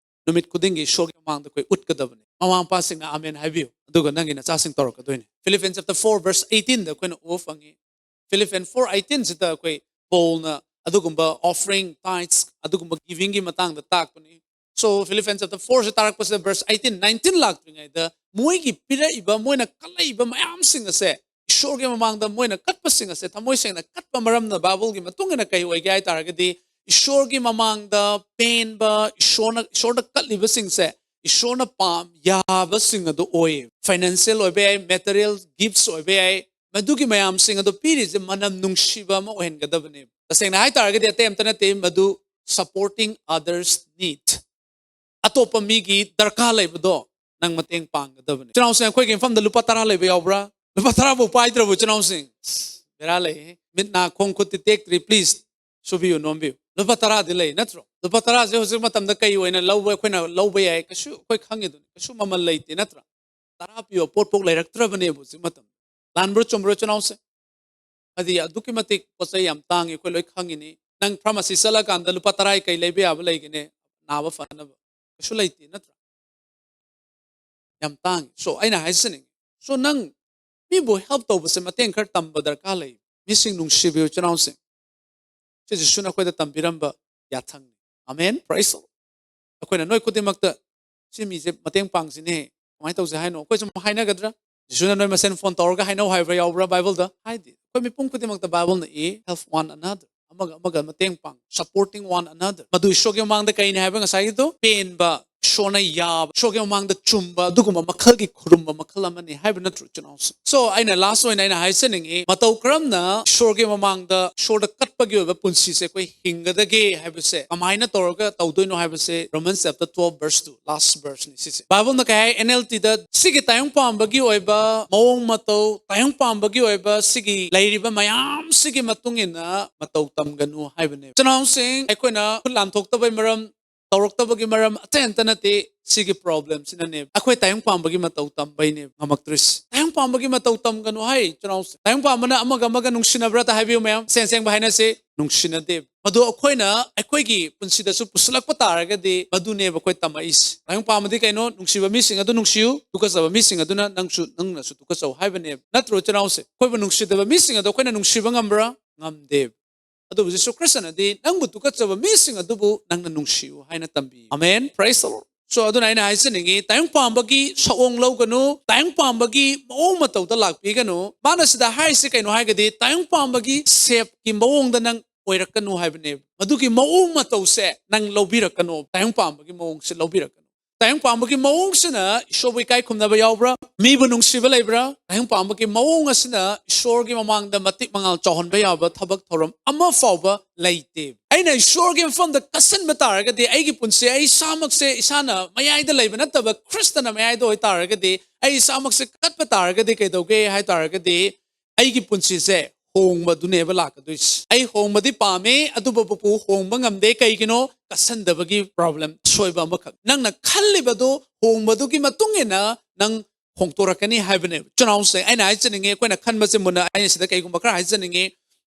ꯅꯨꯃꯤꯠ ꯈꯨꯗꯤꯡꯒꯤ ꯏꯁꯣꯔꯒꯤ ꯃꯃꯥꯡꯗ ꯑꯩꯈꯣꯏ ꯎꯠꯀꯗꯕꯅꯤ꯫ ꯃꯃꯥ ꯃꯄꯥꯁꯤꯡꯅ ꯑꯃꯦꯟ ꯍꯥꯏꯕꯤꯌꯨ, ꯑꯗꯨꯒ ꯅꯪꯒꯤ ꯅꯆꯥꯁꯤꯡ ꯇꯧꯔꯛꯀꯗꯣꯏꯅꯤ꯫ Philippians chapter four verse eighteen ꯗ ꯑꯩꯈꯣꯏꯅ ꯎꯕ ꯐꯪꯉꯤ꯫ Philippians four eighteen ꯁꯤꯗ ꯑꯩꯈꯣꯏ ꯄꯧꯜꯅ ꯑꯗꯨꯒꯨꯝꯕ offering, tithes, ꯑꯗꯨꯒꯨꯝꯕ giving ꯒꯤ ꯃꯇꯥꯡꯗ ꯇꯥꯛꯄꯅꯤ꯫ So Philippians chapter four ꯁꯤ ꯇꯥꯔꯛꯄꯁꯤꯗ verse eighteen, nineteen ꯂꯥꯛꯇ꯭ꯔꯤꯉꯩꯗ ꯃꯣꯏꯒꯤ ꯄꯤꯔꯛꯏꯕ, ꯃꯣꯏꯅ ꯀꯠꯂꯛꯏꯕ ꯃꯌꯥꯝꯁꯤꯡ ꯑꯁꯦ, ꯏꯁꯣꯔꯒꯤ ꯃꯃꯥꯡꯗ ꯃꯣꯏꯅ ꯀꯠꯄꯁꯤꯡ ꯑꯁꯦ, ꯊꯃꯣꯏ ꯁꯦꯡꯅ ꯀꯠꯄ ꯃꯔꯝꯅ ꯕꯥꯏꯕꯜꯒꯤ ꯃꯇꯨꯡ ꯏꯟꯅ ꯀꯩ ꯑꯣꯏꯒꯦ ꯍꯥꯏ ꯇꯥꯔꯒꯗꯤ, ꯏꯁꯣꯔꯒꯤ ꯃꯃꯥꯡꯗ ꯄꯦꯟꯕ, ꯏꯁꯣꯔꯅ, ꯏꯁꯣꯔꯗ ꯀꯠꯂꯤꯕꯁꯤꯡꯁꯦ ꯏꯁꯣꯔꯅ ꯄꯥꯝ ꯌꯥꯕꯁꯤꯡ ꯑꯗꯨ ꯑꯣꯏꯌꯦ꯫ Financial ꯑꯣꯏꯕ ꯌꯥꯏ, material gifts ꯑꯣꯏꯕ ꯌꯥꯏ, ꯃꯗꯨꯒꯤ ꯃꯌꯥꯝꯁꯤꯡ ꯑꯗꯨ ꯄꯤꯔꯤꯁꯦ ꯃꯅꯝ ꯅꯨꯡꯁꯤꯕ ꯑꯃ ꯑꯣꯏꯍꯟꯒꯗꯕꯅꯦꯕ꯫ ꯇꯁꯦꯡꯅ ꯍꯥꯏ ꯇꯥꯔꯒꯗꯤ ꯑꯇꯩ ꯑꯝꯇ ꯅꯠꯇꯦ, ꯃꯗꯨ supporting others' need, ꯑꯇꯣꯞꯄ ꯃꯤꯒꯤ ꯗꯔꯀꯥꯔ ꯂꯩꯕꯗꯣ ꯅꯪ ꯃꯇꯦꯡ ꯄꯥꯡꯒꯗꯕꯅꯤ꯫ ꯏꯆꯤꯟ ꯏꯅꯥꯎꯁꯤꯡ, ꯑꯩꯈꯣꯏꯒꯤ ꯏꯝꯐꯥꯜꯗ ꯂꯨꯄꯥ ꯇꯔꯥ ꯂꯩꯕ ꯌꯥꯎꯕ꯭ꯔꯥ? ꯂꯨꯄꯥ ꯇꯔꯥ ꯐꯥꯎ ꯄꯥꯏꯗ꯭ꯔꯕ ꯏꯆꯤꯟ ꯏꯅꯥꯎꯁꯤꯡ? ꯕꯦꯔꯥ ꯂꯩꯍꯦ꯫ ꯃꯤꯠ ꯅꯥ ꯈꯣꯡ ꯈꯨꯠꯇꯤ ꯇꯦꯛꯇ꯭ꯔꯤ, please ꯁꯨꯕꯤꯌꯨ ꯅꯣꯝꯕꯤꯌꯨ꯫ ꯂꯨꯄꯥ ꯇꯔꯥꯗꯤ ꯂꯩ ꯅꯠꯇ꯭ꯔꯣ? ꯂꯨꯄꯥ ꯇꯔꯥꯁꯦ ꯍꯧꯖꯤꯛ ꯃꯇꯝꯗ ꯀꯩ ꯑꯣꯏꯅ ꯂꯧꯕ, ꯑꯩꯈꯣꯏꯅ ꯂꯧꯕ ꯌꯥꯏ? ꯀꯩꯁꯨ, ꯑꯩꯈꯣꯏ ꯈꯪꯉꯤꯗꯨꯅꯤ, ꯀꯩꯁꯨ ꯃꯃꯜ ꯂꯩꯇꯦ ꯅꯠꯇ꯭ꯔꯥ? ꯇꯔꯥ ꯄꯤꯕ ꯄꯣꯠ ꯐꯥꯎ ꯂꯩꯔꯛꯇ꯭ꯔꯕꯅꯦꯕ ꯍꯧꯖꯤꯛ ꯃꯇꯝ꯫ ꯂꯥꯟꯕ꯭ꯔꯣ, ꯆꯨꯝꯕ꯭ꯔꯣ, ꯏꯆꯤꯟ ꯏꯅꯥꯎꯁꯦ? ꯍꯥꯏꯗꯤ ꯑꯗꯨꯛꯀꯤ ꯃꯇꯤꯛ ꯄꯣꯠ ꯆꯩ ꯌꯥꯝ ꯇꯥꯡꯉꯤ, ꯑꯩꯈꯣꯏ ꯂꯣꯏ ꯈꯪꯉꯤꯅꯤ꯫ ꯅꯪ ꯐꯥꯔꯃꯥꯁꯤ ꯆꯠꯂꯀꯥꯟꯗ ꯂꯨꯄꯥ ꯇꯔꯥꯒꯤ ꯀꯩ ꯂꯩꯕ ꯌꯥꯕ ꯂꯩꯒꯅꯤ ꯅꯥꯕ ꯐꯅꯕ? ꯀꯩꯁꯨ ꯂꯩꯇꯦ, ꯅꯠꯇ꯭ꯔꯥ? ꯌꯥꯝ ꯇꯥꯡꯉꯤ꯫ So ꯑꯩꯅ ꯍꯥꯏꯖꯅꯤꯡꯉꯤ, so ꯅꯪ ꯃꯤꯕꯨ ꯍꯦꯜꯞ ꯇꯧꯕꯁꯦ ꯃꯇꯦꯡ ꯈꯔ ꯇꯝꯕ ꯗꯔꯀꯥꯔ ꯂꯩ꯫ ꯃꯤꯁꯤꯡ ꯅꯨꯡꯁꯤꯕꯤꯌꯨ, ꯏꯆꯤꯟ ꯏꯅꯥꯎꯁꯤꯡ꯫ ꯁꯤ ꯖꯤꯁꯨꯅ ꯑꯩꯈꯣꯏꯗ ꯇꯝꯕꯤꯔꯝꯕ ꯌꯥꯊꯪꯅꯤ꯫ ꯑꯃꯦꯟ꯫ Praise the Lord꯫ ꯑꯩꯈꯣꯏꯅ ꯅꯣꯏ ꯈꯨꯗꯤꯡꯃꯛꯇ ꯁꯤ ꯃꯤꯁꯦ ꯃꯇꯦꯡ ꯄꯥꯡꯁꯤꯅꯦ, ꯀꯃꯥꯏꯅ ꯇꯧꯁꯦ ꯍꯥꯏꯅꯣ? ꯑꯩꯈꯣꯏ ꯁꯨꯝ ꯍꯥꯏꯅꯒꯗ꯭ꯔꯥ? ꯖꯤꯁꯨꯅ ꯅꯣꯏ ꯃꯁꯦꯟ ꯐꯣꯟ ꯇꯧꯔꯒ ꯍꯥꯏꯅꯧ ꯍꯥꯏꯕ꯭ꯔꯥ ꯌꯥꯎꯕ꯭ꯔꯥ ꯕꯥꯏꯕꯜꯗ? ꯍꯥꯏꯗꯤ꯫ ꯑꯩꯈꯣꯏ ꯃꯤꯄꯨꯝ ꯈꯨꯗꯤꯡꯃꯛꯇ ꯕꯥꯏꯕꯜꯅ ꯏ, "Help one another", ꯑꯃꯒ ꯑꯃꯒ ꯃꯇꯦꯡ ꯄꯥꯡ, supporting one another꯫ ꯃꯗꯨ ꯏꯁꯣꯔꯒꯤ ꯃꯃꯥꯡꯗ ꯀꯩꯅꯤ ꯍꯥꯏꯕ ꯉꯁꯥꯏꯒꯤꯗꯣ? ꯄꯦꯟꯕ, ꯏꯁꯣꯔꯅ ꯌꯥꯕ, ꯏꯁꯣꯔꯒꯤ ꯃꯃꯥꯡꯗ ꯆꯨꯝꯕ, ꯑꯗꯨꯒꯨꯝꯕ ꯃꯈꯜꯒꯤ ꯈꯨꯔꯨꯝꯕ ꯃꯈꯜ ꯑꯃꯅꯤ ꯍꯥꯏꯕ ꯅꯠꯇ꯭ꯔꯣ, ꯏꯆꯤꯟ ꯏꯅꯥꯎꯁꯤꯡ? So ꯑꯩꯅ ꯂꯥꯁ ꯑꯣꯏꯅ ꯑꯩꯅ ꯍꯥꯏꯖꯅꯤꯡꯉꯤ, ꯃꯇꯧ ꯀꯔꯝꯅ ꯏꯁꯣꯔꯒꯤ ꯃꯃꯥꯡꯗ, ꯏꯁꯣꯔꯗ ꯀꯠꯄꯒꯤ ꯑꯣꯏꯕ ꯄꯨꯟꯁꯤꯁꯦ ꯑꯩꯈꯣꯏ ꯍꯤꯡꯒꯗꯒꯦ ꯍꯥꯏꯕꯁꯦ, ꯀꯃꯥꯏꯅ ꯇꯧꯔꯒ ꯇꯧꯗꯣꯏꯅꯣ ꯍꯥꯏꯕꯁꯦ, Romans chapter twelve verse two, last verse ꯅꯤ ꯁꯤꯁꯦ꯫ ꯕꯥꯏꯕꯜꯅ ꯀꯩ ꯍꯥꯏ? ꯑꯦꯟ ꯑꯦꯜ ꯇꯤꯗ ꯁꯤꯒꯤ ꯇꯥꯏꯌꯣꯡ ꯄꯥꯝꯕꯒꯤ ꯑꯣꯏꯕ ꯃꯑꯣꯡ ꯃꯇꯧ, ꯇꯥꯏꯌꯣꯡ ꯄꯥꯝꯕꯒꯤ ꯑꯣꯏꯕ ꯁꯤꯒꯤ ꯂꯩꯔꯤꯕ ꯃꯌꯥꯝꯁꯤꯒꯤ ꯃꯇꯨꯡ ꯏꯟꯅ ꯃꯇꯧ ꯇꯝꯒꯅꯨ ꯍꯥꯏꯕꯅꯦ꯫ ꯏꯆꯤꯟ ꯏꯅꯥꯎꯁꯤꯡ, ꯑꯩꯈꯣꯏꯅ ꯈꯨꯠ ꯂꯥꯟꯊꯣꯛꯇꯕꯩ ꯃꯔꯝ, ꯇꯧꯔꯛꯇꯕꯒꯤ ꯃꯔꯝ ꯑꯇꯩ ꯑꯝꯇ ꯅꯠꯇꯦ, ꯁꯤꯒꯤ ꯄ꯭ꯔꯣꯕ꯭ꯂꯦꯝꯁꯤꯅꯅꯦ꯫ ꯑꯩꯈꯣꯏ ꯇꯥꯏꯌꯣꯡ ꯄꯥꯝꯕꯒꯤ ꯃꯇꯧ ꯇꯝꯕꯩꯅꯦ ꯉꯝꯃꯛꯇ꯭ꯔꯤꯁꯦ꯫ ꯇꯥꯏꯌꯣꯡ ꯄꯥꯝꯕꯒꯤ ꯃꯇꯧ ꯇꯝꯒꯅꯨ ꯍꯥꯏ, ꯏꯆꯤꯟ ꯏꯅꯥꯎꯁꯤꯡ꯫ ꯇꯥꯏꯌꯣꯡ ꯄꯥꯝꯕꯅ ꯑꯃꯒ ꯑꯃꯒ ꯅꯨꯡꯁꯤꯅꯕ꯭ꯔꯥ? ꯍꯥꯏꯕꯤꯌꯨ ꯃꯌꯥꯝ, ꯁꯦꯡ ꯁꯦꯡꯕ ꯍꯥꯏꯅꯁꯤ, ꯅꯨꯡꯁꯤꯅꯗꯦ꯫ ꯃꯗꯨ ꯑꯩꯈꯣꯏꯅ ꯑꯩꯈꯣꯏꯒꯤ ꯄꯨꯟꯁꯤꯗꯁꯨ ꯄꯨꯁꯤꯜꯂꯛꯄ ꯇꯥꯔꯒꯗꯤ ꯃꯗꯨꯅꯦꯕ ꯑꯩꯈꯣꯏ ꯇꯝꯃꯛꯏꯁꯦ꯫ ꯇꯥꯏꯌꯣꯡ ꯄꯥꯝꯕꯗꯤ ꯀꯩꯅꯣ? ꯅꯨꯡꯁꯤꯕ ꯃꯤꯁꯤꯡ ꯑꯗꯨ ꯅꯨꯡꯁꯤꯌꯨ, ꯇꯨꯀꯠꯆꯕ ꯃꯤꯁꯤꯡ ꯑꯗꯨꯅ ꯅꯪꯁꯨ, ꯅꯪꯅꯁꯨ ꯇꯨꯀꯠꯆꯧ ꯍꯥꯏꯕꯅꯦꯕ꯫ ꯅꯠꯇ꯭ꯔꯣ, ꯏꯆꯤꯟ ꯏꯅꯥꯎꯁꯦ? ꯑꯩꯈꯣꯏꯕꯨ ꯅꯨꯡꯁꯤꯗꯕ ꯃꯤꯁꯤꯡ ꯑꯗꯣ ꯑꯩꯈꯣꯏꯅ ꯅꯨꯡꯁꯤꯕ ꯉꯝꯕ꯭ꯔꯥ? ꯉꯝꯗꯦꯕ꯫ ꯑꯗꯨꯕꯨ ꯖꯤꯁꯨ ꯈ꯭ꯔꯤꯁꯇꯅꯗꯤ ꯅꯪꯕꯨ ꯇꯨꯀꯠꯆꯕ ꯃꯤꯁꯤꯡ ꯑꯗꯨꯕꯨ ꯅꯪꯅ ꯅꯨꯡꯁꯤꯌꯨ ꯍꯥꯏꯅ ꯇꯝꯕꯤ꯫ Amen. Praise the Lord꯫ So ꯑꯗꯨꯅ ꯑꯩꯅ ꯍꯥꯏꯖꯅꯤꯡꯉꯤ, ꯇꯥꯏꯌꯣꯡ ꯄꯥꯝꯕꯒꯤ ꯁꯛꯑꯣꯡ ꯂꯧꯒꯅꯨ, ꯇꯥꯏꯌꯣꯡ ꯄꯥꯝꯕꯒꯤ ꯃꯑꯣꯡ ꯃꯇꯧꯗ ꯂꯥꯛꯄꯤꯒꯅꯨ꯫ ꯃꯥꯅ ꯁꯤꯗ ꯍꯥꯏꯔꯤꯁꯤ ꯀꯩꯅꯣ ꯍꯥꯏꯔꯒꯗꯤ, ꯇꯥꯏꯌꯣꯡ ꯄꯥꯝꯕꯒꯤ ꯁꯦꯞꯀꯤ ꯃꯑꯣꯡꯗ ꯅꯪ ꯑꯣꯏꯔꯛꯀꯅꯨ ꯍꯥꯏꯕꯅꯦꯕ꯫ ꯃꯗꯨꯒꯤ ꯃꯑꯣꯡ ꯃꯇꯧꯁꯦ ꯅꯪ ꯂꯧꯕꯤꯔꯛꯀꯅꯣ, ꯇꯥꯏꯌꯣꯡ ꯄꯥꯝꯕꯒꯤ ꯃꯑꯣꯡꯁꯦ ꯂꯧꯕꯤꯔꯛꯀꯅꯨ꯫ ꯇꯥꯏꯌꯣꯡ ꯄꯥꯝꯕꯒꯤ ꯃꯑꯣꯡꯁꯤꯅ ꯏꯁꯣꯔꯕꯨ ꯏꯀꯥꯏ ꯈꯨꯝꯅꯕ ꯌꯥꯎꯕ꯭ꯔꯥ? ꯃꯤꯕꯨ ꯅꯨꯡꯁꯤꯕ ꯂꯩꯕ꯭ꯔꯥ? ꯇꯥꯏꯌꯣꯡ ꯄꯥꯝꯕꯒꯤ ꯃꯑꯣꯡ ꯑꯁꯤꯅ ꯏꯁꯣꯔꯒꯤ ꯃꯃꯥꯡꯗ ꯃꯇꯤꯛ ꯃꯉꯥꯜ ꯆꯥꯎꯍꯟꯕ ꯌꯥꯕ ꯊꯕꯛ ꯊꯧꯔꯝ ꯑꯃ ꯐꯥꯎꯕ ꯂꯩꯇꯦ꯫ ꯑꯩꯅ ꯏꯁꯣꯔꯒꯤ ꯃꯐꯝꯗ ꯀꯠꯁꯟꯕ ꯇꯥꯔꯒꯗꯤ, ꯑꯩꯒꯤ ꯄꯨꯟꯁꯤ ꯑꯩ ꯏꯁꯥꯃꯛꯁꯦ, ꯏꯁꯥꯅ ꯃꯌꯥꯏꯗ ꯂꯩꯕ ꯅꯠꯇꯕ ꯈ꯭ꯔꯤꯁꯇꯅ ꯃꯌꯥꯏꯗ ꯑꯣꯏ ꯇꯥꯔꯒꯗꯤ, ꯑꯩ ꯏꯁꯥꯃꯛꯁꯦ ꯀꯠꯄ ꯇꯥꯔꯒꯗꯤ ꯀꯩꯗꯧꯒꯦ ꯍꯥꯏ ꯇꯥꯔꯒꯗꯤ, ꯑꯩꯒꯤ ꯄꯨꯟꯁꯤꯁꯦ ꯍꯣꯡꯕꯗꯨꯅꯦꯕ ꯂꯥꯛꯀꯗꯣꯏꯁꯦ꯫ ꯑꯩ ꯍꯣꯡꯕꯗꯤ ꯄꯥꯝꯃꯦ, ꯑꯗꯨꯕꯨ ꯍꯣꯡꯕ ꯉꯝꯗꯦ꯫ ꯀꯩꯒꯤꯅꯣ? ꯀꯠꯁꯟꯗꯕꯒꯤ ꯄ꯭ꯔꯣꯕ꯭ꯂꯦꯝ, ꯑꯁꯣꯏꯕ ꯑꯃꯈꯛ꯫ ꯅꯪꯅ ꯈꯜꯂꯤꯕꯗꯨ ꯍꯣꯡꯕꯗꯨꯒꯤ ꯃꯇꯨꯡ ꯏꯟꯅ ꯅꯪ ꯍꯣꯡꯗꯣꯔꯛꯀꯅꯤ ꯍꯥꯏꯕꯅꯦꯕ꯫ ꯏꯆꯤꯟ ꯏꯅꯥꯎꯁꯦ, ꯑꯩꯅ ꯍꯥꯏꯖꯅꯤꯡꯉꯤ, ꯑꯩꯈꯣꯏꯅ ꯈꯟꯕꯁꯦ ꯃꯨꯟꯅ, ꯑꯩꯅ ꯁꯤꯗ ꯀꯩꯒꯨꯝꯕ ꯈꯔ ꯍꯥꯏꯖꯅꯤꯡꯉꯤ꯫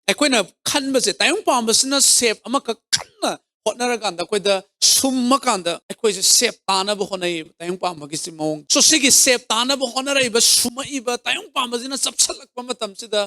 ꯑꯩꯈꯣꯏꯅ ꯈꯟꯕꯁꯦ, ꯇꯥꯏꯕꯪ ꯄꯥꯝꯕꯁꯤꯅ ꯁꯦꯞ ꯑꯃꯈꯛ ꯀꯟꯅ ꯍꯣꯠꯅꯔꯀꯥꯟꯗ ꯑꯩꯈꯣꯏꯗ ꯁꯨꯝꯃꯀꯥꯟꯗ ꯑꯩꯈꯣꯏꯁꯦ ꯁꯦꯞ ꯇꯥꯅꯕ ꯍꯣꯠꯅꯩꯌꯦꯕ, ꯇꯥꯏꯕꯪ ꯄꯥꯝꯕꯒꯤꯁꯤ ꯃꯑꯣꯡ꯫ So ꯁꯤꯒꯤ ꯁꯦꯞ ꯇꯥꯅꯕ ꯍꯣꯠꯅꯔꯛꯏꯕ, ꯁꯨꯝꯃꯛꯏꯕ ꯇꯥꯏꯕꯪ ꯄꯥꯝꯕꯁꯤꯅ ꯆꯞꯁꯜꯂꯛꯄ ꯃꯇꯝꯁꯤꯗ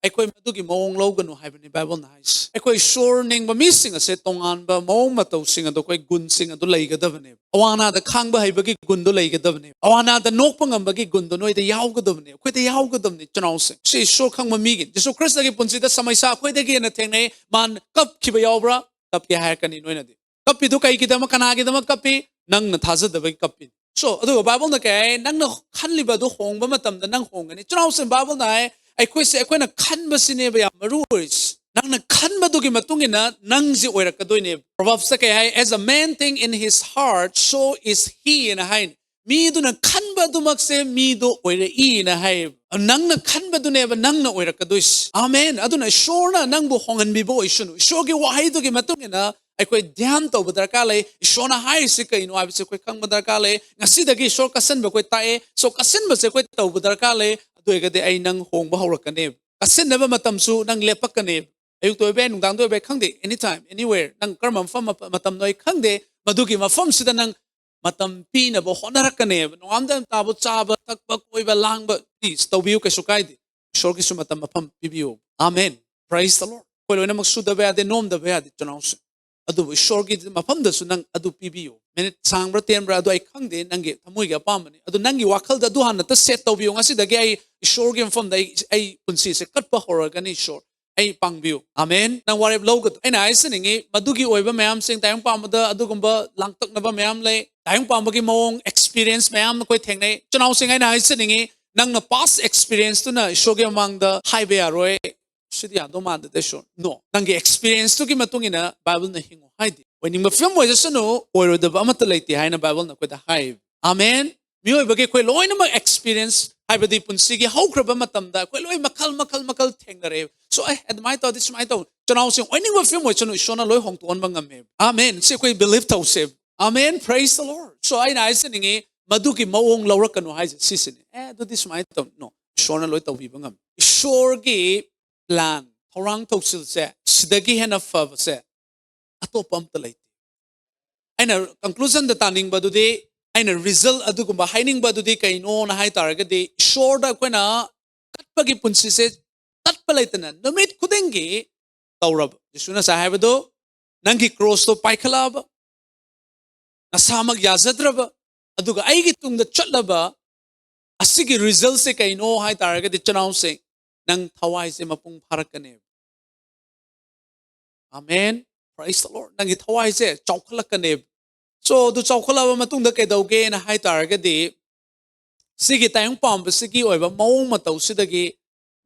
ꯑꯩꯈꯣꯏ ꯃꯗꯨꯒꯤ ꯃꯑꯣꯡ ꯂꯧꯒꯅꯨ ꯍꯥꯏꯕꯅꯤ ꯕꯥꯏꯕꯜꯅ ꯍꯥꯏꯁꯦ꯫ ꯑꯩꯈꯣꯏ ꯏꯁꯣꯔ ꯅꯤꯡꯕ ꯃꯤꯁꯤꯡ ꯑꯁꯦ ꯇꯣꯉꯥꯟꯕ ꯃꯑꯣꯡ ꯃꯇꯧꯁꯤꯡ ꯑꯗꯣ, ꯑꯩꯈꯣꯏ ꯒꯨꯟꯁꯤꯡ ꯑꯗꯨ ꯂꯩꯒꯗꯕꯅꯦꯕ꯫ ꯑꯋꯥ ꯑꯅꯥꯗ ꯈꯥꯡꯕ ꯍꯩꯕꯒꯤ ꯒꯨꯟꯗꯣ ꯂꯩꯒꯗꯕꯅꯦꯕ꯫ ꯑꯋꯥ ꯑꯅꯥꯗ ꯅꯣꯛꯄ ꯉꯝꯕꯒꯤ ꯒꯨꯟꯗꯣ ꯅꯣꯏꯗ ꯌꯥꯎꯒꯗꯕꯅꯦ, ꯑꯩꯈꯣꯏꯗ ꯌꯥꯎꯒꯗꯕꯅꯦ꯫ ꯏꯆꯤꯟ ꯏꯅꯥꯎꯁꯦ, ꯁꯤ ꯏꯁꯣꯔ ꯈꯪꯕ ꯃꯤꯒꯤ, ꯖꯤꯁꯨ ꯈ꯭ꯔꯤꯁꯇꯒꯤ ꯄꯨꯟꯁꯤꯗ ꯁꯃꯩꯁꯥ ꯑꯩꯈꯣꯏꯗꯒꯤ ꯍꯦꯟꯅ ꯊꯦꯡꯅꯩ꯫ ꯃꯥꯅ ꯀꯞꯈꯤꯕ ꯌꯥꯎꯕ꯭ꯔꯥ? ꯀꯞꯀꯦ ꯍꯥꯏꯔꯛꯀꯅꯤ ꯅꯣꯏꯅꯗꯤ꯫ ꯀꯞꯄꯤꯗꯨ ꯀꯩꯒꯤꯗꯃꯛ, ꯀꯅꯥꯒꯤꯗꯃꯛ ꯀꯞꯄꯤ? ꯅꯪꯅ ꯊꯥꯖꯗꯕꯒꯤ ꯀꯞꯄꯤ꯫ So ꯑꯗꯨꯒ ꯕꯥꯏꯕꯜꯅ ꯀꯩ ꯍꯥꯏ? ꯅꯪꯅ ꯈꯜꯂꯤꯕ ꯑꯗꯨ ꯍꯣꯡꯕ ꯃꯇꯝꯗ ꯅꯪ ꯍꯣꯡꯒꯅꯤ꯫ ꯏꯆꯤꯟ ꯏꯅꯥꯎꯁꯤꯡ, ꯕꯥꯏꯕꯜꯅ ꯍꯥꯏ, ꯑꯩꯈꯣꯏꯁꯦ, ꯑꯩꯈꯣꯏꯅ ꯈꯟꯕꯁꯤꯅꯦꯕ ꯌꯥꯝ ꯃꯔꯨ ꯑꯣꯏꯔꯤꯁꯤ꯫ ꯅꯪꯅ ꯈꯟꯕꯗꯨꯒꯤ ꯃꯇꯨꯡ ꯏꯟꯅ ꯅꯪꯁꯦ ꯑꯣꯏꯔꯛꯀꯗꯣꯏꯅꯦꯕ꯫ Proverbsꯇ ꯀꯩ ꯍꯥꯏ? "As a man think in his heart, so is he" ꯍꯥꯏꯅ ꯍꯥꯏꯅꯤ꯫ ꯃꯤꯗꯨꯅ ꯈꯟꯕ ꯑꯗꯨꯃꯛꯁꯦ ꯃꯤꯗꯣ ꯑꯣꯏꯔꯛꯏꯅ ꯍꯥꯏꯌꯦꯕ꯫ ꯅꯪꯅ ꯈꯟꯕꯗꯨꯅꯦꯕ ꯅꯪꯅ ꯑꯣꯏꯔꯛꯀꯗꯣꯏꯁꯤ꯫ ꯑꯃꯦꯟ꯫ ꯑꯗꯨꯅ ꯏꯁꯣꯔꯅ ꯅꯪꯕꯨ ꯍꯣꯡꯍꯟꯕꯤꯕ ꯑꯣꯏꯁꯅꯨ꯫ ꯏꯁꯣꯔꯒꯤ ꯋꯥꯍꯩꯗꯨꯒꯤ ꯃꯇꯨꯡ ꯏꯟꯅ ꯑꯩꯈꯣꯏ ꯙ꯭ꯌꯥꯟ ꯇꯧꯕ ꯗꯔꯀꯥꯔ ꯂꯩ꯫ ꯏꯁꯣꯔꯅ ꯍꯥꯏꯔꯤꯁꯤ ꯀꯩꯅꯣ ꯍꯥꯏꯕꯁꯦ ꯑꯩꯈꯣꯏ ꯈꯪꯕ ꯗꯔꯀꯥꯔ ꯂꯩ꯫ ꯉꯁꯤꯗꯒꯤ ꯏꯁꯣꯔ ꯀꯠꯁꯟꯕ ꯑꯩꯈꯣꯏ ꯇꯥꯛꯑꯦ꯫ So ꯀꯠꯁꯟꯕꯁꯦ ꯑꯩꯈꯣꯏ ꯇꯧꯕ ꯗꯔꯀꯥꯔ ꯂꯩ꯫ ꯑꯗꯨ ꯑꯣꯏꯔꯒꯗꯤ ꯑꯩ ꯅꯪ ꯍꯣꯡꯕ ꯍꯧꯔꯛꯀꯅꯦꯕ꯫ ꯀꯠꯁꯟꯅꯕ ꯃꯇꯝꯁꯨ ꯅꯪ ꯂꯦꯞꯄꯛꯀꯅꯦꯕ꯫ ꯑꯌꯨꯛꯇ ꯑꯣꯏꯕ ꯌꯥꯏ, ꯅꯨꯡꯗꯥꯡꯗ ꯑꯣꯏꯕ ꯌꯥꯏ, ꯈꯪꯗꯦ, anytime, anywhere, ꯅꯪ ꯀꯔꯝꯕ ꯃꯐꯝ, ꯃꯇꯝꯗꯣ ꯑꯩ ꯈꯪꯗꯦ꯫ ꯃꯗꯨꯒꯤ ꯃꯐꯝꯁꯤꯗ ꯅꯪ ꯃꯇꯝ ꯄꯤꯅꯕ ꯍꯣꯠꯅꯔꯛꯀꯅꯦꯕ꯫ ꯅꯣꯡꯉꯥꯟꯕꯗꯩ ꯅꯨꯃꯤꯠ ꯇꯥꯕ ꯆꯥꯕ, ꯊꯛꯄ, ꯀꯣꯏꯕ, ꯂꯥꯡꯕ, please, ꯇꯧꯕꯤꯌꯨ, ꯀꯩꯁꯨ ꯀꯥꯏꯗꯦ꯫ ꯏꯁꯣꯔꯒꯤꯁꯨ ꯃꯇꯝ, ꯃꯐꯝ ꯄꯤꯕꯤꯌꯨ꯫ ꯑꯃꯦꯟ꯫ Praise the Lord꯫ ꯑꯩꯈꯣꯏ ꯂꯣꯏꯅꯃꯛ ꯁꯨꯗꯕ ꯌꯥꯗꯦ, ꯅꯣꯝꯗꯕ ꯌꯥꯗꯦ, ꯏꯆꯤꯟ ꯏꯅꯥꯎꯁꯤꯡ꯫ ꯑꯗꯨꯕꯨ ꯏꯁꯣꯔꯒꯤ ꯃꯐꯝꯗꯁꯨ ꯅꯪ ꯑꯗꯨ ꯄꯤꯕꯤꯌꯨ꯫ ꯃꯤꯅꯤꯠ ꯁꯥꯡꯕ꯭ꯔꯥ ꯇꯦꯟꯕ꯭ꯔꯥ ꯑꯗꯨ ꯑꯩ ꯈꯪꯗꯦ, ꯅꯪꯒꯤ ꯊꯃꯣꯏꯒꯤ ꯑꯄꯥꯝꯕꯅꯤ꯫ ꯑꯗꯨ ꯅꯪꯒꯤ ꯋꯥꯈꯜꯗ ꯑꯗꯨ ꯍꯥꯟꯅꯇ set ꯇꯧꯕꯤꯌꯨ꯫ "ꯉꯁꯤꯗꯒꯤ ꯑꯩ ꯏꯁꯣꯔꯒꯤ ꯃꯐꯝꯗ ꯑꯩ, ꯑꯩ ꯄꯨꯟꯁꯤꯁꯦ ꯀꯠꯄ ꯍꯧꯔꯒꯅꯤ ꯏꯁꯣꯔ꯫ ꯑꯩ ꯄꯥꯡꯕꯤꯌꯨ꯫" ꯑꯃꯦꯟ꯫ ꯅꯪ ꯋꯥꯔꯦꯞ ꯂꯧꯒꯗ꯭ꯔꯥ? ꯑꯩꯅ ꯍꯥꯏꯖꯅꯤꯡꯉꯤ, ꯃꯗꯨꯒꯤ ꯑꯣꯏꯕ ꯃꯌꯥꯝꯁꯤꯡ, ꯇꯥꯏꯕꯪ ꯄꯥꯝꯕꯗ ꯑꯗꯨꯒꯨꯝꯕ ꯂꯥꯡꯇꯛꯅꯕ ꯃꯌꯥꯝ ꯂꯩ꯫ ꯇꯥꯏꯕꯪ ꯄꯥꯝꯕꯒꯤ ꯃꯑꯣꯡ, experience ꯃꯌꯥꯝ ꯑꯩꯈꯣꯏ ꯊꯦꯡꯅꯩ꯫ ꯏꯆꯤꯟ ꯏꯅꯥꯎꯁꯤꯡ, ꯑꯩꯅ ꯍꯥꯏꯖꯅꯤꯡꯉꯤ, ꯅꯪꯅ past experienceꯇꯨꯅ ꯏꯁꯣꯔꯒꯤ ꯃꯃꯥꯡꯗ ꯍꯥꯏꯕ ꯌꯥꯔꯣꯏ, "ꯁꯤꯗꯤ ꯌꯥꯗꯧ ꯃꯥꯟꯗꯦꯗ ꯏꯁꯣꯔ꯫" No, ꯅꯪꯒꯤ experienceꯇꯨꯒꯤ ꯃꯇꯨꯡ ꯏꯟꯅ ꯕꯥꯏꯕꯜꯅ ꯍꯤꯡꯉꯨ ꯍꯥꯏꯗꯦ꯫ ꯑꯣꯏꯅꯤꯡꯕ ꯐꯤꯕꯝ ꯑꯣꯏꯖꯁꯅꯨ, ꯑꯣꯏꯔꯣꯏꯗꯕ ꯑꯃꯠꯇ ꯂꯩꯇꯦ ꯍꯥꯏꯅ ꯕꯥꯏꯕꯜꯅ ꯑꯩꯈꯣꯏꯗ ꯍꯥꯏ꯫ ꯑꯃꯦꯟ꯫ ꯃꯤꯑꯣꯏꯕꯒꯤ ꯑꯩꯈꯣꯏ ꯂꯣꯏꯅꯃꯛ experience, ꯍꯥꯏꯕꯗꯤ ꯄꯨꯟꯁꯤꯒꯤ ꯍꯧꯈ꯭ꯔꯕ ꯃꯇꯝꯗ ꯑꯩꯈꯣꯏ ꯂꯣꯏ ꯃꯈꯜ, ꯃꯈꯜ, ꯃꯈꯜ ꯊꯦꯡꯅꯔꯛꯑꯦ꯫ So ꯑꯦ, ꯑꯗꯨꯃꯥꯏꯅ ꯇꯧꯔꯗꯤ ꯁꯨꯃꯥꯏꯅ ꯇꯧ꯫ ꯏꯆꯤꯟ ꯏꯅꯥꯎꯁꯤꯡ, ꯑꯣꯏꯅꯤꯡꯕ ꯐꯤꯕꯝ ꯑꯣꯏꯁꯅꯨ, ꯏꯁꯣꯔꯅ ꯂꯣꯏ ꯍꯣꯡꯗꯣꯛꯍꯟꯕ ꯉꯝꯃꯦ꯫ ꯑꯃꯦꯟ꯫ ꯁꯤ ꯑꯩꯈꯣꯏ believe ꯇꯧꯁꯦ꯫ Amen. Praise the Lord꯫ So ꯑꯩꯅ ꯍꯥꯏꯖꯅꯤꯡꯉꯤ, ꯃꯗꯨꯒꯤ ꯃꯑꯣꯡ ꯂꯧꯔꯛꯀꯅꯨ ꯍꯥꯏꯁꯦ ꯁꯤꯁꯤꯅꯤ꯫ ꯑꯦ, ꯑꯗꯨꯗꯤ ꯁꯨꯃꯥꯏꯅ ꯇꯧꯅꯣ, ꯏꯁꯣꯔꯅ ꯂꯣꯏ ꯇꯧꯕꯤꯕ ꯉꯝꯃꯤ꯫ ꯏꯁꯣꯔꯒꯤ ꯄ꯭ꯂꯥꯟ, ꯊꯧꯔꯥꯡ ꯊꯧꯁꯤꯜꯁꯦ ꯁꯤꯗꯒꯤ ꯍꯦꯟꯅ ꯐꯕꯁꯦ ꯑꯇꯣꯞꯄ ꯑꯝꯇ ꯂꯩꯇꯦ꯫ ꯑꯩꯅ ꯀꯟꯀ꯭ꯂꯨꯖꯟꯗ ꯇꯥꯅꯤꯡꯕꯗꯨꯗꯤ, ꯑꯩꯅ ꯔꯤꯖꯜ ꯑꯗꯨꯒꯨꯝꯕ ꯍꯥꯏꯅꯤꯡꯕꯗꯨꯗꯤ ꯀꯩꯅꯣꯅ ꯍꯥꯏ ꯇꯥꯔꯒꯗꯤ, ꯏꯁꯣꯔꯗ ꯑꯩꯈꯣꯏꯅ ꯀꯠꯄꯒꯤ ꯄꯨꯟꯁꯤꯁꯦ ꯇꯠꯄ ꯂꯩꯇꯅ ꯅꯨꯃꯤꯠ ꯈꯨꯗꯤꯡꯒꯤ ꯇꯧꯔꯕ, ꯖꯤꯁꯨꯅ ꯉꯁꯥꯏ ꯍꯥꯏꯕꯗꯣ, ꯅꯪꯒꯤ ꯀ꯭ꯔꯣꯁꯇꯣ ꯄꯥꯏꯈꯠꯂꯛꯑꯕ, ꯅꯁꯥꯃꯛ ꯌꯥꯖꯗ꯭ꯔꯕ, ꯑꯗꯨꯒ ꯑꯩꯒꯤ ꯇꯨꯡꯗ ꯆꯠꯂꯕ, ꯑꯁꯤꯒꯤ ꯔꯤꯖꯜꯁꯦ ꯀꯩꯅꯣ ꯍꯥꯏ ꯇꯥꯔꯒꯗꯤ, ꯏꯆꯤꯟ ꯏꯅꯥꯎꯁꯤꯡ, ꯅꯪ ꯊꯋꯥꯏꯁꯦ ꯃꯄꯨꯡ ꯐꯥꯔꯛꯀꯅꯦꯕ꯫ ꯑꯃꯦꯟ꯫ Praise the Lord. ꯅꯪꯒꯤ ꯊꯋꯥꯏꯁꯦ ꯆꯥꯎꯈꯠꯂꯛꯀꯅꯦꯕ꯫ ꯁꯣ, ꯑꯗꯨ ꯆꯥꯎꯈꯠꯂꯛꯑꯕ ꯃꯇꯨꯡꯗ ꯀꯩꯗꯧꯒꯦꯅ ꯍꯥꯏ ꯇꯥꯔꯒꯗꯤ, ꯁꯤꯒꯤ ꯇꯥꯏꯕꯪ ꯄꯥꯝꯕꯁꯤꯒꯤ ꯑꯣꯏꯕ ꯃꯑꯣꯡ ꯃꯇꯧꯁꯤꯗꯒꯤ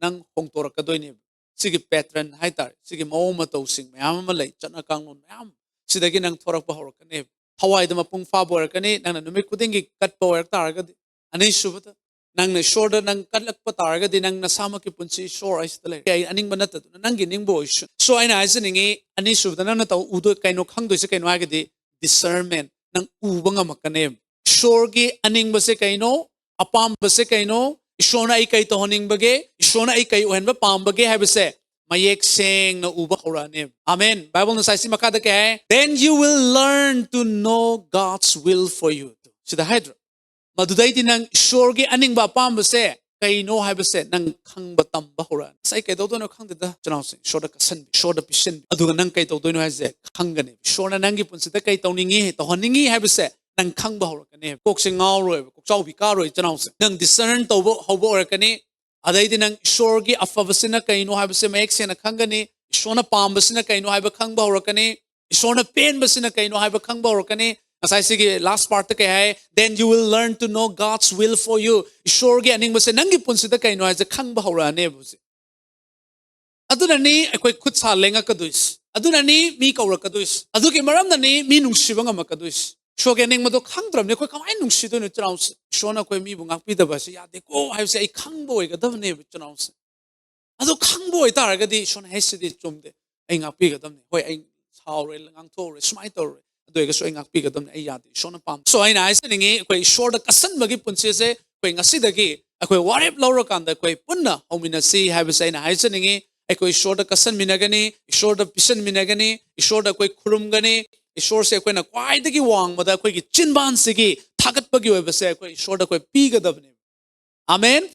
ꯅꯪ ꯍꯣꯡꯗꯣꯔꯛꯀꯗꯣꯏꯅꯦꯕ꯫ ꯁꯤꯒꯤ ꯄꯦꯇ꯭ꯔꯟ ꯍꯥꯏ ꯇꯥꯔꯦ, ꯁꯤꯒꯤ ꯃꯑꯣꯡ ꯃꯇꯧꯁꯤꯡ ꯃꯌꯥꯝ ꯑꯃ ꯂꯩ, ꯆꯠꯅ ꯀꯥꯡꯂꯣꯟ ꯃꯌꯥꯝ, ꯁꯤꯗꯒꯤ ꯅꯪ ꯊꯣꯔꯛꯄ ꯍꯧꯔꯛꯀꯅꯦꯕ꯫ ꯊꯋꯥꯏꯗ ꯃꯄꯨꯡ ꯐꯥꯕ ꯑꯣꯏꯔꯛꯀꯅꯤ꯫ ꯅꯪꯅ ꯅꯨꯃꯤꯠ ꯈꯨꯗꯤꯡꯒꯤ ꯀꯠꯄ ꯑꯣꯏꯔꯛ ꯇꯥꯔꯒꯗꯤ, ꯑꯅꯤꯁꯨꯕꯗ, ꯅꯪꯅ ꯏꯁꯣꯔꯗ ꯅꯪ ꯀꯠꯂꯛꯄ ꯇꯥꯔꯒꯗꯤ, ꯅꯪ ꯅꯁꯥꯃꯛꯀꯤ ꯄꯨꯟꯁꯤ, "ꯏꯁꯣꯔ, ꯑꯩ ꯁꯤꯗ ꯂꯩꯔꯦ, ꯑꯩ ꯑꯅꯤꯡꯕ ꯅꯠꯇꯗꯨꯅ ꯅꯪꯒꯤ ꯅꯤꯡꯕ ꯑꯣꯏꯁꯅꯨ." ꯁꯣ, ꯑꯩꯅ ꯍꯥꯏꯖꯅꯤꯡꯉꯤ, ꯑꯅꯤꯁꯨꯕꯗ ꯅꯪꯅ ꯇꯧ ꯎꯗꯣꯏ ꯀꯩꯅꯣ, ꯈꯪꯗꯣꯏꯁꯦ ꯀꯩꯅꯣ ꯍꯥꯏꯔꯒꯗꯤ, ꯗꯤꯁꯔꯟꯃꯦꯟ꯫ ꯅꯪ ꯎꯕ ꯉꯝꯃꯛꯀꯅꯦꯕ꯫ ꯏꯁꯣꯔꯒꯤ ꯑꯅꯤꯡꯕꯁꯦ ꯀꯩꯅꯣ? ꯑꯄꯥꯝꯕꯁꯦ ꯀꯩꯅꯣ? ꯏꯁꯣꯔꯅ ꯑꯩ ꯀꯩ ꯇꯧꯍꯟꯅꯤꯡꯕꯒꯦ? ꯏꯁꯣꯔꯅ ꯑꯩ ꯀꯩ ꯑꯣꯏꯍꯟꯕ ꯄꯥꯝꯕꯒꯦ ꯍꯥꯏꯕꯁꯦ ꯃꯌꯦꯛ ꯁꯦꯡꯅ ꯎꯕ ꯍꯧꯔꯛꯑꯅꯦꯕ꯫ ꯑꯃꯦꯟ꯫ ꯕꯥꯏꯕꯜꯅ ꯉꯁꯥꯏ ꯁꯤ ꯃꯈꯥꯗ ꯀꯩ ꯍꯥꯏ? "Then you will learn to know God's will for you." ꯁꯤꯗ ꯍꯥꯏꯗ꯭ꯔꯣ? ꯃꯗꯨꯗꯩꯗꯤ ꯅꯪ ꯏꯁꯣꯔꯒꯤ ꯑꯅꯤꯡꯕ ꯑꯄꯥꯝꯕꯁꯦ ꯀꯩꯅꯣ ꯍꯥꯏꯕꯁꯦ ꯅꯪ ꯈꯪꯕ ꯇꯝꯕ ꯍꯧꯔꯛꯑꯅꯤ꯫ "ꯑꯁ, ꯑꯩ ꯀꯩꯗꯧꯗꯣꯏꯅꯣ ꯈꯪꯗꯦꯗ, ꯏꯆꯤꯟ ꯏꯅꯥꯎꯁꯤꯡ, ꯏꯁꯣꯔꯗ ꯀꯠꯁꯟꯕꯤ, ꯏꯁꯣꯔꯗ ꯄꯤꯁꯟꯕꯤ꯫ ꯑꯗꯨꯒ ꯅꯪ ꯀꯩ ꯇꯧꯗꯣꯏꯅꯣ ꯍꯥꯏꯁꯦ ꯈꯪꯒꯅꯤ꯫ ꯏꯁꯣꯔꯅ ꯅꯪꯒꯤ ꯄꯨꯟꯁꯤꯗ ꯀꯩ ꯇꯧꯅꯤꯡꯉꯤ, ꯇꯧꯍꯟꯅꯤꯡꯉꯤ ꯍꯥꯏꯕꯁꯦ ꯅꯪ ꯈꯪꯕ ꯍꯧꯔꯛꯀꯅꯤ꯫ ꯀꯣꯛꯁꯦ ꯉꯥꯎꯔꯣꯏꯕ, ꯀꯣꯛꯆꯥꯎꯕꯤ ꯀꯥꯔꯣꯏ, ꯏꯆꯤꯟ ꯏꯅꯥꯎꯁꯤꯡ꯫ ꯅꯪ ꯗꯤꯁꯔꯟ ꯇꯧꯕ ꯍꯧꯕ ꯑꯣꯏꯔꯛꯀꯅꯤ꯫ ꯑꯗꯩꯗꯤ ꯅꯪ ꯏꯁꯣꯔꯒꯤ ꯑꯐꯕꯁꯤꯅ ꯀꯩꯅꯣ ꯍꯥꯏꯕꯁꯦ ꯃꯌꯦꯛ ꯁꯦꯡꯅ ꯈꯪꯒꯅꯤ꯫ ꯏꯁꯣꯔꯅ ꯄꯥꯝꯕꯁꯤꯅ ꯀꯩꯅꯣ ꯍꯥꯏꯕ ꯈꯪꯕ ꯍꯧꯔꯛꯀꯅꯤ꯫ ꯏꯁꯣꯔꯅ ꯄꯦꯟꯕꯁꯤꯅ ꯀꯩꯅꯣ ꯍꯥꯏꯕ ꯈꯪꯕ ꯍꯧꯔꯛꯀꯅꯤ꯫ ꯉꯁꯥꯏ ꯁꯤꯒꯤ ꯂꯥꯁ ꯄꯥꯔꯠꯇ ꯀꯩ ꯍꯥꯏ? "Then you will learn to know God's will for you." ꯏꯁꯣꯔꯒꯤ ꯑꯅꯤꯡꯕꯁꯦ ꯅꯪꯒꯤ ꯄꯨꯟꯁꯤꯗ ꯀꯩꯅꯣ ꯍꯥꯏꯁꯦ ꯈꯪꯕ ꯍꯧꯔꯛꯑꯅꯦꯕ ꯍꯧꯖꯤꯛ꯫ ꯑꯗꯨꯅꯅꯤ ꯑꯩꯈꯣꯏ ꯈꯨꯠ ꯁꯥ ꯂꯦꯡꯉꯛꯀꯗꯣꯏꯁꯦ꯫ ꯑꯗꯨꯅꯅꯤ ꯃꯤ ꯀꯧꯔꯛꯀꯗꯣꯏꯁꯦ꯫ ꯑꯗꯨꯒꯤ ꯃꯔꯝꯅꯅꯤ ꯃꯤ ꯅꯨꯡꯁꯤꯕ ꯉꯝꯃꯛꯀꯗꯣꯏꯁꯦ꯫ ꯏꯁꯣꯔꯒꯤ ꯑꯅꯤꯡꯕꯗꯣ ꯈꯪꯗ꯭ꯔꯕꯅꯤ ꯑꯩꯈꯣꯏ ꯀꯃꯥꯏꯅ ꯅꯨꯡꯁꯤꯗꯣꯏꯅꯣ, ꯏꯆꯤꯟ ꯏꯅꯥꯎꯁꯦ? ꯏꯁꯣꯔꯅ ꯑꯩꯈꯣꯏ ꯃꯤꯕꯨ ꯉꯥꯛꯄꯤꯗꯕ ꯑꯁꯤ ꯌꯥꯗꯦꯀꯣ ꯍꯥꯏꯕꯁꯦ ꯑꯩ ꯈꯪꯕ ꯑꯣꯏꯒꯗꯕꯅꯦꯕ, ꯏꯆꯤꯟ ꯏꯅꯥꯎꯁꯦ꯫ ꯑꯗꯣ ꯈꯪꯕ ꯑꯣꯏꯇꯥꯔꯒꯗꯤ ꯏꯁꯣꯔꯅ, "ꯍꯦ, ꯁꯤꯗꯤ ꯆꯨꯝꯗꯦ, ꯑꯩ ꯉꯥꯛꯄꯤꯒꯗꯕꯅꯤ꯫ ꯍꯣꯏ, ꯑꯩ ꯁꯥꯎꯔꯦ, ꯉꯥꯡꯊꯣꯛꯎꯔꯦ, ꯁꯨꯃꯥꯏꯅ ꯇꯧꯔꯨꯔꯦ, ꯑꯗꯨ ꯑꯣꯏꯔꯒꯁꯨ ꯑꯩ ꯉꯥꯛꯄꯤꯒꯗꯕꯅꯤ, ꯑꯩ ꯌꯥꯗꯦ, ꯏꯁꯣꯔꯅ ꯄꯥꯝꯗꯦ꯫ So ꯑꯩꯅ ꯍꯥꯏꯖꯅꯤꯡꯉꯤ, ꯑꯩꯈꯣꯏ ꯏꯁꯣꯔꯗ ꯀꯠꯁꯟꯕꯒꯤ ꯄꯨꯟꯁꯤꯁꯦ ꯑꯩꯈꯣꯏ ꯉꯁꯤꯗꯒꯤ ꯑꯩꯈꯣꯏ ꯋꯥꯔꯦꯞ ꯂꯧꯔꯀꯥꯟꯗ ꯑꯩꯈꯣꯏ ꯄꯨꯟꯅ ꯍꯧꯃꯤꯟꯅꯁꯤ ꯍꯥꯏꯕꯁꯦ ꯑꯩꯅ ꯍꯥꯏꯖꯅꯤꯡꯉꯤ꯫ ꯑꯩꯈꯣꯏ ꯏꯁꯣꯔꯗ ꯀꯠꯁꯟꯃꯤꯟꯅꯒꯅꯤ, ꯏꯁꯣꯔꯗ ꯄꯤꯁꯟꯃꯤꯟꯅꯒꯅꯤ, ꯏꯁꯣꯔꯗ ꯑꯩꯈꯣꯏ ꯈꯨꯔꯨꯝꯒꯅꯤ꯫ ꯏꯁꯣꯔꯁꯦ ꯑꯩꯈꯣꯏꯅ ꯈ꯭ꯋꯥꯏꯗꯒꯤ ꯋꯥꯡꯃꯗ ꯑꯩꯈꯣꯏꯒꯤ ꯆꯤꯟꯕꯥꯟꯁꯤꯒꯤ ꯊꯥꯒꯠꯄꯒꯤ ꯑꯣꯏꯕꯁꯦ ꯑꯩꯈꯣꯏ ꯏꯁꯣꯔꯗ ꯑꯩꯈꯣꯏ ꯄꯤꯒꯗꯕꯅꯦꯕ꯫ ꯑꯃꯦꯟ꯫